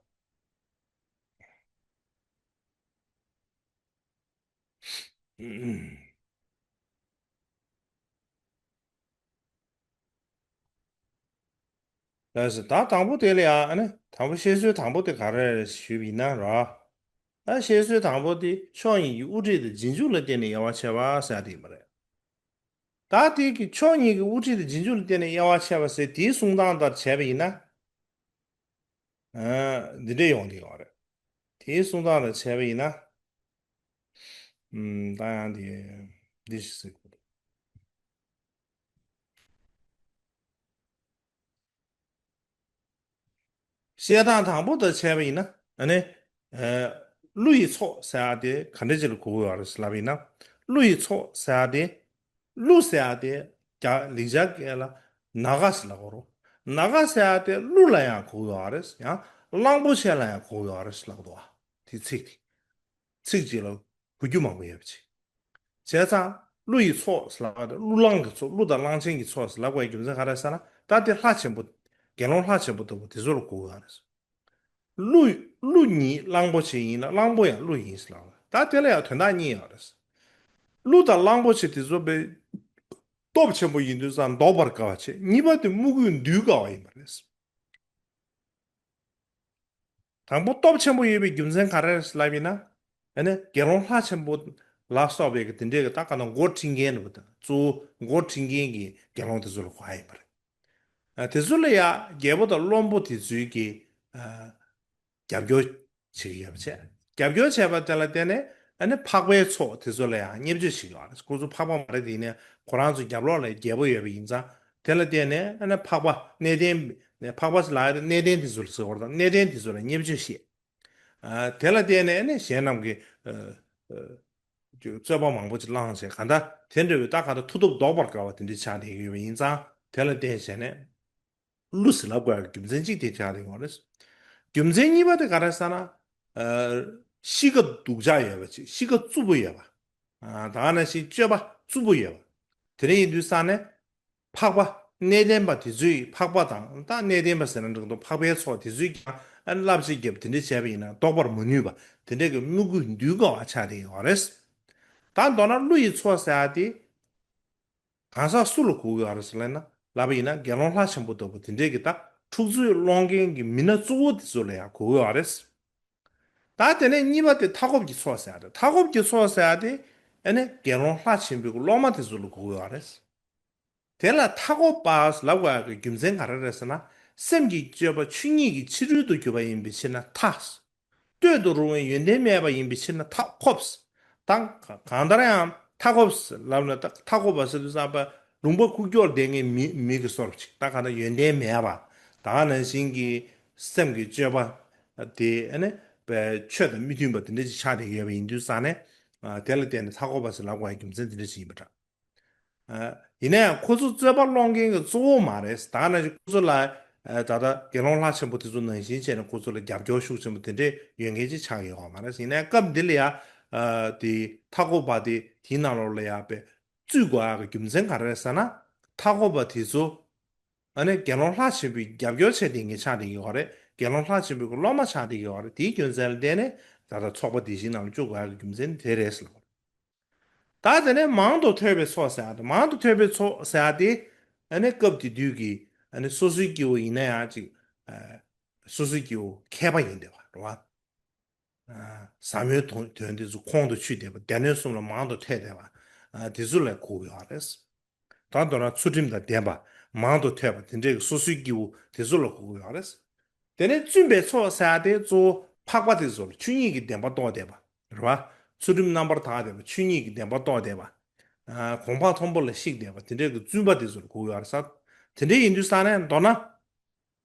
ལགས་སོ། ད་དང་པོ་དེ་ལ་ཡང་ཨ་ནི་དང་པོ་བཤད་སྲོལ་དང་པོ་དེ་ག་རེ་རེད་ཞུས་པ་ཡིན་ན་ར། ད་བཤད་སྲོལ་དང་པོ་དེ་ཕྱོགས་གཉིས་ཀྱི་དབུ་ཁྲིད་དང་རྗེས་འཇུག་ལ་བརྟེན་ནས་དབྱེ་བ་ཕྱེ་བ་ཟེར་དེ་ཡིན་པ་རེད། ད་དེ་གི་ཕྱོགས་གཉིས་ཀྱི་དབུ་ཁྲིད་དང་རྗེས་འཇུག་ལ་བརྟེན་ནས་དབྱེ་བ་ཕྱེ་བ་ཟེར་དེའི་གསུང་སྟངས་ལྟར་བྱས་པ་ཡིན་ན། འདི་འདྲས་ཡོང་གི་ཡོད་རེད། དེའི་གསུང་སྟངས་ལ་བྱས་པ་ཡིན་ན། ད་ཡང་དེ་འདི་ཞིག་ཟེར་དགོས། བཤད་སྟངས་དང་པོ་དང་བྱས་པ་ཡིན་ན་ཨ་ནི། ཀླུ་ཡི་ཚོགས་ཟེར་ཡག་དེ་ག་འདྲ་ཅིག་ལ་གོ་གི་ཡོད་རེད་ལབ་ཡིན་ན། ཀླུ་ཡི་ཚོགས་ཟེར་ཡག་དེ། ཀླུ་ཟེར་ཡག་དེ་རྒྱ་ལེགས་སྦྱར་སྐད་ལ་ནཱ་ག་ཟེར་ལབ་ཀྱི་ཡོད་རེད། ནཱ་ག་ཟེར་ཡག་དེ་ཀླུ་ལ་ཡང་གོ་གི་ཡོད་རེད། ཡང་གླང་པོ་ཆེ་ལ་ཡང་གོ་གི་ཡོད་རེད་ལབ་ཀྱི་འདུག་བ། དེ་ཚིག་དེ། ཚིག་གཅིག་ལ་གོ་རྒྱུ་མང་པོ་ཡོད་པ་ཅིག་བྱས་ཙང་ཀླུ་ཡི་ཚོགས་ལབ་པ་དང་ཀླུ་གླང་གི་ཚོགས། ཀླུ་དང་གླང་ཆེན་གྱི་ཚོགས་ལབ་དགོས་རྒྱུ་མཚན་ག་རེ་ཟེར་ན། ད་དེ་ལྷ་ཆེན་པོ། དགེ་སློང་ལྷ་ཆེན་པོ་ལྟ་བུ་དེ་ཚོ་ལ་གོ་གི་ཡོད་རེད། ཀླུ་ཀླུ་ཉིད་གླང་པོ་ཆེ་ཡིན་ལ་གླང་པོ་ཡང་ཀླུ་ཡིན་ཟེར་ལབ། ད་དེ་ལ་ཡང་དོན་དག་གཉིས་ཡོད་རེད། ཀླུ་དང་གླང་པོ་ཆེ་དེ་ཚོ་དཔེ་སྟོབས་ཆེན་པོ་ཡིན་དུས་ཙང་བཟློག་པར་དཀའ་བ་བྱས། གཉིས་པ་དེ་དམུ་རྒོད་འདུལ་དཀའ་བ་ཡིན་པ་རེད། དང་པོ་སྟོབས་ཆེན་པོ་ཡོད་པའི་རྒྱུ་མཚན་ག་རེ་རེད་ལབ་ཡིན་ན། ཨ་ནི་དགེ་སློང་ལྷ་ཆེན་པོ་ལ་སོགས་པའི་གི་དེ་འདྲའི་གི་ད་ག་ན་མགོ་ཁྲིད་མཁན་རེད་པ། ད་གཙོ་བོ་མགོ་ཁྲིད་མཁན་གྱི་དགེ་སློང་དེ་ཚོ་ལ་གོ་ཡ་ཡིན་པ་རེད། ཨ་དེ་ཚོ་ལ་ཡ་རྒྱལ་པོ་དང་བློན་པོ་དེ་ཚོའི་གི་ཨ་རྒྱབ་སྐྱོར་བྱེད་ཀྱི་ཡོད་པ་བྱས། རྒྱབ་སྐྱོར་བྱས་པ་དེ་ལ་བརྟེན་ནས་ཨ་ནི་འཕགས་པའི་ཚོགས་དེ་ཚོ་ལ་ཡང་བརྙས་བཅོས་བྱེད་ཀྱི་ཡོད་རེད། ཁོ་ཚོ་འཕགས་པ་མ་རེད། དེ་ནས་ཁོ་རང་ཚོ་རྒྱབ་ལོགས་ལ་རྒྱལ་པོ་ཡོད་པ་ཡིན་ཙང་། དེ་ལ་བརྟེན་ནས་ཨ་ནི་འཕགས་པ་གནས་བརྟན་ནས་འཕགས་པ་ལ་གནས་བརྟན་དེ་ཚོ་ལ་ཟེར་བ་དང་། གནས་བརྟན་དེ་ཚོ་ལ་བརྙས་བཅོས་བྱས། ཨ་དེ་ལ་བརྟེན་ནས་ཨ་ནི་གཞན་རྣམས་ཀྱིས་ཨ་ཨ་རྩོད་པ་མང་པོ་ཅིག་བསླངས་བྱས། གང་ལྟར་དེ་འདྲ་བའི་ད་གང་ལྟར་མཐུ་སྟོབས་བཟློག་པར་དཀའ་བ་དེ་འདྲ་ཆགས་བསྡད་ཡོད་པ་ཡིན་ཙང་། དེ་ལ་བརྟེན་བྱས་ནས། ཀླུ་ཟེར་ལབ་དགོས་ཡག་རྒྱུ་མཚན་གཅིག་དེ་ཆགས་བསྡད་ཡོད་རེད། རྒྱུ་མཚན་གཉིས་པ་དེ་ག་རེ་ཟེར་ན། ཨ་གཤིས་ཀ་སྡུག་ཅག་ཡོད་པ་ཅིག་གཤིས་ཀ་རྩུབ་པོ་ཡོད་པ། ཨ་ད་ག་ནང་བཞིན་སྤྱོད་པ་རྩུབ་པོ་ཡོད་པ། དེ་འདྲ་ཡིན་དུས་ཙང་ནས། འཕགས་པ་གནས་བརྟན་པ་དེ་ཚོས། འཕགས་པ་དང་ད་གནས་བརྟན་པ་ཟེར་ན་འགྲིག་འདུག་འཕགས་པའི་ཚོགས་དེ་ཚོས་ཀྱང་ཨ་བསླབ་བྱ་བརྒྱབ། དེ་འདྲ་བྱས་པ་ཡིན་ན་བཟློག་པར་མ་ནུས་པ། དེ་འདྲ་གི་དམུ་རྒོད་འདུལ་དཀའ་བ་ཆགས་བསྡད་ཡོད་རེད། ད་མདོར་ན་ཀླུ་ཡི་ཚོགས་ཟེར་ཡག་དེ། གང་ཟག་སུ་ལ་གོ་གི་ཡོད་རེད་ཟེར་ལབ་ན། ལབ་པ་ཡིན་ན་དགེ་སློང་ལྷ་ཆེན་པོ་ལྟ་བུ་དེ་འདྲས་ཀྱི་ད་འཁྲུག་རྩོད་སློང་མཁན་གྱི་མི་སྣ་གཙོ་བོ་དེ་ཚོ་ལ་ཡང་གོ་གི་ཡོད་རེད། ད་དེ་ནས་གཉིས་པ་དེ་མཐའ་འཁོབ་ཀྱི་ཚོགས་ཟེར་ཡག་དེ། མཐའ་འཁོབ་ཀྱི་ཚོགས་ཟེར་ཡག་དེ་ཨ་ནི་དགེ་སློང་ལྷ་ཆེན་པོའི་སློབ་མ་དེ་ཚོ་ལ་གོ་གི་ཡོད་རེད། དེ་ལ་མཐའ་འཁོབ་པ་ལབ་དགོས་ཡག་གི་རྒྱུ་མཚན་ག་རེ་རེད་ཟེར་ན། སེམས་ཀྱི་སྤྱོད་པ་ཆོས་ཉིད་ཀྱི་ཕྱི་རོལ་དུ་གྱུར་པ་ཡིན་པའི་ཕྱིར་ན་མཐའ། སྟོད་དུ་རུང་བའི་ཡོན་ཏན་མེད་པ་ཡིན་པའི་ཕྱིར་ན་མཐའ་འཁོབ། ད་གང་ལྟར་ཡང་མཐའ་འཁོབ་ལབ་ན། ད་མཐའ་འཁོབ་པ་ཟེར་དུས་ཙམ་པ་ལུང་པ་ཁུག་ཀྱོག་བསྡད་མཁན་མི་མི་གི་བཟོ་འདྲ་ཅིག་ད་གང་ལྟར་ཡོན་ཏན་མེད་པ། ད་ག་ནང་བཞིན་གྱི་སེམས་ཀྱི་སྤྱོད་པ་དེ་ཨ་ནི་ པའི་ཆོས་དང་མི་མཐུན་པ་དེ་འདྲ་ཅིག་ཆགས་བསྡད་ཡོད་པ་ཡིན་དུས་ཙང་ནས། ཨ། དེ་ལ་བརྟེན་ནས་མཐའ་འཁོབ་པ་ཟེར་ལབ་དགོས་པའི་རྒྱུ་མཚན་དེ་འདྲ་ཅིག་ཡིན་པ་འདྲ། ཨ། ཡིན་ན་ཡང་ཁོ་ཚོ་རྩོད་པ་སློང་མཁན་གྱི་གཙོ་བོ་མ་རེད། ད་ནང་བཞིན་ཁོ་ཚོ་ལ། ཨ། ད་ལྟ་དགེ་སློང་ལྷ་ཆེན་པོ་དེ་ཚོ་ནང་བཞིན་བྱས་ནས་ཁོ་ཚོ་ལ་རྒྱབ་སྐྱོར་ཤུགས་ཆེན་པོ་དེ་འདྲས་ཡོད་མཁན་ཅིག་ཆགས་ཡོད་པ་མ་རེད། ཡིན་ན་ཡང་སྐབས་འདི་ལ་ཡང་། ཨ། དེ་མཐའ་འཁོབ་པ་དེ་དེའི་ནང་ལོགས་ལ་ཡང་དཔེ་བཙུད་དགོས་ཡག་གི་རྒྱུ་མཚན་ག་རེ་རེད་ཟེར་ན། མཐའ་འཁོབ་པ་དེ་ཚོ། ཨ་ནི་དགེ་སློང་ལྷ་ཆེན་པོའི་རྒྱབ་སྐྱོར་བྱས་ཏེ་ངས་ཆགས་བསྡད་ཀྱི་ཡོད་རེད། དགེ་སློང་ལྷ་ཆེན་པོའི་སློབ་མ་ཆགས་བསྡད་ཀྱི་ཡོད་རེད། དེའི་རྒྱུ་མཚན་ལ་བརྟེན་ནས་ད་ལྟ་ཚོགས་པ་དེ་བཞིན་ནང་ལ་བཅུག་དགོས་ཡག་གི་རྒྱུ་མཚན་དེ་རེད་ཟེར་ལ། ད་དེ་ནས་མང་དུ་ཐོས་པའི་ཚོགས་ཟེར་ཡག་དེ། མང་དུ་ཐོས་པའི་ཚོགས་ཟེར་ཡག་དེ། ཨ་ནི་སྐབས་དེ་དུས་ཀྱི། ཨ་ནི་སོ་སོའི་སྐྱེ་བོ་ཡིན་ན་ཡང་ཅིག་ཨ། སོ་སོའི་སྐྱེ་བོ་མཁས་པ་ཡིན་བསྡད་པ་རེད་བ། ཨ། ཟབ་མོའི་དོན་དོན་དེ་ཚོ་ཁོང་དུ་ཆུད་བསྡད་པ། སྡེ་སྣོད་གསུམ་ལ་མང་དུ་ཐོས་བསྡད་པ། ཨ། དེ་ཚོ་ལ་གོ་གི་ཡོད་རེད། ད་མདོར་ན་ཚུལ་ཁྲིམས་དང་ལྡན་པ། མང་དུ་ཐོས་པ། དེ་འདྲའི་སོ་སོའི་སྐྱེ་བོ་དེ་ཚོ་ལ་གོ་གི་ཡོད་རེད། དེ་ནས་བཙུན་པའི་ཚོགས་ཟེར་ཡག་དེ་གཙོ་བོ་འཕགས་པ་དེ་ཚོ་ལ་ཆོས་ཉིད་ཀྱི་བདེན་པ་རྟོགས་བསྡད་པ་རེད་བ། ཚུལ་ཁྲིམས་རྣམ་པར་དག་བསྡད་པ། ཆོས་ཉིད་ཀྱི་བདེན་པ་རྟོགས་བསྡད་པ། ཨ། གོ་འཕང་མཐོན་པོ་ལ་གཤེགས་བསྡད་པ། དེ་འདྲའི་གི་བཙུན་པ་དེ་ཚོ་ལ་གོ་གི་ཡོད་རེད་ཟེར། དེ་འདྲ་ཡིན་དུས་ཙང་ནས་མདོར་ན།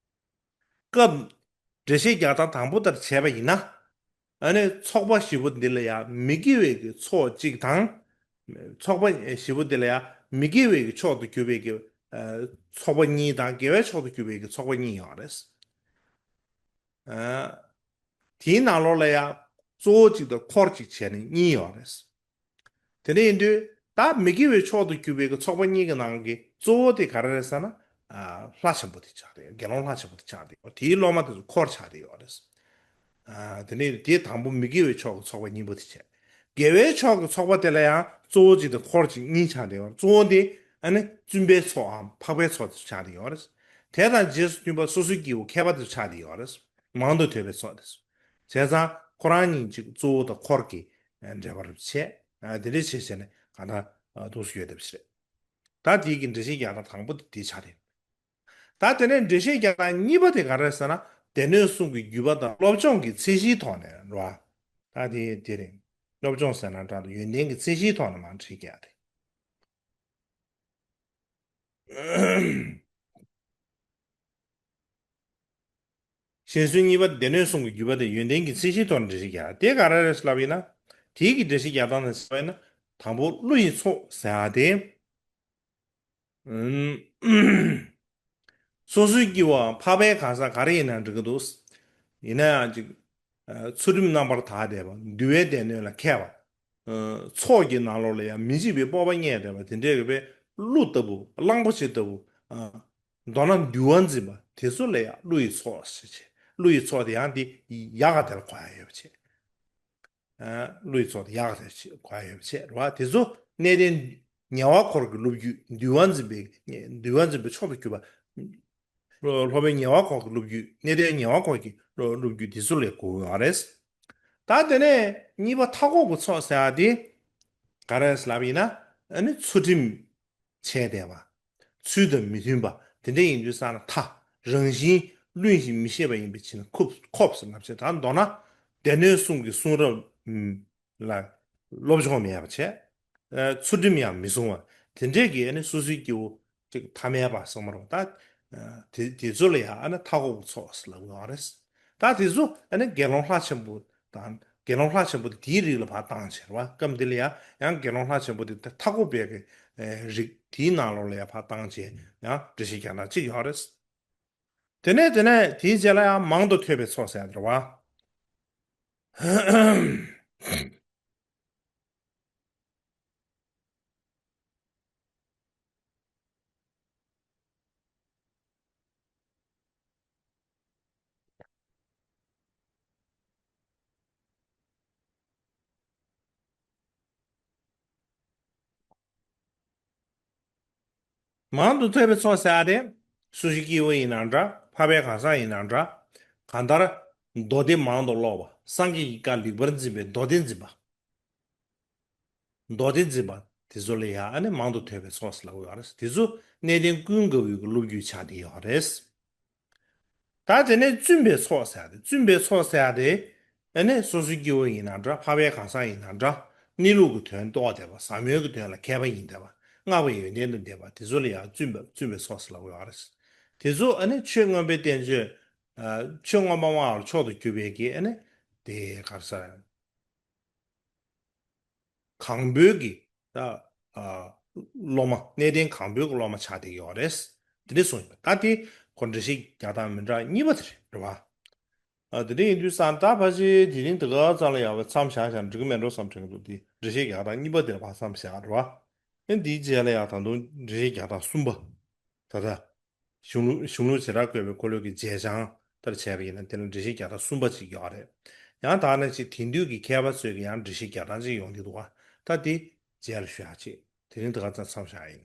སྐབས་འགྲེལ་བཤད་རྒྱག་སྟངས་དང་པོ་ལྟར་བྱས་པ་ཡིན་ན། ཨ་ནི་ཚོགས་པ་བཞི་པོ་འདི་ལ་ཡང་མི་དགེ་བའི་གི་ཚོགས་གཅིག་དང་། ཚོགས་པ་བཞི་པོ་འདི་ལ་ཡང་མི་དགེ་བའི་གི་མཆོག་ཏུ་གྱུར་པའི་གི། ཨ། ཚོགས་པ་གཉིས་དང་། དགེ་བའི་མཆོག་ཏུ་གྱུར་པའི་གི་ཚོགས་པ་གཉིས་ཡོད་རེད། ཨ། དེའི་ནང་ལོགས་ལ་ཡང་གཙོ་བོ་གཅིག་དང་འཁོར་གཅིག་བྱས་ནས་གཉིས་ཡོད་རེད། དེ་འདྲ་ཡིན་དུས་ད་མི་དགེ་བའི་མཆོག་ཏུ་གྱུར་པའི་གི་ཚོགས་པ་གཉིས་ཀྱི་ནང་གི་གཙོ་བོ་དེ་ག་རེ་རེད་ཟེར་ན། ཨ། ལྷ་ཆེན་པོ་དེ་ཆགས་རེད། དགེ་སློང་ལྷ་ཆེན་པོ་དེ་ཆགས་རེད། དེའི་སློབ་མ་དེ་ཚོ་འཁོར་ཆགས་རེད་ཡོད་རེད། ཨ། དེ་ནས་དེའི་དང་པོ་མི་དགེ་བའི་ཕྱོགས་ཀྱི་ཚོགས་པ་གཉིས་པོ་དེ་བྱས། དགེ་བའི་ཕྱོགས་ཀྱི་ཚོགས་པ་དེ་ལ་ཡང་གཙོ་བོ་གཅིག་དང་འཁོར་གཅིག་གཉིས་ཆགས་བསྡད་ཡོད་རེད། གཙོ་བོ་དེ་ཨ་ནི་བཙུན་པའི་ཚོགས་འམ་འཕགས་པའི་ཚོགས་དེ་ཚོ་ཆགས་བསྡད་ཡོད་རེད། དེ་དང་རྗེས་སུ་མཐུན་པ་སོ་སོའི་སྐྱེ་བོ་མཁས་པ་དེ་ཚོ་ཆགས་བསྡད་ཡོད་རེད། མང་དུ་ཐོས་པའི་ཚོགས་དེ་ཚོ། བྱས་ཙང་ཁོ་རང་གཉིས་གཅིག་གཙོ་བོ་དང་འཁོར་གྱི་འབྲེལ་བ་རུ་བྱས། དེ་འདྲའི་བྱས་བྱས་ནས་གང་ལྟར་འདུག་སེ་ཡོད་བསྡད་པ་ཞིག་རེད། ད་དེའི་གི་འགྲེལ་བཤད་རྒྱག་སྟངས་དང་པོ་དེ་དེ་ཆགས་རེད། ད་དེ་ནས་འགྲེལ་བཤད་རྒྱག་སྟངས་གཉིས་པ་དེ་ག་རེ་རེད་ཟེར་ན། སྡེ་སྣོད་གསུམ་གྱི་བརྒྱུད་པ་དང་སློབ་སྦྱོང་གི་ཚད་གཞིའི་ཐོག་ནས་རེད་བ། ད་དེ་དེ་རེད། སློབ་སྦྱོང་ཟེར་ན་འདྲ་འདུག་ཡོན་ཏན་གྱི་ཚད་གཞིའི་ཐོག་ནས་མར་འགྲེལ་རྒྱག་རེད། གཞན་སྲོལ་གཉིས་པ་སྡེ་སྣོད་གསུམ་གྱི་བརྒྱུད་པ་དེ་ཡོན་ཏན་གྱི་ཚད་གཞིའི་ཐོག་ནས་འགྲེལ་བཤད་རྒྱག་དེ་ག་རེ་རེད་ལབ་ཡིན་ན། དེའི་གི་འགྲེལ་བཤད་རྒྱག་སྟངས་ནས་ཟེར་བ་ཡིན་ན། དང་པོ་བློ་ཡི་ཚོགས་ཟེར་ཡ་དེ། ཨུམ། སོ་སོའི་སྐྱེ་བོའམ་འཕགས་པའི་གང་ཟག་ག་རེ་ཡིན་ན་འགྲིག་གི་འདུག་ཡིན་ན་ཡང་ཅིག་ཨ། ཚུལ་ཁྲིམས་རྣམ་པར་དག་བསྡད་པ། འདུལ་བའི་སྡེ་སྣོད་ལ་མཁས་པ། ཨ། ཚོགས་ཀྱི་ནང་ལོགས་ལ་ཡང་མི་འཇིགས་པའི་སྤོབས་པ་རྙེད་བསྡད་པ། དེ་འདྲའི་གི་དཔེ་གླུ་ལྟ་བུ། གླང་པོ་ཆེ་ལྟ་བུ། ཨ། མདོར་ན་འདུལ་བ་འཛིན་པ་དེ་ཚོ་ལ་ཡང་བློ་ཡི་ཚོགས་ཞེས་བྱ། བློ་ཡི་ཚོགས་དེ་ཡང་དེ་ཡག་ག་དེ་ལ་གོ་ཡ་ཡོད་པ་བྱས། ཨ། བློ་ཡི་ཚོགས་དེ་ཡག་ག་དེ་ལ་གོ་ཡ་ཡོད་པ་བྱས་རེད་བ། དེ་ཚོ་གནས་བརྟན་ཉེ་བར་འཁོར་གྱི་སློབ་བརྒྱུད། འདུལ་བ་འཛིན་པའི། འདུལ་བ་འཛིན་པའི་མཆོག་ཏུ་གྱུར་པ། སློབ་དཔོན་ཉེ་བར་འཁོར་གྱི་སློབ་བརྒྱུད། གནས་བརྟན་ཉེ་བར་འཁོར་གྱི་སློབ་སློབ་བརྒྱུད་འདི་ཚོ་ལ་གོ་དགོས་པ་རེད། ད་དེ་ནས་གཉིས་པ་མཐའ་འཁོབ་ཀྱི་ཚོགས་ཟེར་བ་དེ་ག་རེ་ལབ་ཡིན་ན། ཨ་ནི་ཚུལ་ཁྲིམས་འཆལ་བསྡད་པ། ཚུལ་དང་མི་མཐུན་པ་དེ་འདྲ་ཡིན་དུས་ཙང་ན་མཐའ། རང་བཞིན་བླུན་ཞིང་མི་ཤེས་པ་ཡིན་པའི་ཕྱིར་ན་འཁོབ་འཁོབ་ཟེར་ལབ་བྱས། ད་མདོར་ན་སྡེ་སྣོད་གསུམ་གྱི་གསུང་རབ། ཨུམ། ལ་སློབ་སྦྱོང་མེད་པ་བྱས། ཨ། ཚུལ་ཁྲིམས་ཡང་མི་སྲུང་བ། དེ་འདྲས་ཀྱི་ཨ་ནི་སོ་སོའི་སྐྱེ་བོ་ཅིག་ཐ་མལ་པ་ཟེར་མ་རེད་པ། ད་ཨ། དེ་དེ་ཚོ་ལ་ཡང་ཨ་ནི་མཐའ་འཁོབ་ཀྱི་ཚོགས་ཟེར་ལབ་ཀྱི་ཡོད་རེད། ད་དེ་ཚོ་ཨ་ནི་དགེ་སློང་ལྷ་ཆེན་པོ་དང་། དགེ་སློང་ལྷ་ཆེན་པོ་དེ་དེའི་རིགས་ལ་ཕར་བཏང་བྱས་རེད་པ། སྐབས་འདི་ལ་ཡང་ཡང་དགེ་སློང་ལྷ་ཆེན་པོ་དེ་མཐའ་འཁོབ་པའི་གི་ཨ་རིགས་དེའི་ནང་ལོགས་ལ་ཡང་ཕར་བཏང་བྱས་ཡང་འགྲེལ་བཤད་རྒྱག་སྟངས་གཅིག་ཡོད་རེད། དེ་ནས་དེ་ནས་དེའི་རྗེས་ལ་ཡང་མང་དུ་ཐོས་པའི་ཚོགས་ཟེར་ཡ་དེ་རེད་པ། མང་དུ་ཐོས་པའི་ཚོགས་ཟེར་ཡ་དེ། སོ་སོའི་སྐྱེ་བོ་ཡིན་ན་འདྲ། འཕགས་པའི་གང་ཟག་ཡིན་ན་འདྲ། གང་ལྟར་མདོ་སྡེ་མང་དུ་ཀློག་པ། སངས་རྒྱས་ཀྱི་བཀའ་ལེགས་པར་འཛིན་པའི་མདོ་སྡེ་འཛིན་པ། མདོ་སྡེ་འཛིན་པ་དེ་ཚོ་ལ་ཡང་ཨ་ནི་མང་དུ་ཐོས་པའི་ཚོགས་ཟེར་ལབ་ཀྱི་ཡོད་རེད། དེ་ཚོ་གནས་བརྟན་ཀུན་དགའ་བོའི་གི་སློབ་བརྒྱུད་ཆགས་བསྡད་ཡོད་རེད། ད་དེ་ནས་བཙུན་པའི་ཚོགས་ཟེར་ཡ་དེ། བཙུན་པའི་ཚོགས་ཟེར་ཡ་དེ་ཨ་ནི་སོ་སོའི་སྐྱེ་བོ་ཡིན་ན་འདྲ། འཕགས་པའི་གང་ཟག་ཡིན་ན་འདྲ། གནས་ལུགས་ཀྱི་དོན་རྟོགས་བསྡད་པ། ཟབ་མོའི་གི་དོན་ལ་མཁས་པ་ཡིན་བསྡད་པ། སྔགས་པའི་ཡོན་ཏན་དང་ལྡན་པ། དེ་ཚོ་ལ་ཡང་བཙུན་པ། བཙུན་པའི་ཚོགས་ཟེར་ལབ་ཀྱི་ཡོད་རེད། དེ་ཚོ་ཨ་ནི་ཆོས་མངོན་པའི་བསྟན་བཅོས། ཨ། ཆོས་མངོན་པ་མངའ་བ་མཆོག་ཏུ་གྱུར་པའི་གི་ཨ་ནི་ དེ་ག་རེ་ཟེར། གང་པོའི་གི་ད་ཨ་སློབ་མ། གནས་བརྟན་གང་པོའི་གི་སློབ་མ་ཆགས་བསྡད་ཡོད་རེད། དེ་འདྲ་གསུངས་ཡོད་པ། ད་དེ་ཁོ་འགྲེལ་བཤད་རྒྱག་སྟངས་མི་འདྲ་གཉིས་པ་དེ་རེད། རེད་བ། ཨ་དེ་འདྲ་ཡིན་དུས་ཙང་ད་ཕལ་ཆེར་དེ་རིང་དེ་ག་ཙམ་ལ་ཡག་པའི་མཚམས་བཞག་བཞག་འགྲིག་གི་མེད་འགྲོ་བསམ་དྲན་གི་འདུག་དེ་འགྲེལ་བཤད་རྒྱག་སྟངས་གཉིས་པ་དེ་ལ་ཕར་མཚམས་བཞག། རེད་བ། ཨེ་འདིའི་རྗེས་ལ་ཡང་ད་དུང་འགྲེལ་བཤད་རྒྱག་སྟངས་གསུམ་པ། ད་ལྟ་གཞུང་ལུགས། གཞུང་ལུགས་བྱེ་བྲག་བཀོད་པའི་འཁོར་ལོའི་གི་རྗེས་འཆང་ལྟར་བྱས་པ་ཡིན་ན། དེ་ལ་འགྲེལ་བཤད་རྒྱག་སྟངས་གསུམ་པ་ཅིག་ཡོད་རེད། ཡང་དག་ན་ཅིག་དེང་དུས་ཀྱི་མཁས་པ་ཚོས་ཀྱི་ཡང་འགྲེལ་བཤད་རྒྱག་སྟངས་ཅིག་ཡོང་གི་འདུག་ག་ད་དེ་རྗེས་ལ་ཞུ་ཡག་ཅིག་དེ་རིང་དེ་ག་ཙམ་མཚམས་བཞག་ཡིན།